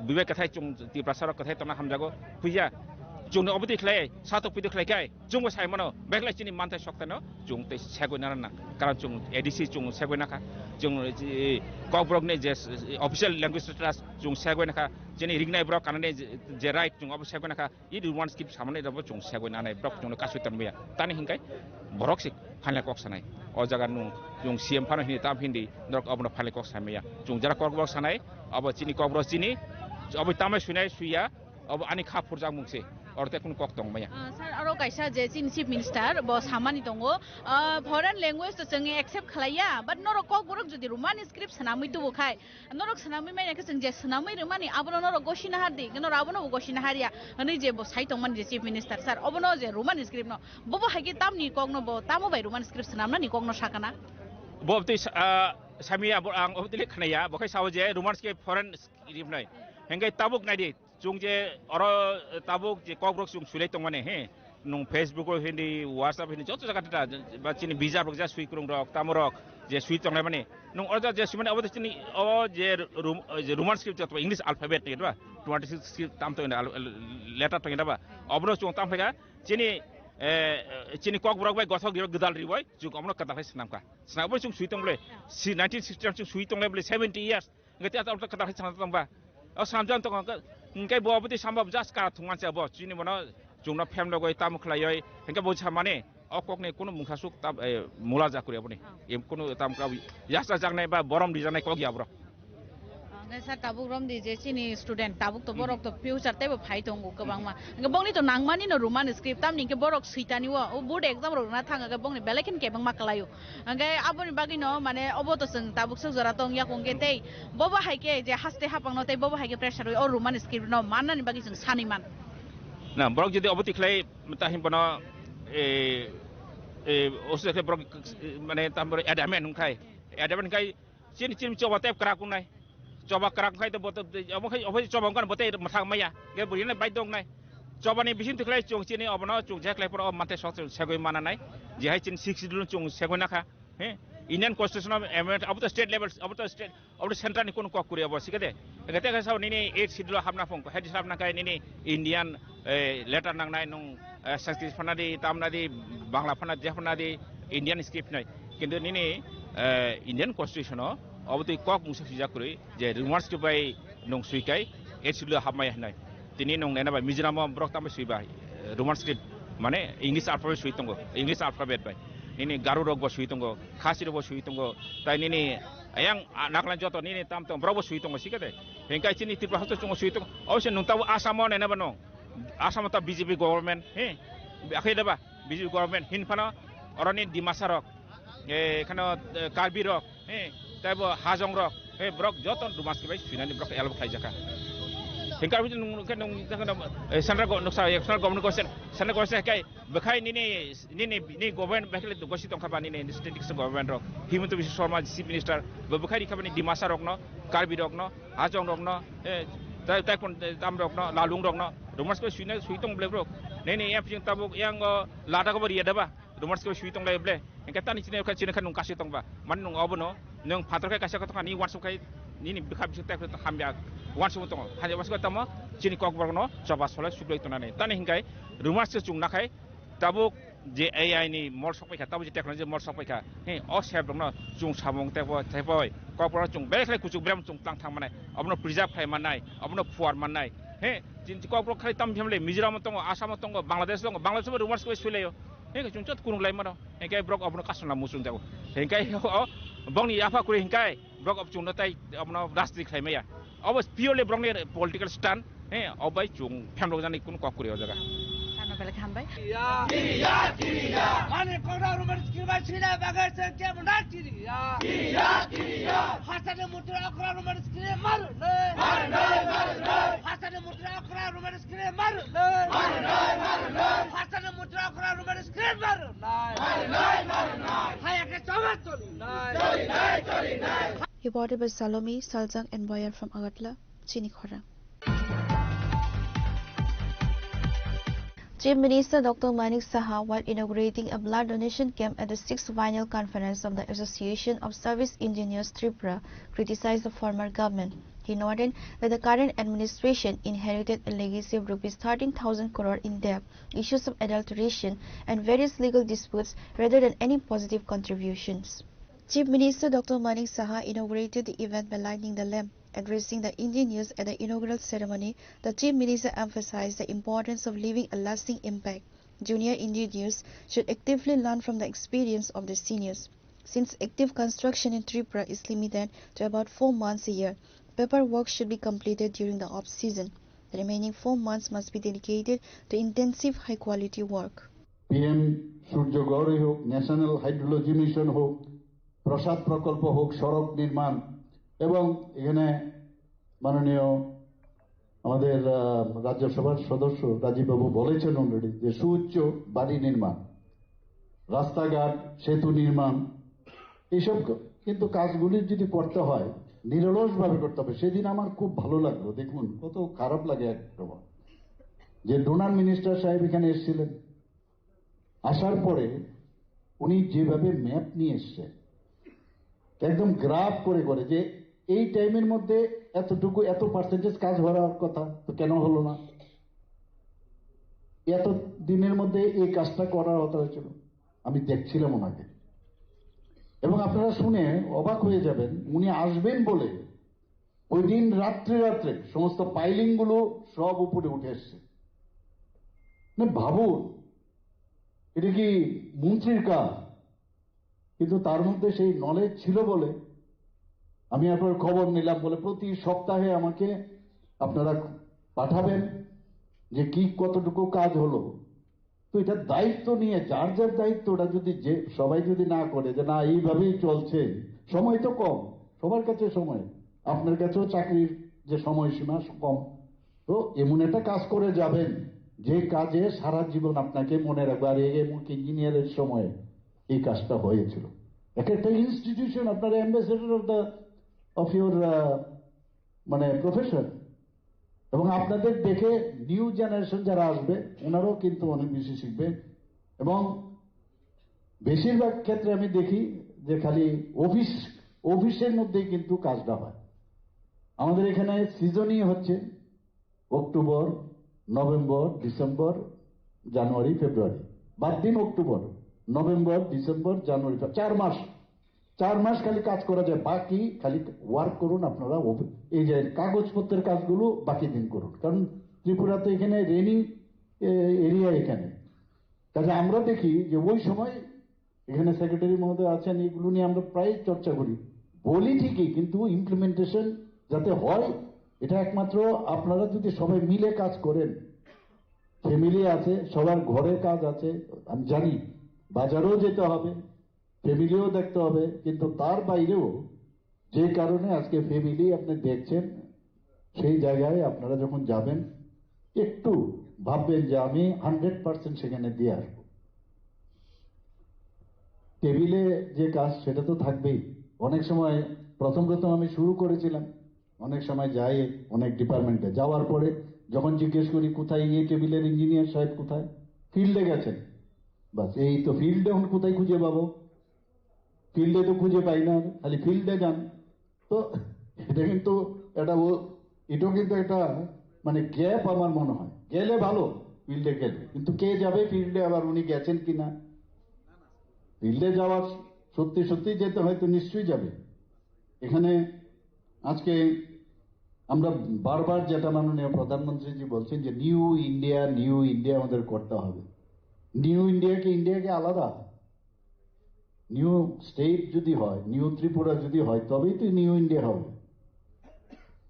bibek kwthai chwng Tiprasa rok kwthai tongna hamjago. Puya, chwng ni obo twi khlai, satok pidi khlai kai. Chwngbo sai mano, beglai chini manthai sokthai no chwng tei segwi nana nang. Karon chwng A D C chwng segwi nakha, chwng, eh, kokborok ni je, eh, official language status chwng segwi nakha, chini ringnai borok kanani je, je right chwng abo segwi nakha, i Roman script samani rokbo chwng segwi nanai borok chwngno kasui tonmaya. Tani hinkai borok se phailai kok sanai. O jaga nung chwng C M phano hini tam hindi norok obono phailai kok samaya. Chwng jara kokborok sanai, abo chini kokborok chini, abo tamai suinai suiya, Obo ani kha phurjakmung se, oro tei kunu kok tong maya. Ah, sir, aro kaisa je chini chief minister bo samani tongo, ah, foreign language to chwng accept khlaiya, but norok kokborok jodi Roman script swnamwi tubu khai, norok swnamwi manya khe chwng je swnamwi rwmani abono norok gosina har di, norok abono bo gosina har ya, hwnwi je bo sai tongmani je chief minister, sir, obono je Roman script no, bobo hai khe tamni kok no bo tamo bai Roman script swnamnani kok no sakana? Bo tei sa-, ah, samiya bo ang obo tei khnaya, bo khai sao je Roman script foreign script nai, hengkai tabuk nai di. Chwng je oro tabuk je kokborok chwng swilai tongmani, he, nwng Facebook o hindi, WhatsApp hindi, joto jaga tata, ba chini bijap rok ja swi kwrwng rok, tamo rok je swi tonglai mani, nwng oro je swi mani, abo to chini o je Rum-, je Roman script joto English alphabet ni ba, twenty six script tam to letter to ba, obono chwng tam phaika chini, eh, chini kokborok bai gothok ribai gwdal ribai chwng obono kwtal khe swnamkha. Swnamwi chwng swi tong bole, si nineteen sixty one chwng swi tonglai bole seventy years. Hingke tei atal kwtal khe sana tong ba. O sanamjak tong khe, hingke bo aboni samba just kara thwngman se abo. Chini bono chwngno phem logoi tamo khlaioi. Hingke bo samani o kokni kunu mungsa suk tam, eh, mula ja kuri aboni. Em kunu tam ka yasa jaknai ba borom rijaknai kok ya bro. Ah, Sir, tabuk romdi je chini student, tabuk to borok to future teibo phai tongo kwbangma. Hwnkhe bongni to nangmani no Roman script, tamni hwnkhe borok switani o, o board exam rok rwna thang hwnkhe bongni belai kheno kebengma kwlaio. Hwnkhe aboni bagwi no mane obo to chwng tabuk swk jora tong yakung khe tei bobo hai khe je haste hapang no tei bobo hai khe pressure rwi o Roman script no mannani bagwi chwng sanwi man. Na, borok jodi obo tikhlai ta him bono, e, e, osu khe borok, e, mane tam borok adamant wngkhai. Adamant wngkhai, chini, chini choba tei kwrak wngnai. Choba kwrak wngkhai to boto, obo khai, obo choba wngkha bote mwthang maya. Ge buri ne bai dong nai. Choba ni bising tikhlai chung chini obono chung je khlai poro mate sok segoi mana nai. Je hai chini six schedule chung segoi nakha. He? Indian constitution of amendment, abo to state level, abo to state, abo to central ni kono kok kuri abo sikade. Ege te kasa nini eight schedule hapna phung, hai hapna kai nini Indian, eh, letter nangnai nung, eh, Sanskrit phana di, tamna di, Bangla phana, je phana di, Indian script nai. Kintu nini, eh, Indian constitution o, abo twi kok mungsa swijak kwrwi, je Roman script bai nung swikai, eight schedule hapmaya hinai. Tini nung nena bai Mizoram o borok tamo swiba, eh, Roman script, mane English alphabet swi tongo, English alphabet bai. Nini Garo rok bo swi tongo, Khasi rok bo swi tongo, tai nini ayang, ah, Nagaland joto nini tam tong borok bo swi tongo sikade. Hingkai chini Tripura hokto chungo swi tongo, obose nung tabo Assam o nena ba nung. Assam o ta B J P government, he, akhe da ba, B J P government hin phano oroni Dimasa rok, e, khano, e, Karbi rok, he, taibo Hajong rok, he, borok joto Dumas ke bai swinani borok elbo khlai jaka. Hingka aboni nung ke nung, e, central go-, nuksa, e, central government question, central question kai, bekhai nini, nini, nini government bekhai gosi tongkha ba nini state government rok, Himanta Biswa Sarma chief minister, bo bekhai rikha bani Dimasa rok no, Karbi rok no, Hajong rok no, eh, tai, tai kon, eh, tam rok no, Lalung rok no, Roman script sui na, sui tong ble bro. Nini yang pijing tabuk yang, oh, Ladakh bo riya da ba, Roman script sui tong lai ble. Engke tani chini kha, chini kha nung kasi tong ba. Man nung obo no, nung phator khe kaisa kha tong ni wansuk khai, nini bikha bisuk tak hamya wansuk tong. Hanya wansuk tamo, chini kok borok no, choba solai suklai tong nani. Tani hingkai, Roman script chung nakhai, tabuk je A I ni mol sok paikha, tabuk je technology mol sok paikha, he, o sep rokno chung samung tebo, teboi, kokborok chung belai khlai kuchuk berem chung tlang thang manai, abono preserve khlai mannai, abono phuar mannai, he, chini kokborok khai tam phamle Mizoram tongo, Assam tongo, Bangladesh tongo, Bangladesh bo Roman script sui laio, he, chung chot kurung lai mano, he, kai borok abono kasona muchung jago, he, kai o, bongni yapha kuri, he, kai. Borok chwngno tai abono rajniti khlai maya. Obo purely borokni political stand, he, obo bai chwng phem rok jani kunu kok kwrwi o jaga. Ano belai khe hambai. Mani kogra rumor skirba sina bagai se ke muna kiriya. Hasane mutra okra rumor skirba maru ne. Hasane mutra okra rumor skirba maru ne. Hasane mutra okra rumor skirba maru ne. Haya ke chawat choli ne. Reported by Salome Saljang and Boyar from Agartala, Chini Khorang. Chief Minister Doctor Manik Saha, while inaugurating a blood donation camp at the sixth Biennial Conference of the Association of Service Engineers Tripura, criticized the former government. He noted that the current administration inherited a legacy of rupees thirteen thousand crore in debt, issues of adulteration, and various legal disputes rather than any positive contributions. Chief Minister Doctor Manik Saha inaugurated the event by lighting the lamp. Addressing the engineers at the inaugural ceremony, the Chief Minister emphasized the importance of leaving a lasting impact. Junior engineers should actively learn from the experience of their seniors. Since active construction in Tripura is limited to about four months a year, paperwork should be completed during the off-season. The remaining four months must be dedicated to intensive high-quality work. PM Surya ঘরই হোক, national hydrology mission হোক, প্রাসাদ প্রকল্প হোক, সড়ক নির্মাণ এবং এখানে মাননীয় আমাদের, আহ, রাজ্যসভার সদস্য রাজীব বাবু বলেছেন অলরেডি যে সুউচ্চ বাড়ি নির্মাণ, রাস্তাঘাট, সেতু নির্মাণ, এইসব ক-, কিন্তু কাজগুলি যদি করতে হয় নিরলসভাবে করতে হবে। সেদিন আমার খুব ভালো লাগলো, দেখুন কত খারাপ লাগে এক সময় যে ডোনার মিনিস্টার সাহেব এখানে এসেছিলেন, আসার পরে উনি যেভাবে ম্যাপ নিয়ে এসছেন, একদম গ্রাফ করে করে যে এই টাইমের মধ্যে এতটুকু, এত পার্সেন্টেজ কাজ হওয়ার কথা, তো কেন হলো না? এত দিনের মধ্যে এই কাজটা করার কথা হয়েছিল। আমি দেখছিলাম ওনাকে, এবং আপনারা শুনে অবাক হয়ে যাবেন, উনি আসবেন বলে ওই দিন রাত্রে রাত্রে সমস্ত পাইলিং গুলো সব উপরে উঠে এসছে। মানে ভাবুন, এটা কি মন্ত্রীর কাজ? কিন্তু তার মধ্যে সেই নলেজ ছিল বলে আমি আপনার খবর নিলাম, বলে প্রতি সপ্তাহে আমাকে আপনারা পাঠাবেন যে কি কতটুকু কাজ হলো। তো এটা দায়িত্ব নিয়ে, যার যার দায়িত্বটা যদি, যে সবাই যদি না করে যে না, এইভাবেই চলছে, সময় তো কম, সবার কাছে সময়, আপনার কাছেও চাকরির যে সময়সীমা কম, তো এমন একটা কাজ করে যাবেন যে কাজে সারা জীবন আপনাকে মনে রাখবে। আর এই মুখ ইঞ্জিনিয়ারের সময় এই কাজটা হয়েছিল। এক একটা ইনস্টিটিউশন আপনার ambassador of the, of your, মানে, প্রফেশন। এবং আপনাদের দেখে নিউ জেনারেশন যারা আসবে, ওনারাও কিন্তু অনেক বেশি শিখবে। এবং বেশিরভাগ ক্ষেত্রে আমি দেখি যে খালি অফিস, অফিসের মধ্যেই কিন্তু কাজটা হয়। আমাদের এখানে সিজনই হচ্ছে অক্টোবর, নভেম্বর, ডিসেম্বর, জানুয়ারি, ফেব্রুয়ারি, বাদ দিন অক্টোবর, নভেম্বর, ডিসেম্বর, জানুয়ারি, ফেব-, চার মাস, চার মাস খালি কাজ করা যায়, বাকি খালি ওয়ার্ক করুন আপনারা। অফি-, এই যে কাগজপত্রের কাজগুলো বাকি দিন করুন, কারণ ত্রিপুরা তো এখানে রেনি এরিয়া এখানে। কাজে আমরা দেখি যে ওই সময় এখানে সেক্রেটারি মহোদয় আছেন, এগুলো নিয়ে আমরা প্রায় চর্চা করি, বলি ঠিকই, কিন্তু ইমপ্লিমেন্টেশন যাতে হয়, এটা একমাত্র আপনারা যদি সবাই মিলে কাজ করেন। ফ্যামিলি আছে, সবার ঘরে কাজ আছে, আমি জানি, বাজারেও যেতে হবে, ফ্যামিলিও দেখতে হবে, কিন্তু তার বাইরেও যে কারণে আজকে ফ্যামিলি আপনি দেখছেন, সেই জায়গায় আপনারা যখন যাবেন, একটু ভাববেন যে আমি হান্ড্রেড পার্সেন্ট সেখানে দিয়ে আসবো। টেবিলে যে কাজ, সেটা তো থাকবেই। অনেক সময় প্রথম প্রথম আমি শুরু করেছিলাম, অনেক সময় যাই অনেক ডিপার্টমেন্টে, যাওয়ার পরে যখন জিজ্ঞেস করি কোথায়, এই টেবিলের ইঞ্জিনিয়ার সাহেব কোথায়, ফিল্ডে গেছেন। বাস, এই তো ফিল্ডে এখন কোথায় খুঁজে পাবো? ফিল্ডে তো খুঁজে পাই না, খালি ফিল্ডে যান। তো এটা কিন্তু, এটা ও, এটাও কিন্তু একটা, মানে, গ্যাপ আমার মনে হয়। গেলে ভালো, ফিল্ডে গেলে, কিন্তু কে যাবে ফিল্ডে? আবার উনি গেছেন কিনা, ফিল্ডে যাওয়ার, সত্যি সত্যি যেতে হয় তো নিশ্চয়ই যাবে। এখানে আজকে আমরা বারবার যেটা মাননীয় প্রধানমন্ত্রীজি বলছেন যে নিউ ইন্ডিয়া, নিউ ইন্ডিয়া আমাদের করতে হবে। নিউ ইন্ডিয়া কি ইন্ডিয়া কি আলাদা? নিউ স্টেট যদি হয়, নিউ ত্রিপুরা যদি হয়, তবেই তো নিউ ইন্ডিয়া হবে।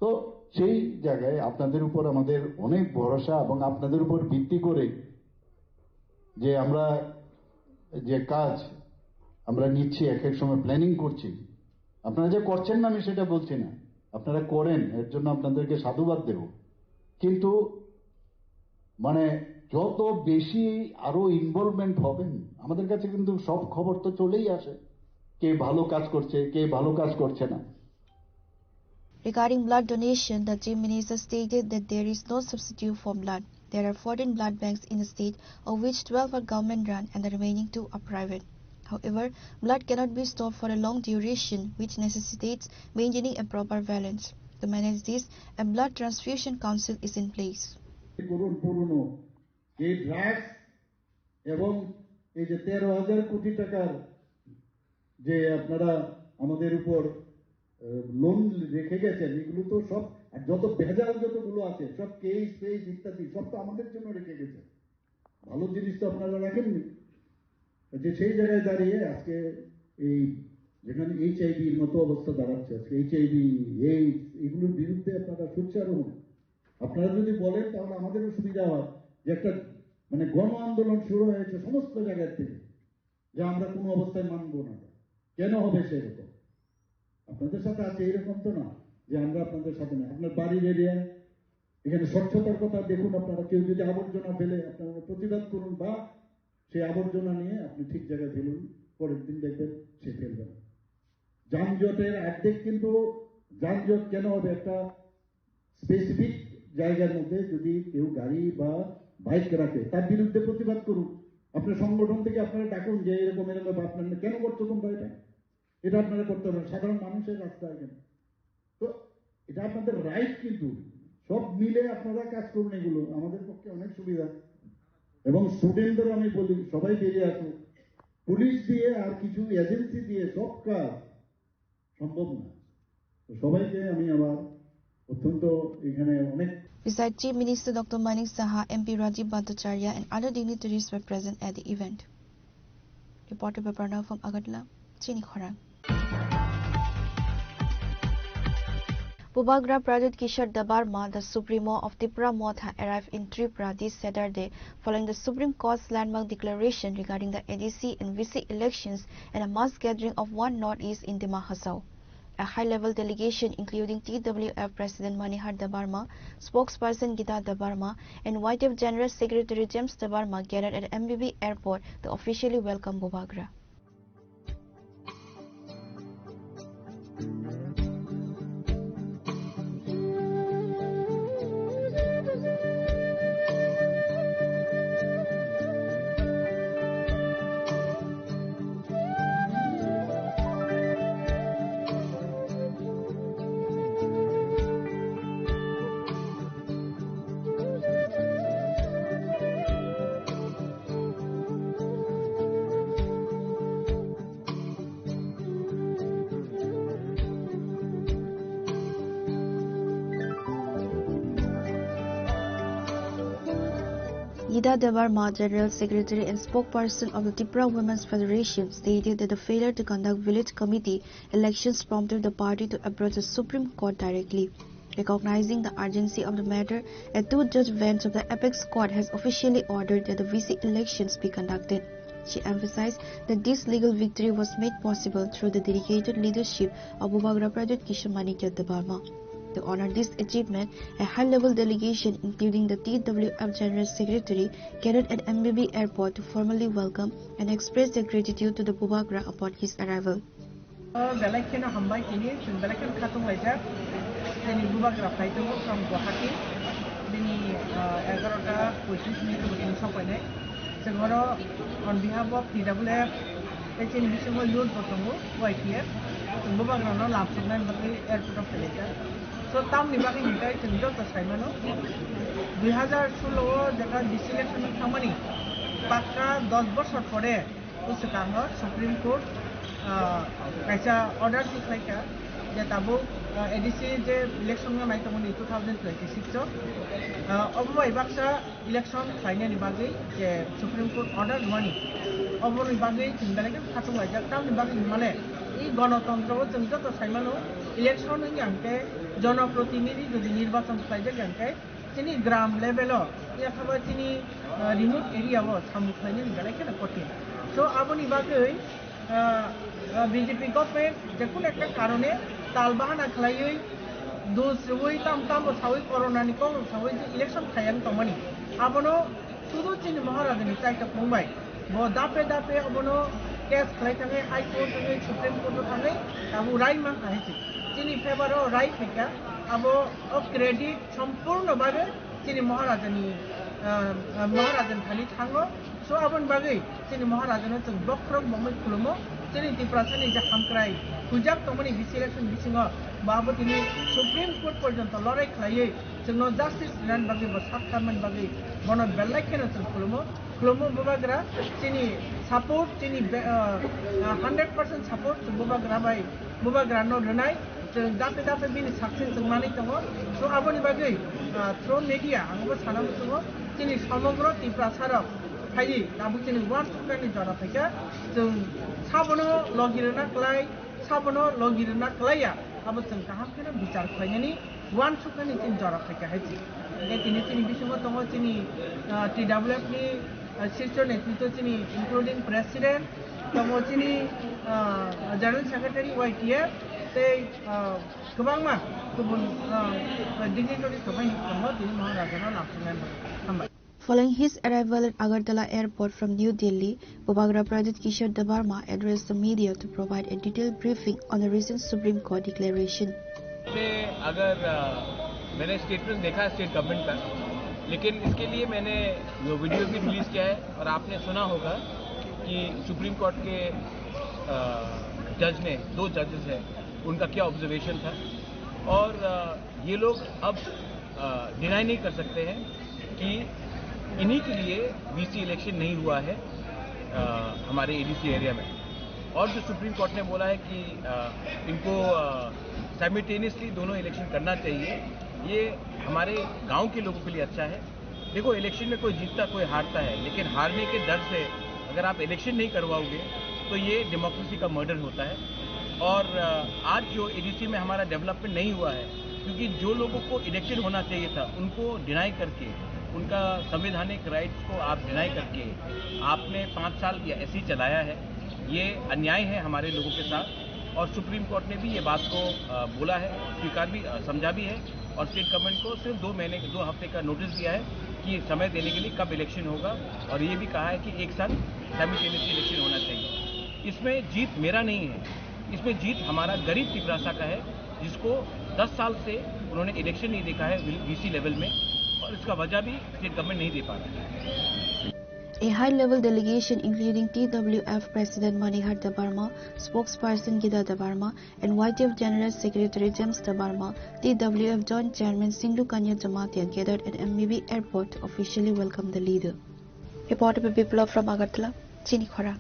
তো সেই জায়গায় আপনাদের উপর আমাদের অনেক ভরসা, এবং আপনাদের উপর ভিত্তি করে যে আমরা যে কাজ আমরা নিচ্ছি, এক এক সময় প্ল্যানিং করছি, আপনারা যে করছেন না আমি সেটা বলছি না, আপনারা করেন, এর জন্য আপনাদেরকে সাধুবাদ দেব। কিন্তু মানে যত বেশি আরো ইনভলভমেন্ট হবেন, আমাদের কাছে কিন্তু সব খবর তো চলেই আসে, কে ভালো কাজ করছে, কে ভালো কাজ করছে না। Regarding blood donation, the Chief Minister stated that there is no substitute for blood. There are fourteen blood banks in the state, of which twelve are government-run and the remaining two are private. However, blood cannot be stored for a long duration, which necessitates maintaining a proper balance. To manage this, a blood transfusion council is in place. করুন পুরনো এই ড্রাগস এবং এই যে তেরো হাজার কোটি টাকার যে আপনারা আমাদের উপর লোন রেখে গেছেন, এগুলো তো সব, আর যত ভেজাল যতগুলো আছে সব কেস ফেস ইত্যাদি সব তো আমাদের জন্য রেখে গেছে। ভালো জিনিস তো আপনারা রাখেননি। যে সেই জায়গায় দাঁড়িয়ে আজকে এই যেখানে এইচআইভির মতো অবস্থা দাঁড়াচ্ছে, আজকে এইচআইভি, এইডস, এগুলোর বিরুদ্ধে আপনারা সোচ্চার হন। আপনারা যদি বলেন তাহলে আমাদেরও সুবিধা হয় যে একটা মানে গণ আন্দোলন শুরু হয়েছে সমস্ত জায়গার থেকে, যে আমরা কোনো অবস্থায় মানবো না। কেন হবে সেরকম? আপনাদের সাথে আছে, এরকম তো না যে আমরা আপনাদের সাথে না। আপনার বাড়ির এরিয়ায় এখানে স্বচ্ছতার কথা দেখুন, আপনারা কেউ যদি আবর্জনা ফেলে আপনারা প্রতিবাদ করুন, বা সেই আবর্জনা নিয়ে আপনি ঠিক জায়গায় ফেলুন, পরের দিন দেখবেন সে ফেলবে না। যানজটের অর্ধেক কিন্তু যানজট কেন হবে? একটা স্পেসিফিক জায়গার মধ্যে যদি কেউ গাড়ি বা বাইক রাখে, তার বিরুদ্ধে প্রতিবাদ করুন। আপনার সংগঠন থেকে আপনারা ডাকুন যে এরকম এরকম বা আপনারা কেন করছো তোমরা এটা? এটা আপনারা করতে পারেন, সাধারণ মানুষের রাস্তা এখানে। তো এটা আপনাদের রাইট, কিন্তু সব মিলে আপনারা কাজ করুন, এগুলো আমাদের পক্ষে অনেক সুবিধা। এবং স্টুডেন্টদের আমি বলি, সবাই বেরিয়ে আসুন। পুলিশ দিয়ে আর কিছু এজেন্সি দিয়ে সব কাজ সম্ভব না। তো সবাইকে আমি আমার অত্যন্ত এখানে অনেক Besides Chief Minister Doctor Manik Saha, M P Rajiv Bhattacharya and other dignitaries were present at the event. Reported by Pranav from Agartala, Chini Khorang. Bubagra Pradyut Kishore Debbarma, the Supremo of Tipra Motha, arrived in Tripura this Saturday following the Supreme Court's landmark declaration regarding the A D C and V C elections and a mass gathering of One North East in Dima Hasao. A high-level delegation including T W F President Manihar Debbarma, spokesperson Geeta Debbarma, and Y T F General Secretary James Debbarma gathered at M B B airport to officially welcome Bubagra. Geeta Debbarma, General Secretary and spokesperson of the Tipra Women's Federation, stated that the failure to conduct village committee elections prompted the party to approach the Supreme Court directly. Recognizing the urgency of the matter, a two-judge bench of the apex court has officially ordered that the V C elections be conducted. She emphasized that this legal victory was made possible through the dedicated leadership of Bubagra Pradyut Kishore Manikya Debbarma. To honor this achievement, a high-level delegation, including the T W F General Secretary, gathered at M B B airport to formally welcome and express their gratitude to the Bubagra upon his arrival. O belai kheno hambai tini, chwng belai kheno khatung laijak. Tini Bubagra phai tongo from Guwahati. Bini, ah, egarota poitrish minute bo tini sokpainai. Chwng oro on behalf of T W F, tei chini bisingo youth bo tongo, Y T F. Chwng Bubagrano lamsoknani bagwi airport o phailaijak. So, tamni bagwi hinkhe chwng joto saimano, dui hazar solo o jekha V C election wng thangmani, pakka dos bosor pore, o swkango Supreme Court, ah, kaisa order si khlaikha je tabuk, ah, A D C je election wngna nai tongmani two thousand twenty-six o, ah, obo bai baksa election khlainani bagwi je Supreme Court order rwmani, oboni bagwi chwng belai khe khatung laijak. Tamni bagwi hwnmale i gonotontro o chwng joto saimano election wngya hwnkhe jonoprotinidhi jodi nirbachon khlaijak ya hwnkhe chini gram level o, yakhaba chini, ah, remote area o samung khlainani belai kheno kotin. So, aboni bagwi, ah, ah, B J P government jekunu ekta karone tal bahana khlaiwi, dus rwui, tam tam bo saui, corona ni kok rok saui je election khaiyang tongmani, abono sudu chini Maharaja ni chaitok mung bai. Bo dape dape obono case khlai thangwi High Court thangwi Supreme Court o thangwi tabuk rai mankha hai se. Chini favor o rai phaikha, abo o credit sompurno bhabe chini Maharaja ni, ah, ah, Maharaja ni thani thango. So aboni bagwi chini Maharaja no chwng bokhorok bomwi khulumo. Chini Tiprasa ni je hamkrai huijak tongmani V C election bisingo bo abo tini Supreme Court porjonto lorai khlaiwi chwngno justice rinani bagwi bo sak kharmani bagwi bono belai kheno chwng khulumo. Khulumo Bubagra, chini support, chini be-, ah, ah, hundred percent support chwng Bubagra bai, Bubagra no rwnai, chwng dape dape bini success chwng manwi tongo. So aboni bagwi, ah, through media ang bo sana muchungo, chini somogro Tiprasa rok phaiwi tabuk chini One Supreme ni jora phaikha, chwng sabono logi rwna klai, sabono logi rwna klaiya, abo chwng kaham kheno bichar khlainani, uansuknani chini jora phaikha hai se. Hingkhe tini chini bisingo tongo chini, ah, T W F ni, ah, sirso netritwo chini including president, tongo chini, ah, general secretary Y T F, tei, ah, kwbangma kubun, ah, dignitaries rok bai tongo tini Maharaja no lamsoknai. Hambai. Following his arrival at Agartala Airport from New Delhi, Bubagra Pradyut Kishore Debbarma addressed the media to provide a detailed briefing on the recent Supreme Court declaration. मैं अगर, अ, मैंने स्टेटमेंट देखा है state government का, लेकिन इसके लिए मैंने वो वीडियो भी रिलीज किया है और आपने सुना होगा कि सुप्रीम कोर्ट के, अ, जज ने, दो जजेस हैं, उनका क्या ऑब्जर्वेशन था और, अ, ये लोग अब, अ, डिनाई नहीं कर सकते हैं कि इन्हीं के लिए वीसी इलेक्शन नहीं हुआ है, अ, हमारे एडीसी एरिया में। और जो सुप्रीम कोर्ट ने बोला है कि, अ, इनको, अ, साइमल्टेनियसली दोनों इलेक्शन करना चाहिए, ये हमारे गांव के लोगों के लिए अच्छा है। देखो, इलेक्शन में कोई जीतता, कोई हारता है, लेकिन हारने के डर से अगर आप इलेक्शन नहीं करवाओगे, तो ये डेमोक्रेसी का मर्डर होता है। और, अ, आज जो एडीसी में हमारा डेवलपमेंट नहीं हुआ है, क्योंकि जो लोगों को इलेक्टेड होना चाहिए था, उनको डिनाई करके, उनका संवैधानिक राइट्स को आप डिनाई करके आपने पाँच साल या ऐसे ही चलाया है। ये अन्याय है हमारे लोगों के साथ। और सुप्रीम कोर्ट ने भी ये बात को, अ, बोला है, स्वीकार भी, अ, समझा भी है। और स्टेट गवर्नमेंट को सिर्फ दो महीने, दो हफ्ते का नोटिस दिया है कि समय देने के लिए कब इलेक्शन होगा। और ये भी कहा है कि एक साथ साइमल्टेनियसली इलेक्शन होना चाहिए। इसमें जीत मेरा नहीं है, इसमें जीत हमारा गरीब तिपरासा का है, जिसको दस साल से उन्होंने इलेक्शन नहीं देखा है वीसी लेवल में, और इसका वजह भी स्टेट गवर्नमेंट नहीं दे पा रहा है। A high-level delegation including T W F President Manihar Debbarma, Spokesperson Gita Debbarma, and Y T F General Secretary James Debbarma, T W F Joint Chairman Singlu Kanya Jamatia gathered at M B B Airport to officially welcome the leader. Report by Biplab from Agartala, Chini Khorang.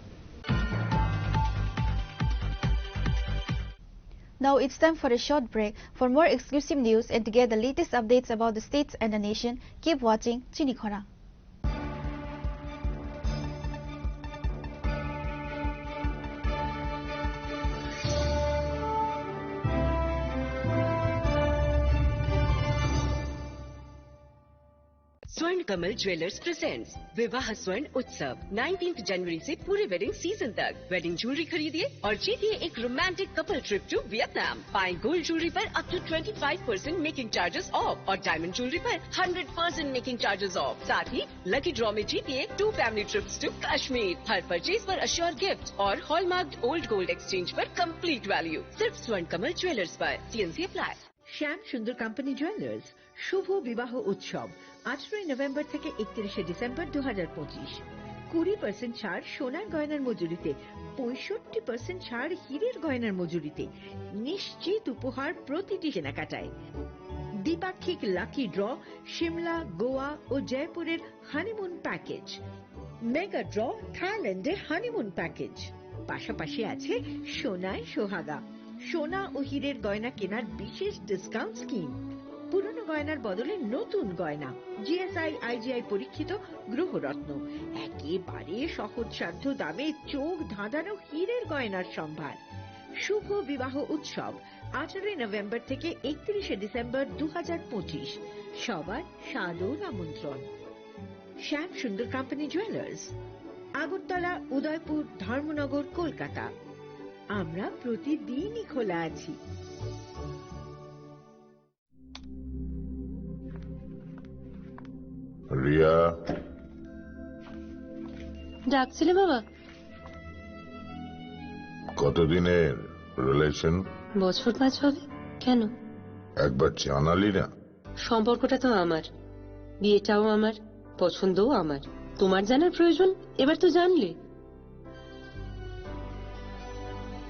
Now it's time for a short break. For more exclusive news and to get the latest updates about the states and the nation, keep watching Chini Khorang. Swarn Kamal Jewellers presents विवाह स्वर्ण उत्सव, नाइनटीन्थ जनवरी से पूरे wedding season तक। Wedding jewellery खरीदिए और जीतिए एक romantic couple trip to Vietnam. पाएं गोल्ड ज्वेलरी पर up to twenty five percent making charges off और डायमंड ज्वेलरी पर hundred percent making charges off. साथ ही लकी ड्रॉ में जीतिए two family trips to Kashmir. हर परचेज पर अश्योर गिफ्ट और हॉलमार्क्ड ओल्ड गोल्ड एक्सचेंज पर कंप्लीट वैल्यू। सिर्फ स्वर्ण कमल ज्वेलर्स पर। TnC apply. শ্যাম সুন্দর কোম্পানি জুয়েলার্স শুভ বিবাহ উৎসব, আঠারোই নভেম্বর থেকে একত্রিশে ডিসেম্বর দু হাজার পঁচিশ। কুড়ি পার্সেন্ট ছাড় সোনার গয়নার মজুরিতে, পঁয়ষট্টি পার্সেন্ট ছাড় হীরের গয়নার মজুরিতে, নিশ্চিত উপহার প্রতিটি কেনাকাটায়। দ্বিপাক্ষিক লাকি ড্র, সিমলা, গোয়া ও জয়পুরের হানিমুন প্যাকেজ, মেগা ড্র, থাইল্যান্ডে হানিমুন প্যাকেজ, পাশাপাশি আছে সোনায় সোহাগা, সোনা ও হীরের গয়না কেনার বিশেষ ডিসকাউন্ট স্কিম, পুরনো গয়নার বদলে নতুন গয়না, জিএসআই আইজিআই পরীক্ষিত গ্রহরত্ন, একেবারে সহজসাধ্য দামে চোখ ধাঁধানো হীরের গয়নার সম্ভার। শুভ বিবাহ উৎসব, আঠারোই নভেম্বর থেকে একত্রিশে ডিসেম্বর দু হাজার পঁচিশ। সবার সাদর আমন্ত্রণ। শ্যাম সুন্দর কোম্পানি জুয়েলার্স, আগরতলা, উদয়পুর, ধর্মনগর, কলকাতা। আমরা প্রতিদিনই খোলা আছি। রিয়া। ডাকছিলে বাবা? কতদিনের রিলেশন? বছর পাঁচ হবে। কেন? একবার জানালি না। সম্পর্কটা তো আমার, বিয়েটাও আমার, পছন্দও আমার। তোমার জানার প্রয়োজন, এবার তো জানলে।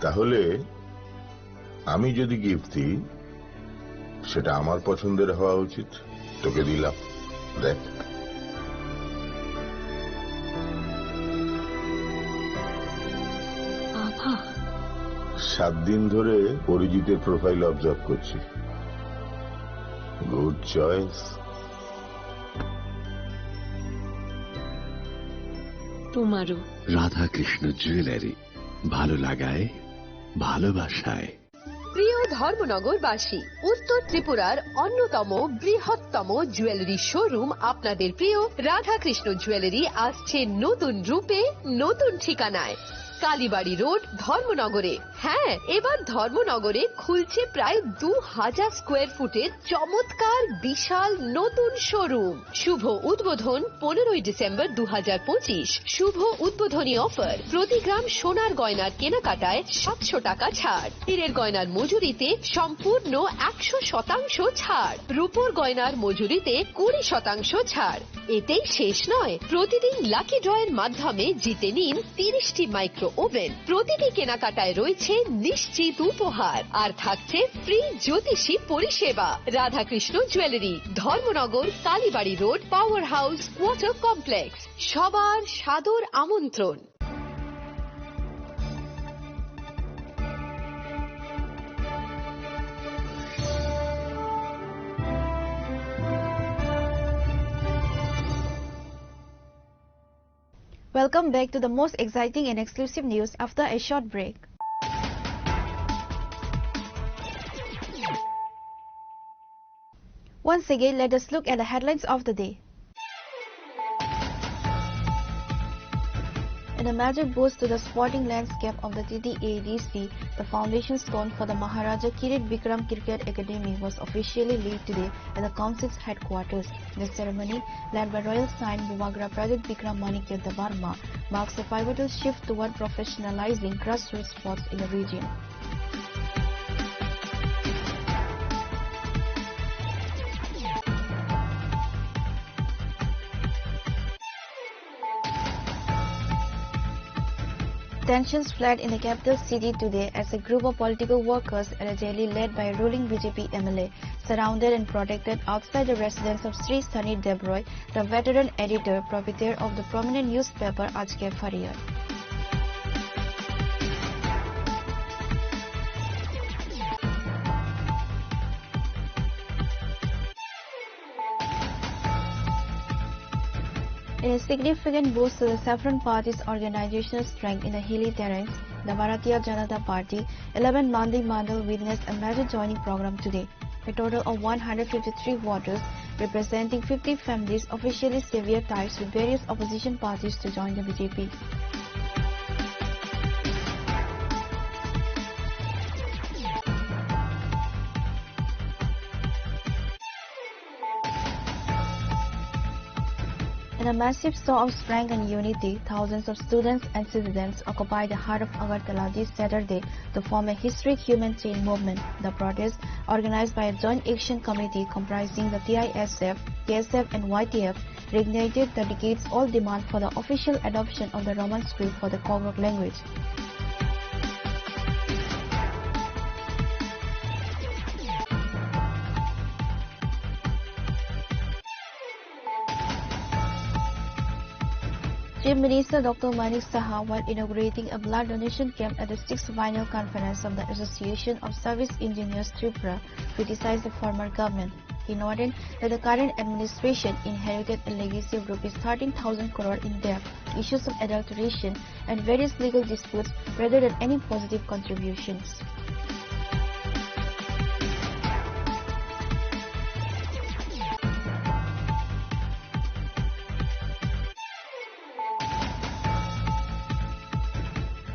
তাহলে আমি যদি গিফট দিই, সেটা আমার পছন্দের হওয়া উচিত। তোকে দিলাম, দেখ। বাবা। সাত দিন ধরে অরিজিতের প্রোফাইল অবজার্ভ করছি। Good choice. তোমারও। রাধাকৃষ্ণ জুয়েলারি, ভালো লাগায়, ভালোবাসায়। প্রিয় ধর্মনগরবাসী, উত্তর ত্রিপুরার অন্যতম বৃহত্তম জুয়েলারি শোরুম আপনাদের প্রিয় রাধাকৃষ্ণ জুয়েলারি আসছে নতুন রূপে, নতুন ঠিকানায়, কালীবাড়ি রোড, ধর্মনগরে। হ্যাঁ, এবার ধর্মনগরে খুলছে প্রায় দু হাজার স্কোয়ার ফুটের চমৎকার বিশাল নতুন শোরুম। শুভ উদ্বোধন পনেরোই ডিসেম্বর দু হাজার পঁচিশ। শুভ উদ্বোধনী অফার, প্রতি গ্রাম সোনার গয়নার কেনাকাটায় সাতশো টাকা ছাড়, হীরের গয়নার মজুরিতে সম্পূর্ণ একশো শতাংশ ছাড়, রূপোর গয়নার মজুরিতে কুড়ি শতাংশ ছাড়। এতেই শেষ নয়, প্রতিদিন লাকি ড্রয়ের মাধ্যমে জিতে নিন তিরিশটি মাইক্রো ওভেন। প্রতিটি কেনাকাটায় রয়েছে নিশ্চিত উপহার, আর থাকছে ফ্রি জ্যোতিষী পরিষেবা। Radhakrishna jewellery, Dharmanagar, Kalibari road, power house, water complex. সবার সাদর আমন্ত্রণ। Welcome back to the most exciting and exclusive news after a short break. Once again, let us look at the headlines of the day. In a major boost to the sporting landscape of the T T A D C, the foundation stone for the Maharaja Kirit Bikram Cricket Academy was officially laid today at the council's headquarters. The ceremony, led by Royal Scion Bubagra Pradyut Bikram Manikya Debbarma, marks a pivotal shift toward professionalizing grassroots sports in the region. Tensions flared in the capital city today as a group of political workers at a rally led by a ruling B J P M L A surrounded and protected outside the residence of Sri Sunny Deb Roy, the veteran editor, proprietor of the prominent newspaper Aajkar Phariyar. In a significant boost to the Saffron Party's organizational strength in the hilly terrains, the Bharatiya Janata Party eleven Mandi Mandal witnessed a major joining program today. A total of one hundred fifty-three voters, representing fifty families, officially severed ties with various opposition parties to join the B J P. In a massive show of strength and unity, thousands of students and citizens occupied the heart of Agartala this Saturday to form a historic human chain movement. The protest, organized by a joint action committee comprising the T I S F, K S F and Y T F, reignited the decades-old demand for the official adoption of the Roman script for the Kokrok language. Chief Minister Doctor Manik Saha, while inaugurating a blood donation camp at the sixth Biennial Conference of the Association of Service Engineers Tripura, criticized the former government. He noted that the current administration inherited a legacy of rupees thirteen thousand crore in debt, issues of adulteration, and various legal disputes rather than any positive contributions.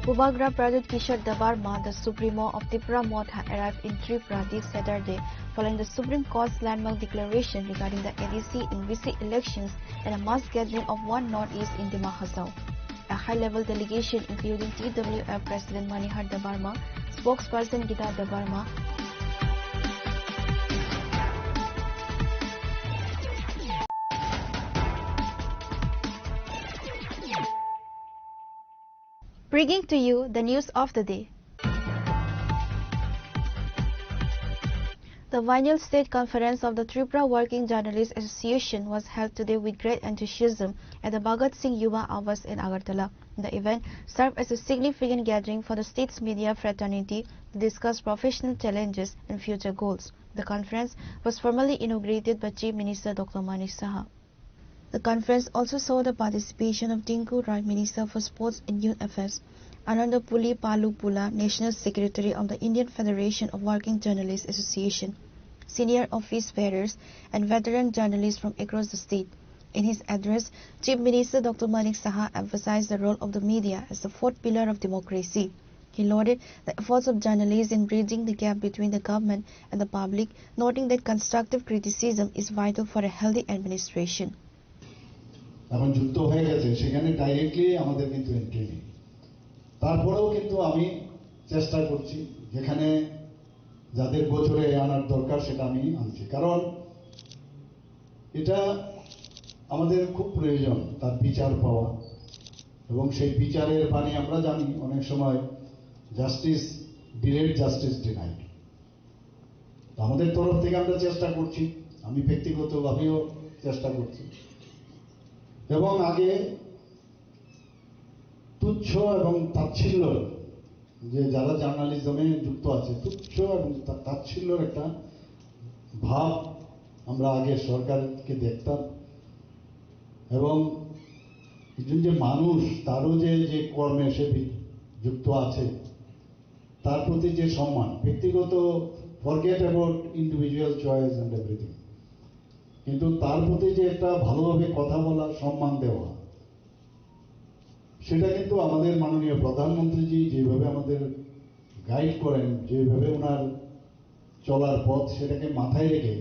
Bubagra Pradyut Kishore Debbarma, the Supremo of Tipra Motha, arrived in Tripura this Saturday following the Supreme Court's landmark declaration regarding the A D C in V C elections and a mass gathering of One North East in Dima Hasao. A high-level delegation including T W F President Manihar Debbarma, spokesperson Geeta Debbarma, Bringing to you the news of the day. The Biennial State Conference of the Tripura Working Journalists Association was held today with great enthusiasm at the Bhagat Singh Yuva Awas in Agartala. The event served as a significant gathering for the state's media fraternity to discuss professional challenges and future goals. The conference was formally inaugurated by Chief Minister Doctor Manik Saha. The conference also saw the participation of Tinku Roy, Minister for Sports and Youth Affairs, Ananda Puli Palu Pula, National Secretary of the Indian Federation of Working Journalists Association, senior office bearers, and veteran journalists from across the state. In his address, Chief Minister Doctor Manik Saha emphasized the role of the media as the fourth pillar of democracy. He lauded the efforts of journalists in bridging the gap between the government and the public, noting that constructive criticism is vital for a healthy administration. এখন যুক্ত হয়ে গেছে, সেখানে ডাইরেক্টলি আমাদের কিন্তু এন্ট্রি নেই। তারপরেও কিন্তু আমি চেষ্টা করছি, যেখানে যাদের গোচরে আনার দরকার সেটা আমি আনছি, কারণ এটা আমাদের খুব প্রয়োজন তার বিচার পাওয়া। এবং সেই বিচারের বাণী আমরা জানি, অনেক সময় justice delayed, justice denied। তো আমাদের তরফ থেকে আমরা চেষ্টা করছি, আমি ব্যক্তিগতভাবেও চেষ্টা করছি। এবং আগে তুচ্ছ এবং তাচ্ছিল্য, যে যারা জার্নালিজমে যুক্ত আছে, তুচ্ছ এবং তা-, তাচ্ছিল্যর একটা ভাব আমরা আগে সরকারকে দেখতাম। এবং একজন যে মানুষ, তারও যে, যে কর্মে সে বি-, যুক্ত আছে, তার প্রতি যে সম্মান, ব্যক্তিগত, forget about individual choice and everything, কিন্তু তার প্রতি যে একটা ভালোভাবে কথা বলা, সম্মান দেওয়া, সেটা কিন্তু আমাদের মাননীয় প্রধানমন্ত্রীজি যেভাবে আমাদের গাইড করেন, যেভাবে ওনার চলার পথ, সেটাকে মাথায় রেখে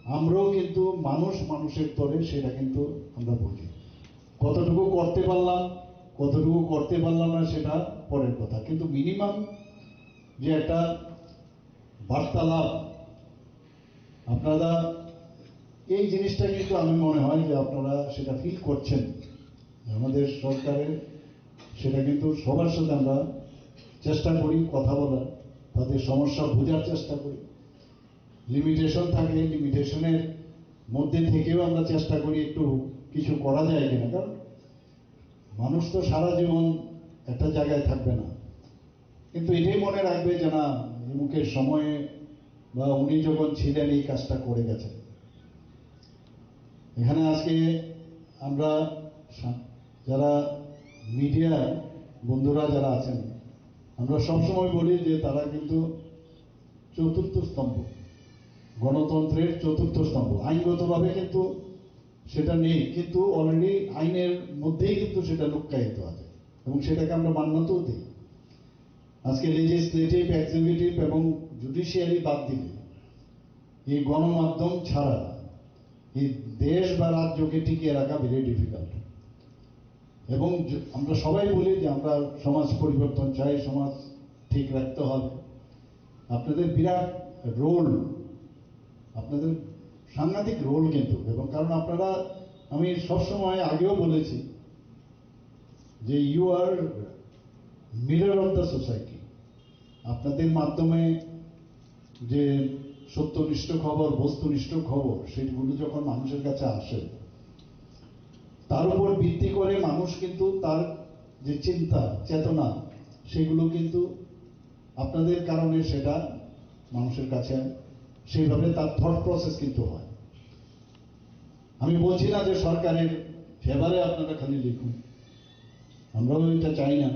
আমরাও কিন্তু মানুষ মানুষের তরে সেটা কিন্তু আমরা বুঝি। কতটুকু করতে পারলাম, কতটুকু করতে পারলাম না, সেটা পরের কথা, কিন্তু মিনিমাম যে একটা বার্তালাপ আপনারা, এই জিনিসটা কিন্তু আমি মনে হয় যে আপনারা সেটা ফিল করছেন। আমাদের সরকারের সেটা কিন্তু সবার সাথে আমরা চেষ্টা করি কথা বলার, তাদের সমস্যা বোঝার চেষ্টা করি। লিমিটেশন থাকে, লিমিটেশনের মধ্যে থেকেও আমরা চেষ্টা করি একটু কিছু করা যায় কিনা, কারণ মানুষ তো সারা জীবন একটা জায়গায় থাকবে না। কিন্তু এটাই মনে রাখবে যে না, অমুকের সময়ে বা উনি যখন ছিলেন এই কাজটা করে গেছেন। এখানে আজকে আমরা সা-, যারা মিডিয়া বন্ধুরা যারা আছেন, আমরা সবসময় বলি যে তারা কিন্তু চতুর্থ স্তম্ভ, গণতন্ত্রের চতুর্থ স্তম্ভ। আইনগতভাবে কিন্তু সেটা নেই, কিন্তু অলরেডি আইনের মধ্যেই কিন্তু সেটা লুক্কায়িত আছে এবং সেটাকে আমরা মান্যতাও দিই। আজকে লেজিসলেটিভ, এক্সিকিউটিভ এবং জুডিশিয়ারি বাদ দিলে এই গণমাধ্যম ছাড়া এই দেশ বা রাজ্যকে টিকিয়ে রাখা ভেরি ডিফিকাল্ট। এবং য-, আমরা সবাই বলি যে আমরা সমাজ পরিবর্তন চাই, সমাজ ঠিক রাখতে হবে। আপনাদের বিরাট রোল, আপনাদের সাংঘাতিক রোল কিন্তু, এবং কারণ আপনারা, আমি সবসময় আগেও বলেছি যে you are mirror of the society। আপনাদের মাধ্যমে যে সত্যনিষ্ঠ খবর, বস্তুনিষ্ঠ খবর, সেগুলো যখন মানুষের কাছে আসে, তার উপর ভিত্তি করে মানুষ কিন্তু তার যে চিন্তা, চেতনা, সেগুলো কিন্তু আপনাদের কারণে সেটা মানুষের কাছে সেইভাবে তার থট প্রসেস কিন্তু হয়। আমি বলছি না যে সরকারের ফেভারে আপনারা খালি লিখুন, আমরাও এটা চাই না।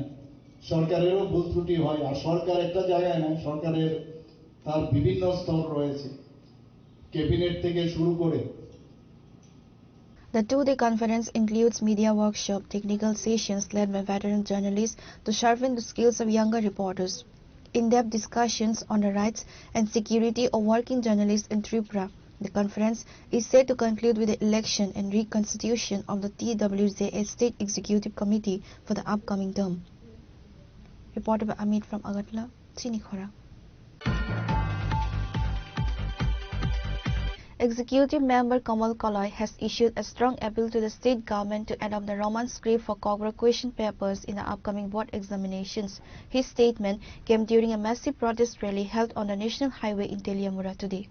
সরকারেরও ভুল ত্রুটি হয়, আর সরকার একটা জায়গায় নয়, সরকারের তার বিভিন্ন স্তর রয়েছে, ক্যাবিনেট থেকে শুরু করে। The two-day conference includes media workshop, technical sessions led by veteran journalists to sharpen the skills of younger reporters, in-depth discussions on the rights and security of working journalists in Tripura. The conference is set to conclude with the election and reconstitution of the T W J A State Executive Committee for the upcoming term. Reported by Amit from Agartala, Chinikhora. Executive Member Kamal Koloi has issued a strong appeal to the state government to adopt the Roman script for Kokborok question papers in the upcoming board examinations. His statement came during a massive protest rally held on the National Highway in Teliamura today.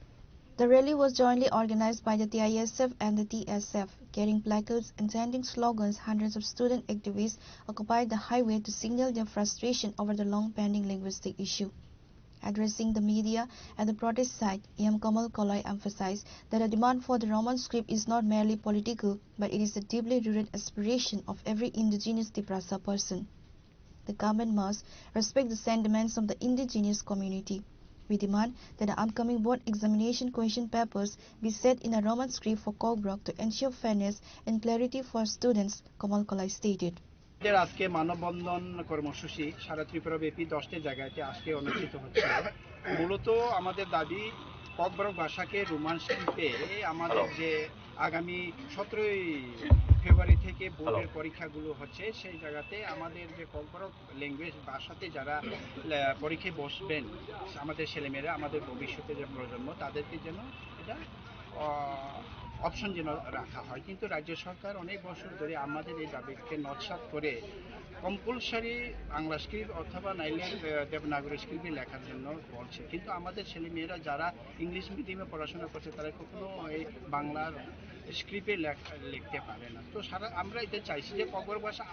The rally was jointly organized by the T I S F and the T S F. Carrying placards and chanting slogans, hundreds of student activists occupied the highway to signal their frustration over the long-pending linguistic issue. Addressing the media at the protest site, E M Kamal Koloi emphasized that a demand for the Roman script is not merely political, but it is a deeply rooted aspiration of every indigenous Tiprasa person. The government must respect the sentiments of the indigenous community. We demand that the upcoming board examination question papers be set in a Roman script for Kokborok to ensure fairness and clarity for students, Kamal Koloi stated. আমাদের আজকে মানববন্ধন কর্মসূচি সারা ত্রিপুরা ব্যাপী দশটি জায়গাতে আজকে অনুষ্ঠিত হচ্ছে। মূলত আমাদের দাবি ককবরক ভাষাকে রোমান স্ক্রিপ্টে আমাদের যে আগামী সতেরোই ফেব্রুয়ারি থেকে বোর্ডের পরীক্ষাগুলো হচ্ছে, সেই জায়গাতে আমাদের যে ককবরক ল্যাঙ্গুয়েজ ভাষাতে যারা লে-, পরীক্ষায় বসবেন, আমাদের ছেলেমেয়েরা, আমাদের ভবিষ্যতে যে প্রজন্ম, তাদেরকে যেন এটা অপশন যেন রাখা হয়। কিন্তু রাজ্য সরকার অনেক বছর ধরে আমাদের এই দাবিকে নস্যাৎ করে কম্পালসারি বাংলা স্ক্রিপ্ট অথবা নাইলে আহ, দেবনাগরী স্ক্রিপ্টে লেখার জন্য বলছে। কিন্তু আমাদের ছেলে মেয়েরা যারা ইংলিশ মিডিয়ামে পড়াশোনা করছে, তারা কখনো এই বাংলার স্ক্রিপ্টে লেখ- লিখতে পারে না। তো সারা আমরা এটা চাইছি যে ককবরক ভাষা,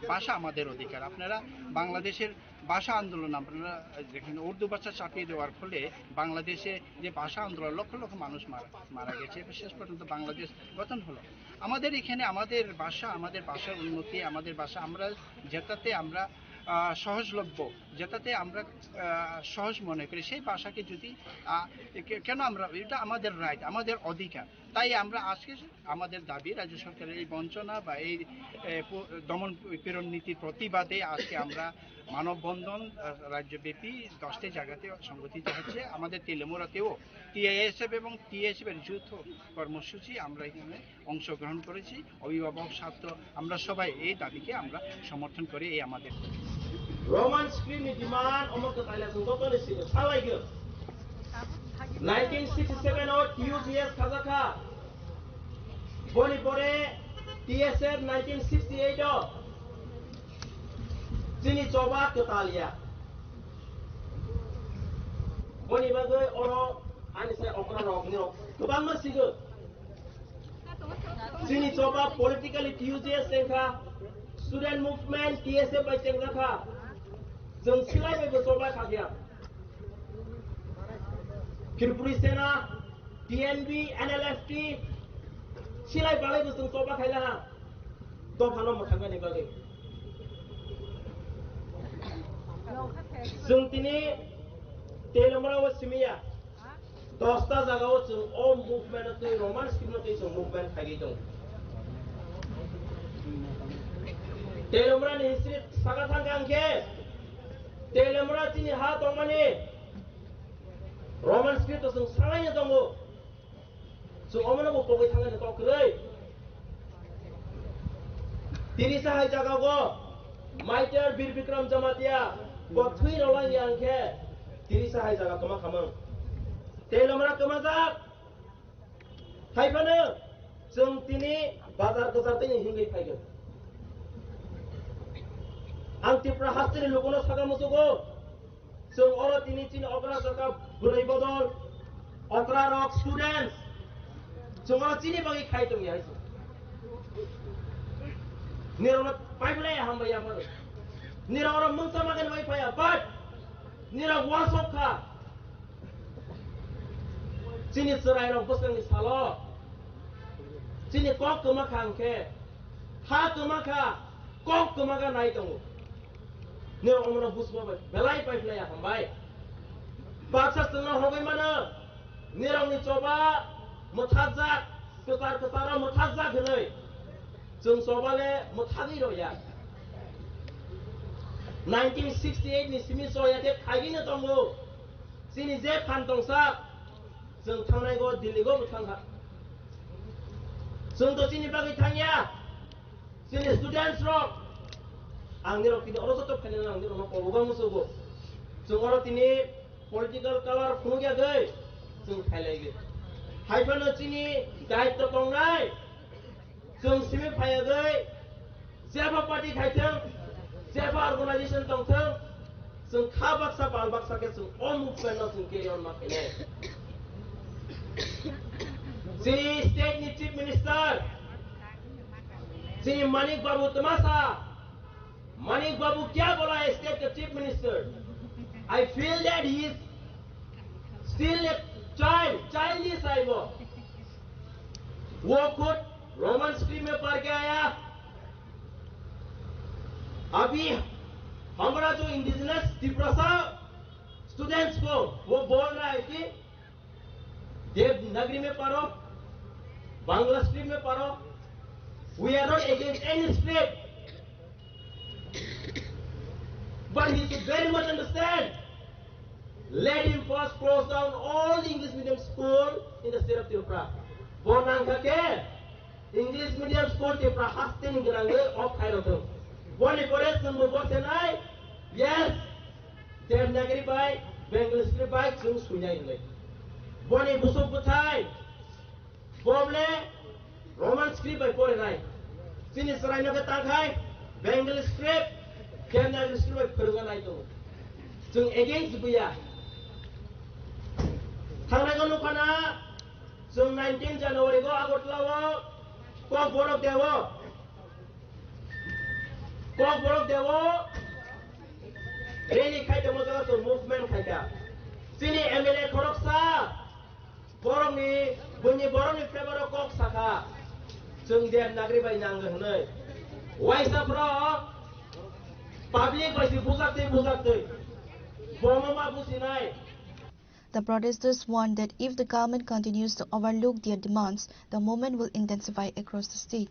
ভাষা আমাদের অধিকার। আপনারা বাংলাদেশের ভাষা আন্দোলন, আপনারা দেখেন, উর্দু ভাষা চাপিয়ে দেওয়ার ফলে বাংলাদেশে যে ভাষা আন্দোলন, লক্ষ লক্ষ মানুষ মারা মারা গেছে এবং শেষ পর্যন্ত বাংলাদেশ গঠন হলো। আমাদের এখানে আমাদের ভাষা, আমাদের ভাষার উন্নতি, আমাদের ভাষা, আমরা যেটাতে আমরা আহ, সহজলভ্য, যেটাতে আমরা আহ, সহজ মনে করি, সেই ভাষাকে যদি আহ, কে- কেন আমরা, এটা আমাদের রাইট, আমাদের অধিকার। তাই আমরা আজকে আমাদের দাবি, রাজ্য সরকারের এই বঞ্চনা বা এই এ, প- দমন পীড়ন নীতির প্রতিবাদে আজকে আমরা মানববন্ধন আহ, রাজ্যব্যাপী দশটি জায়গাতে সংগঠিত হচ্ছে। আমাদের তেলেমুড়াতেও টিআইএসএফ এবং টিএসএফ এর যৌথ কর্মসূচি আমরা এখানে অংশগ্রহণ করেছি। অভিভাবক, ছাত্র, আমরা সবাই এই দাবিকে আমরা সমর্থন করি। এই আমাদের Roman script ni demand omo kwtaila chwng joto ni simi salai gwn. Nineteen sixty seven o T U G S khajakha. Boni pore T S F nineteen sixty eight o chini choba kwtal ya. Boni bagwi oro ani sai okra rok ni kwbangma sigwn. Chini choba politically T U G S chengkha, student movement T S F bai chengjakha. Chwng silai bai bo choba khakya. Tripuri Sena, T N B, N L F T, silai balai bo chwng choba khailaha. Dophano mwthangmani bagwi. Chwng tini Teilomra o simiya. Dosta jaga o chwng o movement o twi Roman script no twi chwng movement khaigwi tongo. Teilomra ni history saka thangkha hwnkhe Teilomra chini ha tongmani Roman script o chwng sanaino tongo. Chwng omono bo pogwi thangani kok kwrwi. Tirisa hai jaga go Maitor Bir Bikram Jamatia bo thwi rolang yang khe tirisa hai jaga kwma khamang. Teilomra kwmajak. Haiphano chwng tini bazar kwchar tini himwi phaigo. Ang Tipra hasteni lukuno saka musugo. Chwng oro tini chini okra jaka bwrwi bodol, okra rok students. Chwng oro chini bagwi khai tongya hai chwng. Nirokno paiblai hambai ya phano. Nirok oro mungsa magen bai phaya, but nirok wasok kha. Chini chwrairok bwskangni salo chini kok kwma kha hwnkhe, ha kwma kha, kok kwma kha nai tongo. Nirok omono buchma bai belai paiphlaiya hambai. Baksa chwngno hogwi mano, nirokni choba mwthajak, kwchar kwcharo mwthajak hwnwi. Chwng choba le mwthagwi rwya. Nineteen sixty eight ni simi choya khe khaigwino tongo. Chini je phan tongsa, chwng thangnai go Delhi go bo thangkha. Chwng to chini bagwi thangya. Chini students rok, ang nirok tini oro joto phainai ang nirok no kobogo musugo. Chwng oro tini political color phunukya gwi chwng phailai gwi. Haiphano chini daitto tongnai, chwng simi phaiya gwi, jeba party khaithwng, jeba organization tongthwng, chwng kha baksa pal baksa khe chwng o movement no chwng carry on ma khainai. Chini state ni chief minister, chini Manik Babu twmasa, Manik Babu kya bola hai state ka chief minister? I feel that he is still a child, childish hai wo. वो खुद Roman script में पढ़ के आया। अभी हमारा जो इंडिजिनस तिप्रसा स्टूडेंट्स को वो बोल रहा है कि देवनागरी में पढ़ो, बांग्ला स्क्रिप्ट में पढ़ो। We are not against any script, but he should very much understand. Let him first close down all the English medium school in the state of Tripura. Bo nangkha khe English medium school Tripura hasteni gwnangwi off khai rwthwng. Boni pore chwngbo bo sanai, yes, Devanagari bai Bengali script bai chwng swinai hinwi. Boni busuk bwthai, bo bole Roman script bai porinai. Chini chwraino khe tangkhai Bengali script, Devanagari script bai phwrwngna nai tongo. Chwng against buya. Thangnai go nukha na, chwng nineteen January go Agartala o Kokborok deo. Kokborok deo rally khai tongma jaga chwng movement khai kha. Chini M L A khoroksa borokni, buini borokni favor o kok sakha, chwng Devanagari bai nango hwnwi. Waisa borok Public bai se bujak tei bujak tei. Bomo ma businai. The protesters warned that if the government continues to overlook their demands, the movement will intensify across the state.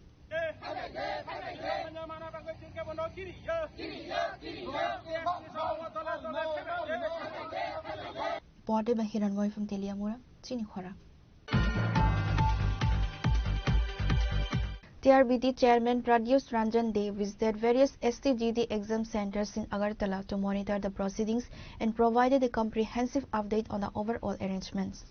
Reported by Hiranmoy from Teliamura, Chini Khora. T R B T chairman Pradyut Ranjan Dey visited various S T G T exam centers in Agartala to monitor the proceedings and provided a comprehensive update on the overall arrangements.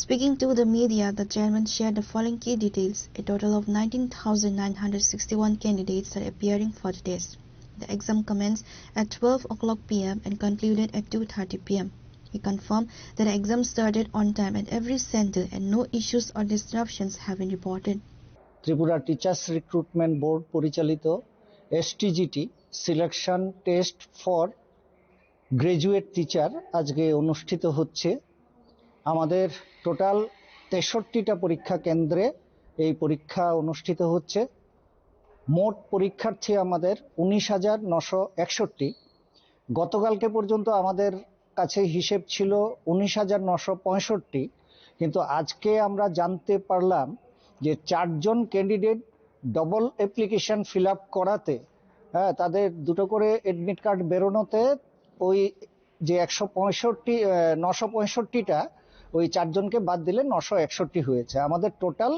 Speaking to the media, the chairman shared the following key details. A total of nineteen thousand nine hundred sixty-one candidates are appearing for the test. The exam commenced at twelve o'clock P M and concluded at two thirty P M. He confirmed that the exam started on time at every center and no issues or disruptions have been reported. Tripura teachers recruitment board পরিচালিত STGT selection test for graduate teacher আজকে অনুষ্ঠিত হচ্ছে। আমাদের টোটাল তেষট্টিটা পরীক্ষা কেন্দ্রে এই পরীক্ষা অনুষ্ঠিত হচ্ছে। মোট পরীক্ষার্থী আমাদের উনিশ হাজার নশো একষট্টি। গতকালকে পর্যন্ত আমাদের কাছে হিসেব ছিল উনিশ হাজার নশো পঁয়ষট্টি, কিন্তু আজকে আমরা জানতে পারলাম যে চারজন candidate double application fill up করাতে, হ্যাঁ, তাদের দুটো করে অ্যাডমিট কার্ড বেরোনোতে ওই যে একশো পঁয়ষট্টি, আহ, নশো পঁয়ষট্টিটা, ওই চারজনকে বাদ দিলে নশো একষট্টি হয়েছে। আমাদের টোটাল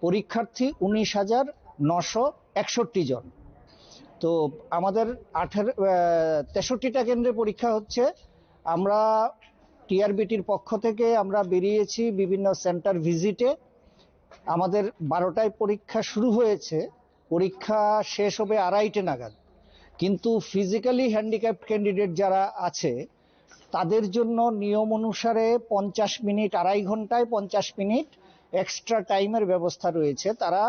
পরীক্ষার্থী উনিশ হাজার নশো একষট্টি জন। তো আমাদের আঠেরো, আহ, তেষট্টিটা কেন্দ্রে পরীক্ষা হচ্ছে। আমরা টিআরবিটির পক্ষ থেকে আমরা বেরিয়েছি বিভিন্ন সেন্টার ভিজিটে। আমাদের বারোটায় পরীক্ষা শুরু হয়েছে, পরীক্ষা শেষ হবে আড়াইটে নাগাদ। কিন্তু ফিজিক্যালি হ্যান্ডিক্যাপড ক্যান্ডিডেট যারা আছে, তাদের জন্য নিয়ম অনুসারে পঞ্চাশ মিনিট, আড়াই ঘন্টায় পঞ্চাশ মিনিট এক্সট্রা টাইমের ব্যবস্থা রয়েছে। তারা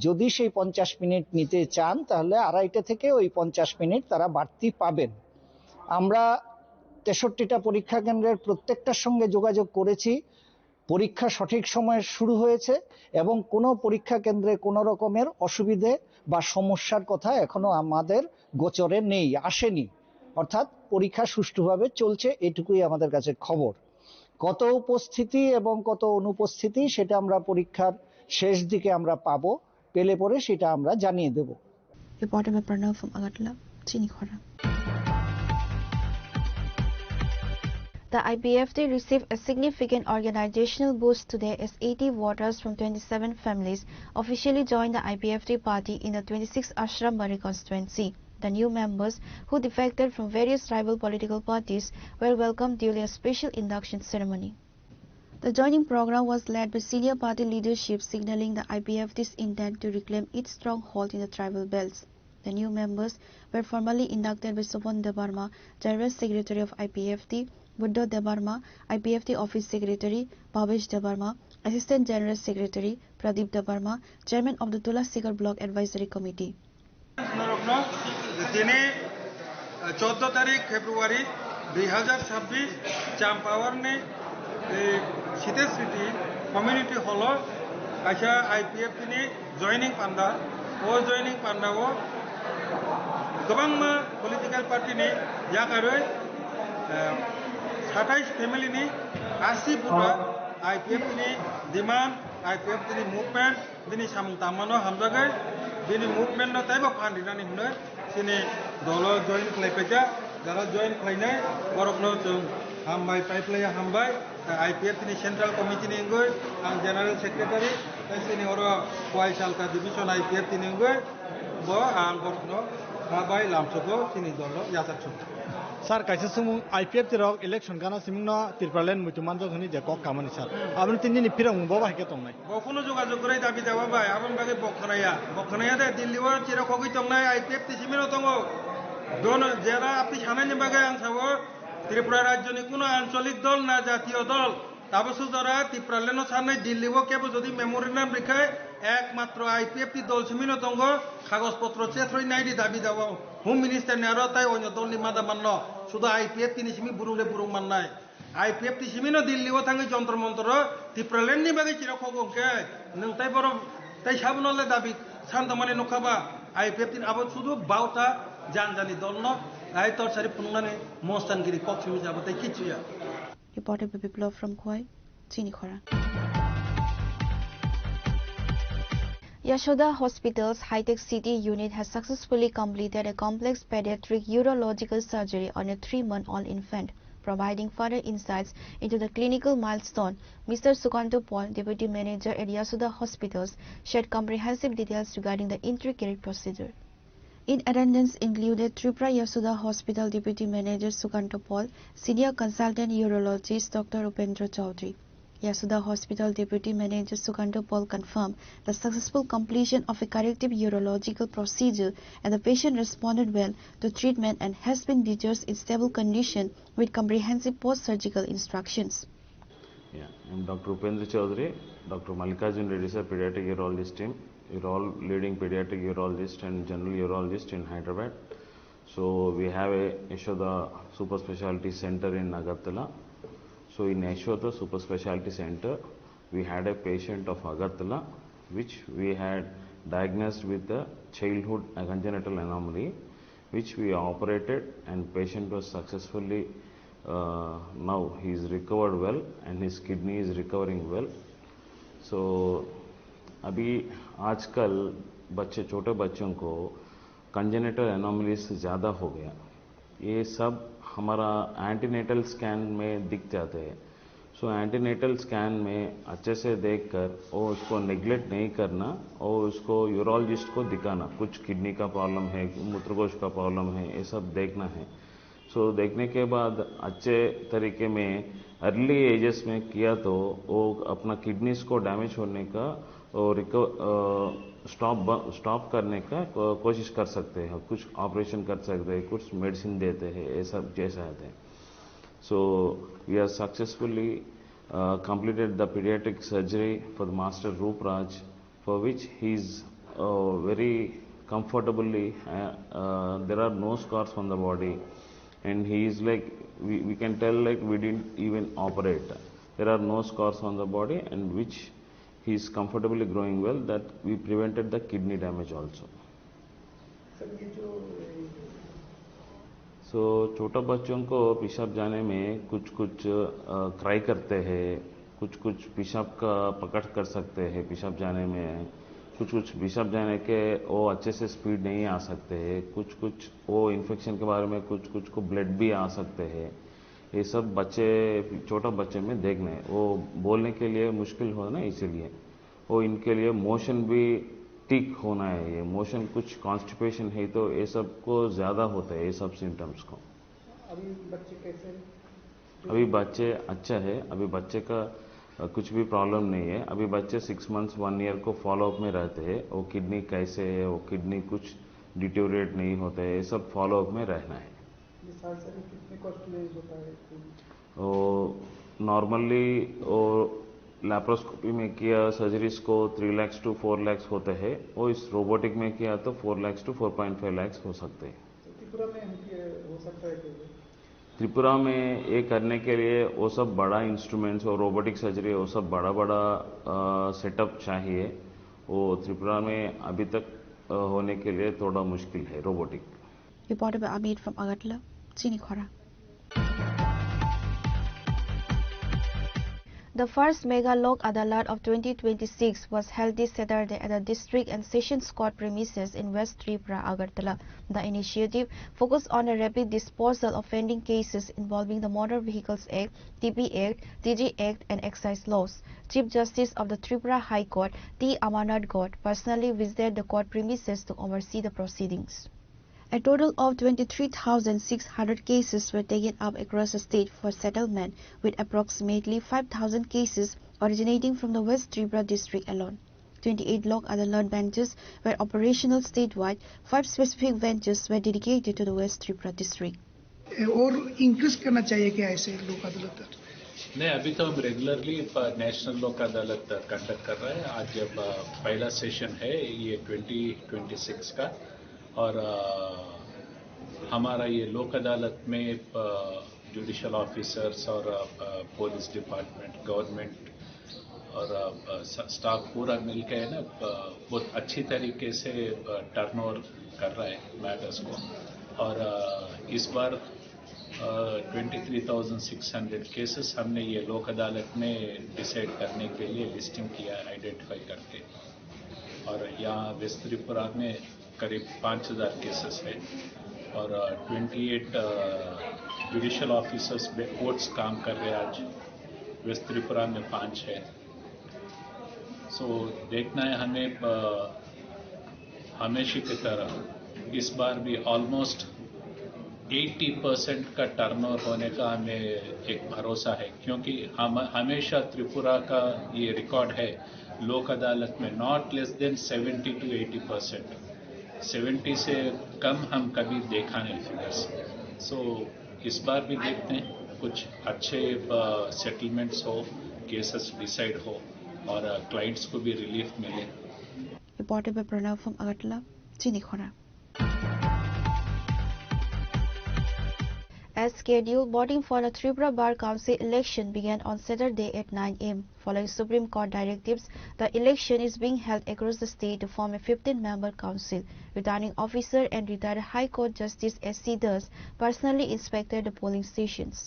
যদি সেই পঞ্চাশ মিনিট নিতে চান, তাহলে আড়াইটে থেকে ওই পঞ্চাশ মিনিট তারা বাড়তি পাবেন। আমরা তেষট্টিটা পরীক্ষা কেন্দ্রের প্রত্যেকটার সঙ্গে যোগাযোগ করেছি। পরীক্ষা সঠিক সময়ে শুরু হয়েছে এবং কোনো পরীক্ষা কেন্দ্রে কোনো রকমের অসুবিধে বা সমস্যার কথা এখনো আমাদের গোচরে নেই, আসেনি। অর্থাৎ পরীক্ষা সুষ্ঠুভাবে চলছে, এটুকুই আমাদের কাছে খবর। কত উপস্থিতি এবং কত অনুপস্থিতি, সেটা আমরা পরীক্ষার শেষ দিকে আমরা পাবো, পেলে পরে সেটা আমরা জানিয়ে দেব। Reported by Pranav from Agartala, Chini Khora. The I P F T received a significant organizational boost today as eighty voters from twenty-seven families officially joined the I P F T party in the twenty-six Ashram Bari constituency. The new members, who defected from various rival political parties, were welcomed during a special induction ceremony. The joining program was led by senior party leadership, signaling the I P F T's intent to reclaim its stronghold in the tribal belts. The new members were formally inducted by Sobhan Debbarma, General Secretary of I P F T, Buddha Debbarma, I P F T Office Secretary, Bhabesh Debbarma, Assistant General Secretary, Pradeep Debbarma, Chairman of the Tulasikar Block Advisory Committee. Norokno tini, eh, choudo tarik February dui hazar sabbish Champawarni, eh, Sitesriti Community Hall o kaisa I P F T ni joining panda. O joining panda o kwbangma political party ni yakarwi, eh, satais family ni asi buta I P F T ni demand, I P F T ni movement, bini samung tangmano hamjagwi, bini movement no teibo phan rinani hwnwi chini dolo join khlai paijak. Jara join khlainai borokno chwng hambai, pai phlaiya hambai. I P F T ni Central Committee ni wngwi ang General Secretary, tei chini oro Kuaisalka Division I P F T ni wngwi bo ang borokno ha bai lamsogo chini dolo yachak suk. Sir, kaisa swngmung, I P F T rok election gana simingno Tipraland muitu manjak hwnwi je kok kamani sir. Aboni tei nini phirokmung bo bahai khe tongnai. Bo kunu jogajog kwrwi dabi dawa bai, aboni bagwi bo khwnaya. Bo khwnaya de Delhi o chiro khogwi tongnai I P F T simino tongo. Dono jera apni sanaini bagwi ang sabo Tripura rajyoni kunu ancholik dol na jatiyo dol. Tabo sujara Tipraland no sanai Delhi o kebo jodi memorandum rikha ekmatro I P F T dol simino tongo, kagoj potro chethroi naidi dabi dawa. Home Minister ni aro tai onyo dol ni mada manno. Sudo I P F T ni simi burung le burung mannai. I P F T simi no Delhi o thangwi jontro montro Tipraland ni bagwi chiro khogo hwnkhe nwng tai borok tai sabono le dabi san tongmani nukha ba I P F T ni abo sudu bauta janjani dol no Ai tor sari phunuknani mostan giri kok simi jabo tei kichu ya. Reporter Biplab from Khowai, Chini Khorang. Yashoda Hospital's High-Tech City unit has successfully completed a complex pediatric urological surgery on a three-month-old infant. Providing further insights into the clinical milestone, Mister Sukanto Paul, Deputy Manager at Yashoda Hospitals, shared comprehensive details regarding the intricate procedure. In attendance included Tripura Yashoda Hospital Deputy Manager Sukanto Paul, Senior Consultant Urologist Doctor Upendra Chaudhary. Yashoda Hospital Deputy Manager Sukanto Paul confirmed the successful completion of a corrective urological procedure, and the patient responded well to treatment and has been discharged in stable condition with comprehensive post-surgical instructions. Yeah, I'm Doctor Upendra Chaudhary, Doctor Mallikarjun Reddy sir, pediatric urologist team, uro-, leading pediatric urologist and general urologist in Hyderabad. So we have a Yashoda Super Specialty Center in Agartala. So in Yashoda Super Specialty Center, we had a patient of Agartala, which we had diagnosed with a childhood congenital anomaly, which we operated and patient was successfully, uh, now he is recovered well and his kidney is recovering well. So अभी आजकल बच्चे, छोटे बच्चों को congenital anomalies ज़्यादा हो गया। ये सब हमारा एंटीनेटल स्कैन में दिख जाते हैं। सो एंटीनेटल स्कैन में अच्छे से देखकर वो उसको नेग्लेक्ट नहीं करना और उसको यूरोलॉजिस्ट को दिखाना। कुछ किडनी का प्रॉब्लम है, मूत्रकोश का प्रॉब्लम है, ये सब देखना है। सो देखने के बाद अच्छे तरीके में अर्ली एजेस में किया तो वो अपना किडनीज को डैमेज होने का और रिकव-, अ, स्टॉप ब-, स्टॉप करने का को-, कोशिश कर सकते हैं। कुछ ऑपरेशन कर सकते हैं, कुछ मेडिसिन देते हैं, ये सब जैसा है। So we have successfully, uh, completed the pediatric surgery for the master Rup Raj, for which he is, uh, very comfortably, uh, uh, there are no scars on the body, and he is like, we, we can tell, like, we didn't even operate. There are no scars on the body, and which he is comfortably growing well, that we prevented the kidney damage also. Sir, ये जो सो छोटा बच्चों को पेशाब जाने में कुछ कुछ, अ, क्राई करते हैं, कुछ कुछ पेशाब का पकड़ कर सकते हैं पेशाब जाने में, कुछ कुछ पेशाब जाने के वो अच्छे से स्पीड नहीं आ सकते हैं, कुछ कुछ वो इन्फेक्शन के बारे में कुछ कुछ को ब्लड भी आ सकते हैं। ये सब बच्चे, छोटा बच्चे में देखने, वो बोलने के लिए मुश्किल हो ना, इसीलिए वो इनके लिए मोशन भी ठीक होना है। ये मोशन कुछ कॉन्स्टिपेशन है तो ये सब को ज़्यादा होता है, ये सब सिम्टम्स को। अभी बच्चे कैसे हैं? अभी बच्चे अच्छा है, अभी बच्चे का, अ, कुछ भी प्रॉब्लम नहीं है। अभी बच्चे सिक्स मंथ्स, वन ईयर को फॉलोअप में रहते हैं। वो किडनी कैसे है, वो किडनी कुछ डिटेरियोरेट नहीं होता है, ये सब फॉलोअप में रहना है। ये सर्जरी कितने कॉस्टली होता है? वो नॉर्मली वो लैप्रोस्कोपी में किया सर्जरीज को three lakhs to four lakhs होते हैं, वो इस रोबोटिक में किया तो four lakhs to four point five lakhs हो सकते हैं। तो त्रिपुरा में हम किया हो सकता है क्या? त्रिपुरा में ये करने के लिए वो सब बड़ा इंस्ट्रूमेंट्स और रोबोटिक सर्जरी, वो सब बड़ा बड़ा, अ, सेटअप चाहिए। वो त्रिपुरा में अभी तक, अ, होने के लिए थोड़ा मुश्किल है robotic. Reported by Amit from Agartala, Chini Khorang. The first Mega Lok Adalat of twenty twenty-six was held this Saturday at the District and Sessions Court premises in West Tripura, Agartala. The initiative focused on a rapid disposal of pending cases involving the Motor Vehicles Act, T P Act, T G Act, and excise laws. Chief Justice of the Tripura High Court, T Amarnath Ghosh, personally visited the court premises to oversee the proceedings. A total of twenty-three thousand six hundred cases were taken up across the state for settlement, with approximately five thousand cases originating from the West Tripura district alone. Twenty-eight Lok Adalat benches were operational statewide, five specific benches were dedicated to the West Tripura district. ए, और इंक्रीज करना चाहिए क्या ऐसे लोक अदालत? नहीं, अभी तो हम रेगुलरली प-, नेशनल लोक अदालत कंडक्ट कर रहे हैं। आज जब, अ, पहला सेशन है ये ट्वेंटी ट्वेंटी सिक्स का, और, अ, हमारा ये लोक अदालत में, अ, जुडिशल ऑफिसर्स और, अ, अ, पुलिस डिपार्टमेंट, गवर्नमेंट और, अ, अ, स-, स्टाफ पूरा मिलके है ना, अ, बहुत अच्छी तरीके से, अ, टर्नओवर कर रहा है मैटर्स को। और, अ, इस बार twenty three thousand six hundred cases हमने ये लोक अदालत में डिसाइड करने के लिए लिस्टिंग किया, आइडेंटिफाई करके। और यहाँ वेस्ट त्रिपुरा में करीब पाँच हज़ार केसेस है और twenty eight judicial officers courts काम कर रहे हैं आज वेस्ट त्रिपुरा में पाँच है। सो देखना है हमें, अ, हमेशा की तरह इस बार भी ऑलमोस्ट एटी परसेंट का टर्नओवर होने का हमें एक भरोसा है, क्योंकि हम हमेशा त्रिपुरा का ये रिकॉर्ड है लोक अदालत में not less than seventy two eighty percent. Seventy से कम हम कभी देखा नहीं फिगर्स। सो इस बार भी देखते हैं कुछ अच्छे सेटलमेंट्स हो, केसेस डिसाइड हो और क्लाइंट्स को भी रिलीफ मिले। Reported by Pranav from Agartala, Chini Khona. As scheduled, voting for the Tripura Bar Council election began on Saturday at nine a m. Following Supreme Court directives, the election is being held across the state to form a fifteen-member council. Returning officer and retired High Court Justice S C Das personally inspected the polling stations.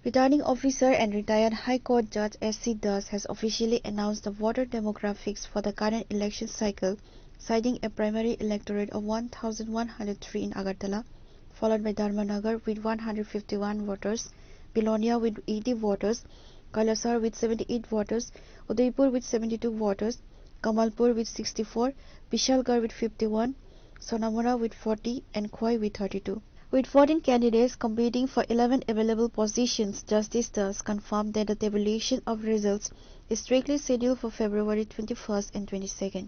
Returning officer and retired High Court Judge S C Das has officially announced the voter demographics for the current election cycle, citing a primary electorate of one thousand one hundred three in Agartala, followed by Dharmanagar with one hundred fifty-one voters, Belonia with eighty voters, Kailasahar with seventy-eight voters, Udaipur with seventy-two voters, Kamalpur with sixty-four, Bishalgarh with fifty-one, Sonamura with forty, and Khowai with thirty-two. With fourteen candidates competing for eleven available positions, Justice Das confirmed that the tabulation of results is strictly scheduled for February twenty-first and twenty-second.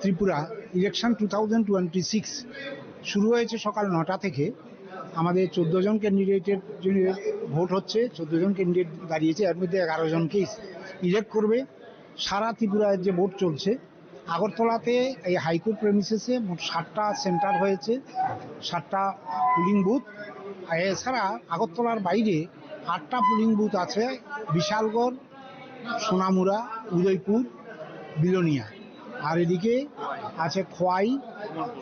Tripura election two thousand twenty six শুরু হয়েছে সকাল নটা থেকে। আমাদের চোদ্দ জন ক্যান্ডিডেটের জন্য ভোট হচ্ছে, চোদ্দ জন ক্যান্ডিডেট দাঁড়িয়েছে, এর মধ্যে এগারো জনকে ইলেক্ট করবে। সারা ত্রিপুরায় যে ভোট চলছে, আগরতলাতে এই হাইকোর্ট প্রেমিসেসে মোট সাতটা সেন্টার হয়েছে, সাতটা পোলিং বুথ। আর এছাড়া আগরতলার বাইরে আটটা পোলিং বুথ আছে বিশালগড়, সোনামুড়া, উদয়পুর, বিলোনিয়া। আর এদিকে আছে খোয়াই,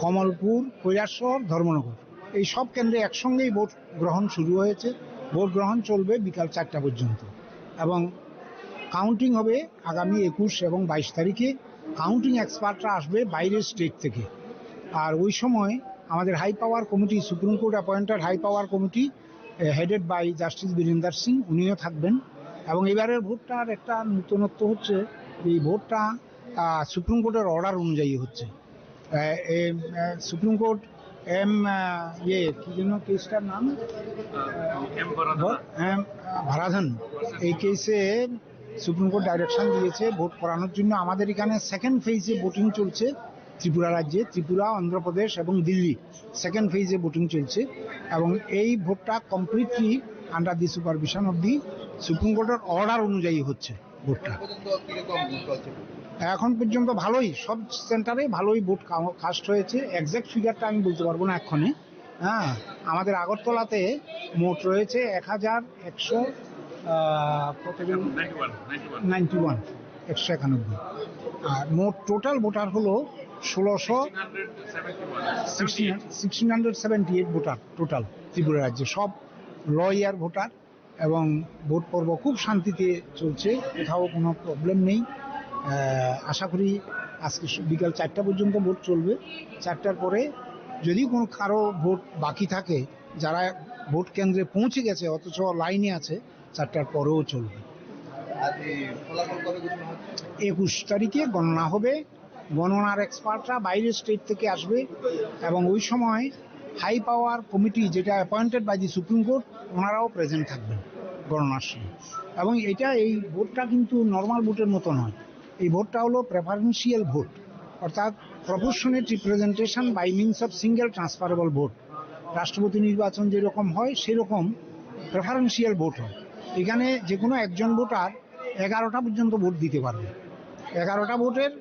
কমলপুর, কৈলাসহর, ধর্মনগর। এই সব কেন্দ্রে একসঙ্গেই ভোট গ্রহণ শুরু হয়েছে। ভোট গ্রহণ চলবে বিকাল চারটা পর্যন্ত এবং কাউন্টিং হবে আগামী একুশ এবং বাইশ তারিখে। কাউন্টিং এক্সপার্টরা আসবে বাইরের স্টেট থেকে। আর ওই সময় আমাদের high power committee, supreme court appointed high power committee, headed by justice Birendra Singh, উনিও থাকবেন। এবং এবারের ভোটটার একটা নতুনত্ব হচ্ছে, এই ভোটটা আহ, সুপ্রিম কোর্টের অর্ডার অনুযায়ী হচ্ছে। আহ, এ, আহ, সুপ্রিম কোর্ট এম, আহ, ইয়ে, কি যেন কেসটার নাম? এম ভারাধান। এম, আহ, ভারাধান। এই কেসে সুপ্রিম কোর্ট ডাইরেকশন দিয়েছে ভোট করানোর জন্য। আমাদের এখানে সেকেন্ড ফেজে ভোটিং চলছে ত্রিপুরা রাজ্যে, ত্রিপুরা, অন্ধ্রপ্রদেশ এবং দিল্লি। সেকেন্ড ফেজে ভোটিং চলছে এবং এই ভোটটা completely under the supervision of the supreme কোর্টের অর্ডার অনুযায়ী হচ্ছে ভোটটা। এখন পর্যন্ত কিরকম ভোট চলছে? এখন পর্যন্ত ভালোই, সব সেন্টারে ভালোই ভোট কাউ-, কাস্ট হয়েছে। এক্সাক্ট ফিগারটা আমি বলতে পারবো না এক্ষণে। হ্যাঁ, আমাদের আগরতলাতে মোট রয়েছে এক হাজার একশো, আহ, কতজন? Ninety one, ninety one. Ninety one, একশো একানব্বই। আর মোট টোটাল ভোটার হলো ষোলোশো, sixteen hundred seventy one. Sixteen hundred seventy eight voter total Tripura রাজ্যে, সব ল ইয়ার ভোটার। এবং ভোট পর্ব খুব শান্তিতে চলছে, কোথাও কোনো প্রবলেম নেই। আহ, আশা করি আজকে সু-, বিকাল চারটা পর্যন্ত ভোট চলবে। চারটার পরে যদি কোনো কারো ভোট বাকি থাকে, যারা ভোট কেন্দ্রে পৌঁছে গেছে অথচ লাইনে আছে, চারটার পরেও চলবে। আজ এই ফলাফল কবে ঘোষণা হচ্ছে? একুশ তারিখে গণনা হবে। গণনার এক্সপার্টরা বাইরের স্টেট থেকে আসবে এবং ওই সময় হাই পাওয়ার কমিটি, যেটা appointed by the supreme court, ওনারাও প্রেজেন্ট থাকবেন গণনার সময়। এবং এটা, এই ভোটটা কিন্তু নর্মাল ভোটের মতো নয়। এই ভোটটা হলো প্রেফারেন্সিয়াল ভোট, অর্থাৎ proportionate representation by means of single transferable vote. রাষ্ট্রপতি নির্বাচন যেরকম হয়, সেরকম প্রেফারেন্সিয়াল ভোট হয়। এখানে যে কোনো একজন ভোটার এগারোটা পর্যন্ত ভোট দিতে পারবে। এগারোটা ভোটের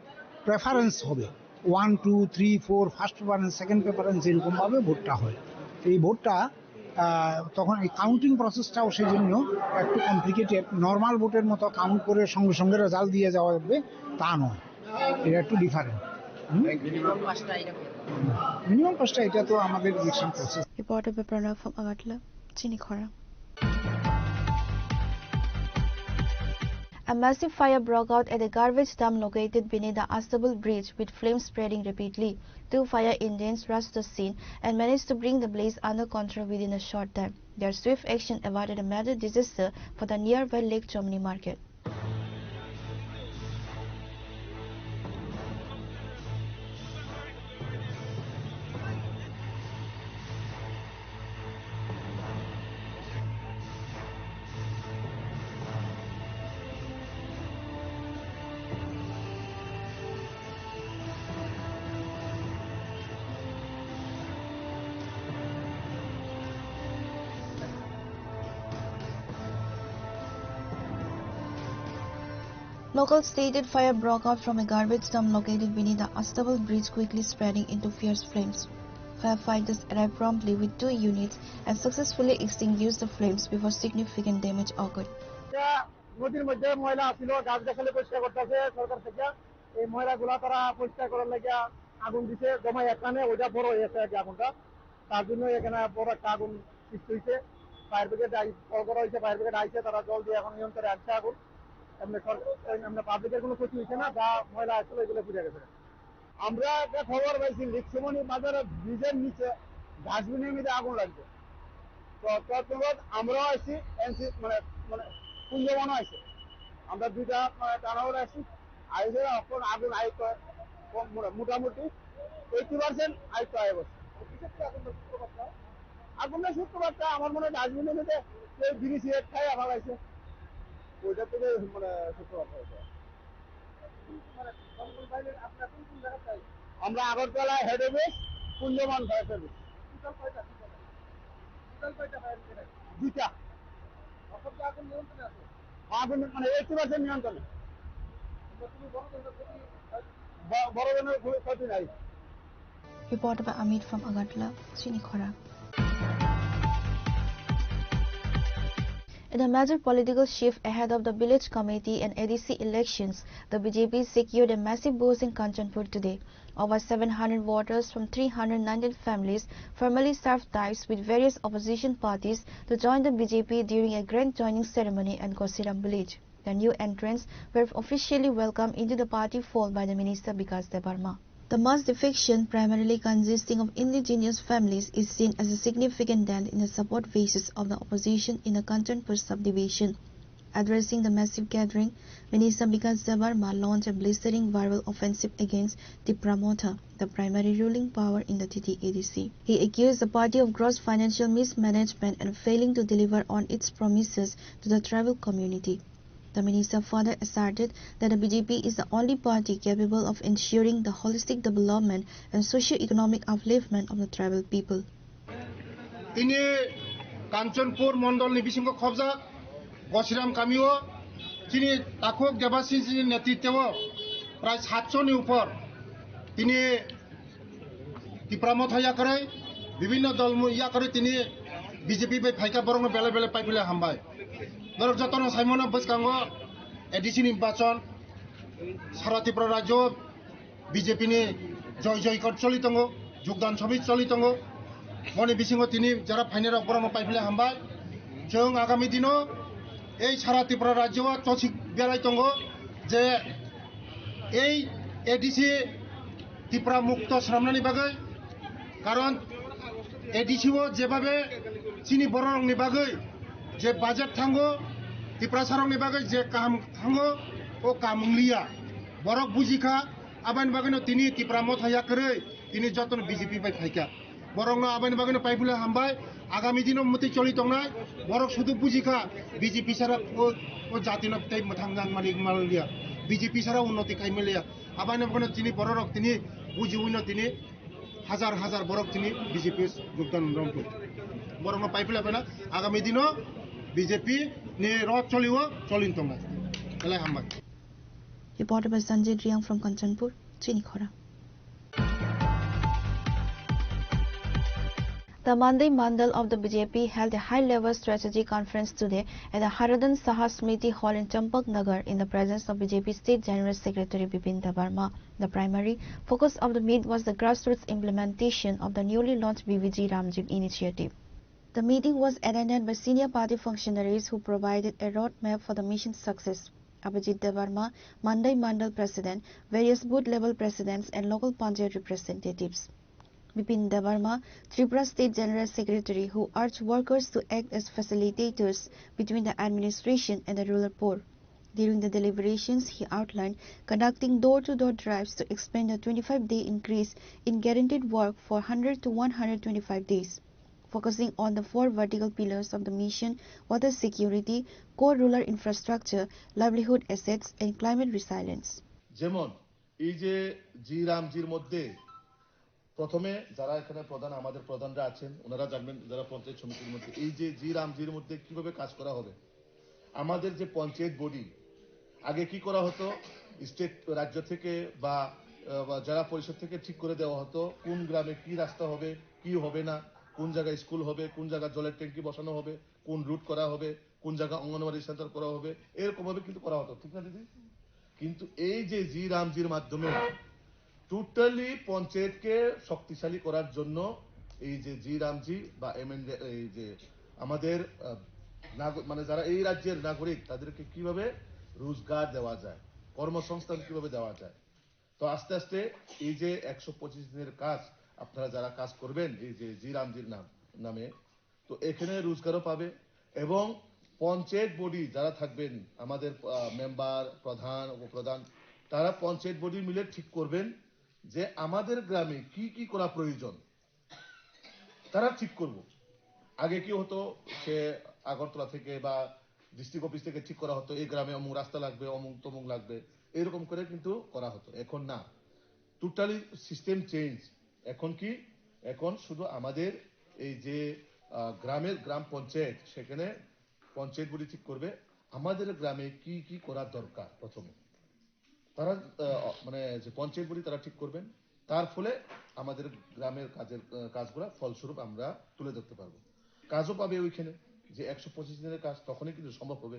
প্রেফারেন্স হবে, one, two, three, four, first preference, second preference, এরকমভাবে ভোটটা হয়। এই ভোটটা, আহ, তখন এই কাউন্টিং প্রসেসটাও সেই জন্য একটু কমপ্লিকেটেড। নর্মাল ভোটের মতো কাউন্ট করে সঙ্গে সঙ্গে রেজাল্ট দিয়ে যাওয়া যাবে, তা নয়, এটা একটু ডিফারেন্ট। মিনিমাম কস্টটা, এটা তো আমাদের election process. Reporter by Pranab from Agartala, Chini Khorang. A massive fire broke out at a garbage dump located beneath the Astabul bridge, with flames spreading rapidly. Two fire engines rushed the scene and managed to bring the blaze under control within a short time. Their swift action averted a major disaster for the nearby Lake Chomni market. Locals stated fire broke out from a garbage dump located beneath the Astabal bridge, quickly spreading into fierce flames. Firefighters arrived promptly with two units and successfully extinguished the flames before significant damage occurred. এটা নদীর মধ্যে ময়লা আছিল, গাছ গাছালি পরিষ্কার করতেছে সরকার থেকে। এই ময়লাগুলা তারা পরিষ্কার করার লাগিয়া আগুন দিছে, জমায় এখানে, ওইটা বড় হয়ে গেছে আর কি আগুনটা। তার জন্য এখানে বড় একটা আগুন সৃষ্টি হয়েছে। ফায়ার ব্রিগেড আই-, কল করা হয়েছে, ফায়ার ব্রিগেড আইছে, তারা জল দিয়ে এখন নিয়ন্ত্রণে আনছে আগুন। এমনি সর-, এমনি পাবলিকের কোনো ক্ষতি হয়েছে না, যা ময়লা আসছিল এগুলো পুড়ে গেছে। আমরা একটা খবর পাইছি লিকসুমনি বাজারের ব্রিজের নিচে ডাস্টবিনের মধ্যে আগুন লাগছে। তো তৎক্ষণাৎ আমরাও আইছি, এনসি মানে, মানে কুঞ্জবনও আইছে। আমরা দুইটা, মানে, টানা করে আইছি। আইছে এখন আগুন আয়ত্ত কম, মানে, মোটামুটি এইটটি পার্সেন্ট আয়ত্ত আয় বসে। আগুনটা সূত্রপাতটা আমার মনে হয় ডাস্টবিনের মধ্যে কেউ বিড়ি সিগারেট খাই আবার আইছে, ওইটা থেকে, মানে, সূত্রপাত হয়েছে। আমরা Agartala head office, Kunjaban fire service. দুইটা। আগুন, মানে, এইটটি পার্সেন্ট নিয়ন্ত্রণে। ব-, বড় ধরনের কোনো ক্ষতি নাই। Reported by Amit from Agartala, Chini Khorang. In a major political shift ahead of the village committee and A D C elections, the B J P secured a massive boost in Kanchanpur today. Over seven hundred voters from three hundred nineteen families formally served ties with various opposition parties to join the B J P during a grand joining ceremony at Gosiram village. The new entrants were officially welcomed into the party fold by the Minister Bikash Debbarma. The mass defection, primarily consisting of indigenous families, is seen as a significant dent in the support basis of the opposition in the Kanchanpur subdivision. Addressing the massive gathering, Minister Bikash Debbarma launched a blistering verbal offensive against Tipra Motha, the primary ruling power in the T T A D C. He accused the party of gross financial mismanagement and failing to deliver on its promises to the tribal community. The minister further asserted that the B J P is the only party capable of ensuring the holistic development and socio-economic upliftment of the tribal people. Tini Kanchanpur mondol ni bisingo khobjak Gosiram kamio chini takhuk Debashish ni netritwo prai satso ni upor tini Tipra Motha yakarwi, bibhinno dol mu-, yakarwi tini B J P bai phaikha, borokno belai belai paipilai hambai. Norok jotono saimano bwskango A D C ni nirbachon, sara Tripura rajyo B J P ni joy joy kot choli tongo, jogdan sobi choli tongo. Boni bisingo tini jara phainai rok borokno paipilai hambai. Chwng agami dino ei sara Tripura rajyo o chosik berai tongo je ei A D C Tipra mukto swnamnani bagwi, karon A D C o jebabe chini bororokni bagwi je budget thango, Tiprasarokni bagwi je kaham thango, o kaham wngliya. Borok bujikha, aboni bagwino tini Tipra Motha yakarwi tini jotono B J P bai phaikha. Borokno aboni bagwino paipilai hambai. Agami dino mwtwi choli tongnai borok sudu bujikha, B J P sara o, o jatino tei mwthang nang mani manliya, B J P sara unnoti khai manliya. Aboni bagwino tini bororok tini bujiwino tini hajar hajar borok tini B J P jogdan romtwi. Borokno paipilai phano agami dino B J P ni rot choliwo cholin tongnai. Belai hambai. Reported by Sanjay Riang from Kanchanpur, Chini Khorang. The Mandai Mandal of the B J P held a high-level strategy conference today at the Haradan Saha Smriti Hall in Champak Nagar in the presence of B J P State General Secretary Bipin Debbarma. The primary focus of the meet was the grassroots implementation of the newly launched B V G Ramji initiative. The meeting was attended by senior party functionaries who provided a roadmap for the mission's success. Abhijit Debbarma, Mandai Mandal President, various booth level presidents and local Panchayat representatives. Bipin Debbarma, Tripura State General Secretary, who urged workers to act as facilitators between the administration and the rural poor. During the deliberations, he outlined conducting door-to-door drives to explain the twenty-five-day increase in guaranteed work for one hundred to one hundred twenty-five days, focusing on the four vertical pillars of the mission: water security, core rural infrastructure, livelihood assets, and climate resilience. যেমন এই যে জি রামজির মধ্যে প্রথমে যারা এখানে প্রধান, আমাদের প্রধানরা আছেন, ওনারা জানবেন, যারা পঞ্চায়েত সমিতির মধ্যে এই যে জি রামজির মধ্যে কিভাবে কাজ করা হবে। আমাদের যে পঞ্চায়েত বডি, আগে কি করা হতো, স্টেট, রাজ্য থেকে বা আহ, বা জেলা পরিষদ থেকে ঠিক করে দেওয়া হতো কোন গ্রামে কি রাস্তা হবে, কি হবে না, কোন জায়গায় স্কুল হবে, কোন জায়গায় জলের ট্যাঙ্কি বসানো হবে, কোন রুট করা হবে, কোন জায়গায় অঙ্গনওয়াড়ি সেন্টার করা হবে, এরকম ভাবে কিন্তু করা হতো, ঠিক না দিদি? কিন্তু এই যে জি রামজির মাধ্যমে টোটালি পঞ্চায়েতকে শক্তিশালী করার জন্য এই যে জি রামজি বা এমএনডি, এই যে আমাদের আহ, নাগ- মানে যারা এই রাজ্যের নাগরিক, তাদেরকে কিভাবে রোজগার দেওয়া যায়, কর্মসংস্থান কিভাবে দেওয়া যায়। তো আস্তে আস্তে এই যে একশো পঁচিশ দিনের কাজ, আপনারা যারা কাজ করবেন এই যে জি রামজির নাম নামে, তো এখানে রোজগারও পাবে এবং পঞ্চায়েত বডি যারা থাকবেন, আমাদের আহ, মেম্বার, প্রধান, উপপ্রধান, তারা পঞ্চায়েত বডি মিলে ঠিক করবেন যে আমাদের গ্রামে কি কি করা প্রয়োজন, তারা ঠিক করব। আগে কি হতো, সে আগরতলা থেকে বা ডিস্ট্রিক্ট অফিস থেকে ঠিক করা হতো এই গ্রামে অমুক রাস্তা লাগবে, অমুক তমুক লাগবে, এরকম করে কিন্তু করা হতো। এখন না, টোটালি সিস্টেম চেঞ্জ। এখন কি, এখন শুধু আমাদের এই যে আহ, গ্রামের গ্রাম পঞ্চায়েত, সেখানে পঞ্চায়েত বডি ঠিক করবে আমাদের গ্রামে কি কি করা দরকার। প্রথমে তারা আহ, মানে যে পঞ্চায়েত বডি তারা ঠিক করবেন, তার ফলে আমাদের গ্রামের কাজের আহ, কাজগুলা ফলস্বরূপ আমরা তুলে ধরতে পারবো। কাজও পাবে ওইখানে, যে একশো পঁচিশ দিনের কাজ তখনই কিন্তু সম্ভব হবে,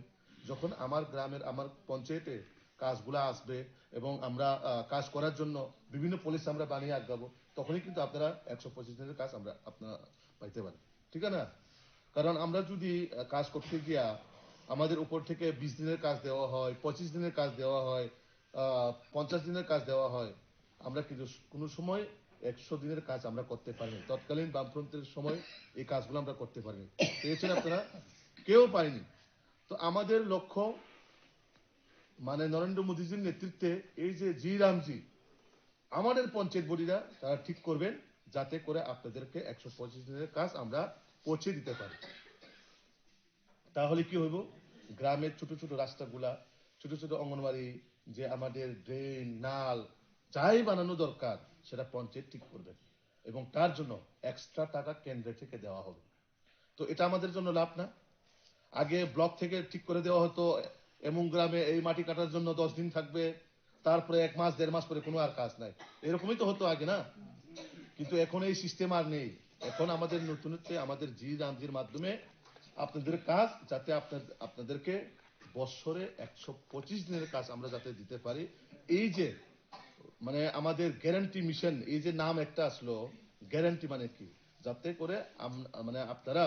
যখন আমার গ্রামের, আমার পঞ্চায়েতে কাজগুলা আসবে এবং আমরা আহ, কাজ করার জন্য বিভিন্ন পলিসি আমরা বানিয়ে আগাবো, তখনই কিন্তু আপনারা একশো পঁচিশ দিনের কাজ আমরা আপনারা পাইতে পারেন, ঠিক আছে না? কারণ আমরা যদি আহ, কাজ করতে গিয়া আমাদের উপর থেকে বিশ দিনের কাজ দেওয়া হয়, পঁচিশ দিনের কাজ দেওয়া হয়, আহ, পঞ্চাশ দিনের কাজ দেওয়া হয়, আমরা কিন্তু কোনো সময় একশো দিনের কাজ আমরা করতে পারিনি। তৎকালীন বামফ্রন্টের সময় এই কাজগুলো আমরা করতে পারিনি। পেয়েছেন আপনারা? কেউ পারেনি। তো আমাদের লক্ষ্য, মানে, নরেন্দ্র মোদীজির নেতৃত্বে এই যে জি রামজি, আমাদের পঞ্চায়েত বডিরা তারা ঠিক করবেন, যাতে করে আপনাদেরকে একশো পঁচিশ দিনের কাজ আমরা পৌঁছে দিতে পারি। তাহলে কি হইব? গ্রামের ছোট ছোট রাস্তাগুলা, ছোট ছোট অঙ্গনওয়াড়ি, যে আমাদের ড্রেন, নাল, যাই বানানো দরকার, সেটা পঞ্চায়েত ঠিক করবেন এবং তার জন্য এক্সট্রা টাকা কেন্দ্র থেকে দেওয়া হবে। তো এটা আমাদের জন্য লাভ না? আগে ব্লক থেকে ঠিক করে দেওয়া হতো, এমন গ্রামে এই মাটি কাটার জন্য দশ দিন থাকবে, তারপরে এক মাস, দেড় মাস পরে কোনো আর কাজ নাই। এরকমই তো হতো আগে, না? কিন্তু এখন এই সিস্টেম আর নেই। এখন আমাদের নতুনত্বে আমাদের জি রামজির মাধ্যমে আপনাদের কাজ, যাতে আপনার, আপনাদেরকে বছরে একশো পঁচিশ দিনের কাজ আমরা যাতে দিতে পারি। এই যে, মানে, আমাদের গ্যারান্টি মিশন, এই যে নাম একটা আসলো, গ্যারান্টি মানে কি? যাতে করে আম-, মানে, আপনারা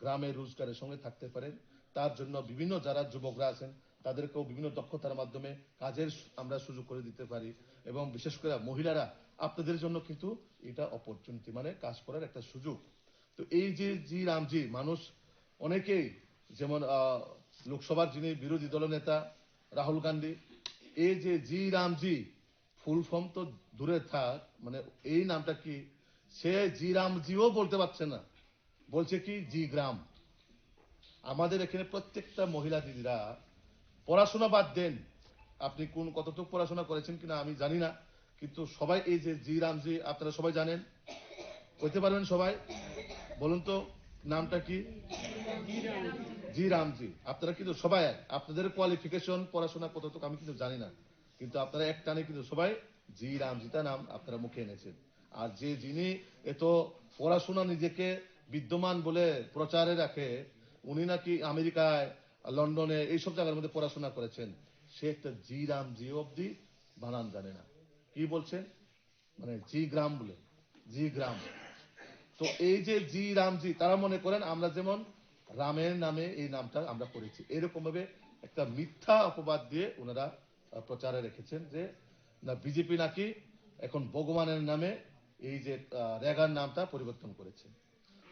গ্রামে রোজগারের সঙ্গে থাকতে পারেন, তার জন্য বিভিন্ন যারা যুবকরা আছেন, তাদেরকেও বিভিন্ন দক্ষতার মাধ্যমে কাজের সু-, আমরা সুযোগ করে দিতে পারি এবং বিশেষ করে মহিলারা, আপনাদের জন্য কিন্তু এটা অপরচুনিটি, মানে, কাজ করার একটা সুযোগ। তো এই যে জি রামজি, মানুষ অনেকেই, যেমন আহ, লোকসভার যিনি বিরোধী দলনেতা রাহুল গান্ধী, এই যে জি রামজি, ফুল ফর্ম তো দূরে থাক, মানে, এই নামটা কি, সে জি রামজিও বলতে পারছে না, বলছে কি জি গ্রাম। আমাদের এখানে প্রত্যেকটা মহিলা দিদিরা, পড়াশোনা বাদ দেন, আপনি কোন, কতটুকু পড়াশোনা করেছেন কিনা আমি জানি না, কিন্তু সবাই এই যে জি রামজি, আপনারা সবাই জানেন, কইতে পারবেন সবাই? বলুন তো, নামটা কি? জি রামজি। আপনারা কিন্তু সবাই, আপনাদের কোয়ালিফিকেশন, পড়াশোনা কতটুকু আমি কিন্তু জানি না, কিন্তু আপনারা এক টানে কিন্তু সবাই জি রামজিতা নাম আপনারা মুখে এনেছেন। আর যে যিনি এত পড়াশোনা নিজেকে বিদ্যমান বলে প্রচারে রাখে, উনি নাকি আমেরিকায়, লন্ডনে এইসব জায়গার মধ্যে পড়াশোনা করেছেন। সে একটা জি রাম জি অব্দি বানান জানে না। কি বলছেন? মানে জি গ্রাম বলে, জি গ্রাম। তো এই যে জি রাম জি, তারা মনে করেন আমরা যেমন রামের নামে এই নামটা আমরা করেছি, এরকম ভাবে একটা মিথ্যা অপবাদ দিয়ে ওনারা আহ, প্রচারে রেখেছেন যে না, বিজেপি নাকি এখন ভগবানের নামে এই যে আহ, রেগার নামটা পরিবর্তন করেছে।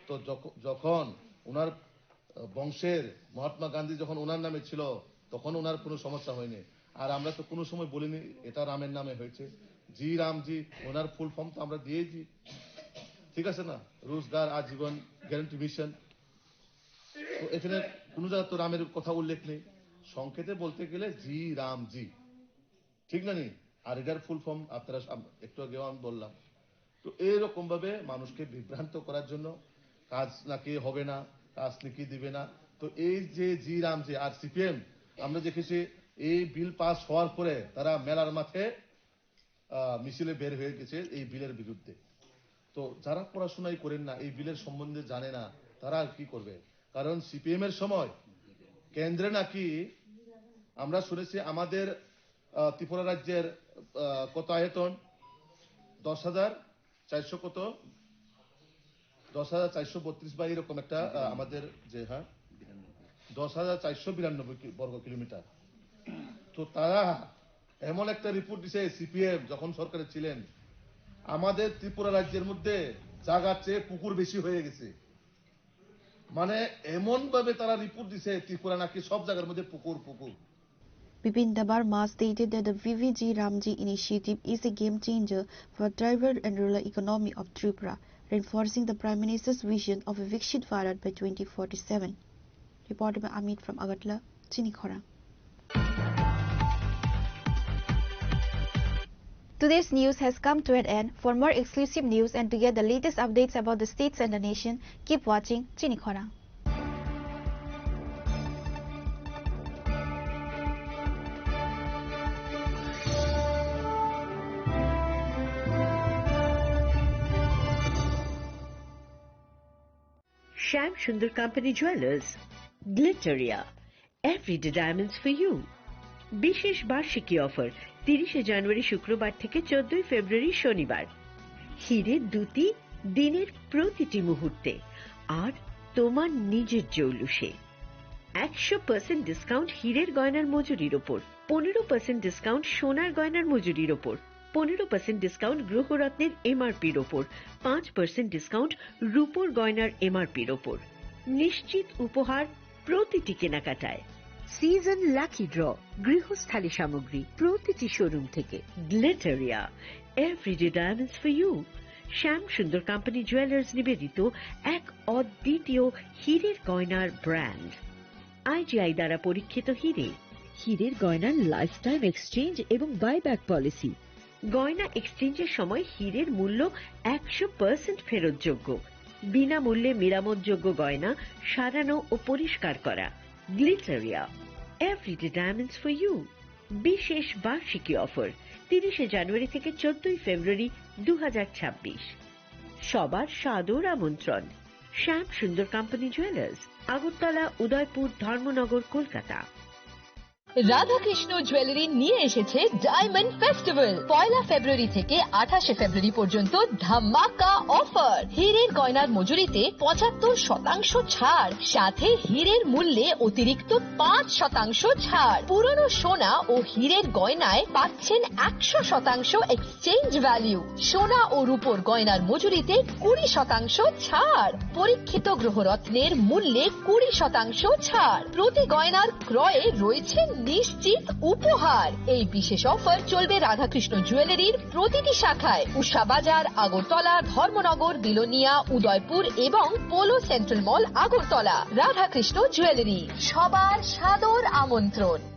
তো যখ- যখন ওনার আহ, বংশের মহাত্মা গান্ধী যখন ওনার নামে ছিল, তখন ওনার কোনো সমস্যা হয়নি। আর আমরা তো কোনো সময় বলিনি এটা রামের নামে হয়েছে। জি রাম জি, ওনার ফুল ফর্ম তো আমরা দিয়েই দিই, ঠিক আছে না? রোজগার আজীবন গ্যারান্টি মিশন। তো এখানে কোনো জায়গায় তো রামের কথা উল্লেখ নেই। সংক্ষেপে বলতে গেলে জি রাম জি, ঠিক না নি? আর এটার ফুল ফর্ম আপনারা আম- একটু আগেও আমি বললাম। তো এইরকম ভাবে মানুষকে বিভ্রান্ত করার জন্য, কাজ নাকি হবে না, কাজ নাকি দিবে না। তো এই যে জি রাম জি আর সিপিএম, আমরা দেখেছি এই বিল পাস হওয়ার পরে তারা মেলার মাঠে আহ, মিছিলে বের হয়ে গেছে এই বিলের বিরুদ্ধে। তো যারা পড়াশোনাই করেন না, এই বিলের সম্বন্ধে জানে না, তারা আর কি করবে? কারণ সিপিএম এর সময় কেন্দ্রে নাকি আমরা শুনেছি আমাদের আহ, ত্রিপুরা রাজ্যের আহ, কত আয়তন? দশ হাজার চারশো কত? দশ হাজার চারশো বত্রিশ বা এরকম একটা আহ, আমাদের যে, হ্যাঁ, দশ হাজার চারশো বিরানব্বই কি- বর্গ কিলোমিটার। তো তারা এমন একটা রিপোর্ট দিছে, সিপিএম যখন সরকারে ছিলেন, আমাদের ত্রিপুরা রাজ্যের মধ্যে জায়গার চেয়ে পুকুর বেশি হয়ে গেছে। মানে এমন ভাবে তারা রিপোর্ট দিছে, ত্রিপুরা নাকি সব জায়গার মধ্যে পুকুর পুকুর। Bipin Debbarma stated that the V V G Ramji initiative is a game changer for tribal and rural economy of Tripura, reinforcing the Prime Minister's vision of a Viksit Bharat by twenty forty-seven. Reported by Amit from Agartala, Chini Khorang. Today's news has come to an end. For more exclusive news and to get the latest updates about the states and the nation, keep watching Chini Khorang. Shyam Sundar Company Jewelers, Glitteria, Everyday Diamonds for You। বিশেষ বার্ষিকী অফার, তিরিশে জানুয়ারি শুক্রবার থেকে চোদ্দই ফেব্রুয়ারি শনিবার। হীরে দ্যুতি, দিনের প্রতিটি মুহূর্তে, আর তোমার নিজের জৌলুসে। একশো পার্সেন্ট ডিসকাউন্ট হীরের গয়নার মজুরির ওপর, পনেরো পার্সেন্ট ডিসকাউন্ট সোনার গয়নার মজুরির ওপর, পনেরো পার্সেন্ট ডিসকাউন্ট গ্রহরত্নের এমআরপির ওপর, পাঁচ পার্সেন্ট ডিসকাউন্ট রূপোর গয়নার এমআরপির ওপর। নিশ্চিত উপহার প্রতিটি কেনাকাটায়। সিজন লাকি ড্র, গৃহস্থালী সামগ্রী প্রতিটি শোরুম থেকে। গ্লিটারিয়া, Everyday Diamonds for You। Shyam Sundar company jewellers নিবেদিত এক অদ্বিতীয় হীরের গয়নার ব্র্যান্ড। আইজিআই দ্বারা পরীক্ষিত হীরে। হীরের গয়নার লাইফ টাইম এক্সচেঞ্জ এবং বাইব্যাক পলিসি। গয়না এক্সচেঞ্জের সময় হীরের মূল্য একশো পার্সেন্ট ফেরতযোগ্য। বিনামূল্যে মেরামতযোগ্য গয়না সারানো ও পরিষ্কার করা। গ্লিটারিয়া, Everyday Diamonds for You। বিশেষ বার্ষিকী অফার, তিরিশে জানুয়ারি থেকে চোদ্দই ফেব্রুয়ারি দু হাজার ছাব্বিশ। সবার সাদর আমন্ত্রণ। শ্যাম সুন্দর কোম্পানি জুয়েলার্স, আগরতলা, উদয়পুর, ধর্মনগর, কলকাতা। রাধাকৃষ্ণ জুয়েলারি নিয়ে এসেছে ডায়মন্ড ফেস্টিভ্যাল। পয়লা ফেব্রুয়ারি থেকে আঠাশে ফেব্রুয়ারি পর্যন্ত ধামাকা অফার। হীরের গয়নার মজুরিতে পঁচাত্তর শতাংশ ছাড়, সাথে হীরের মূল্যে অতিরিক্ত পাঁচ শতাংশ ছাড়। পুরনো সোনা ও হীরের গয়নায় পাচ্ছেন একশো শতাংশ এক্সচেঞ্জ ভ্যালু। সোনা ও রূপোর গয়নার মজুরিতে কুড়ি শতাংশ ছাড়। পরীক্ষিত গ্রহরত্নের মূল্যে কুড়ি শতাংশ ছাড়। প্রতি গয়নার ক্রয়ে রয়েছে নিশ্চিত উপহার। এই বিশেষ অফার চলবে রাধাকৃষ্ণ জুয়েলারির প্রতিটি শাখায়, উষা বাজার, আগরতলা, ধর্মনগর, বিলোনিয়া, উদয়পুর এবং পোলো সেন্ট্রাল মল, আগরতলা। রাধাকৃষ্ণ জুয়েলারি, সবার সাদর আমন্ত্রণ।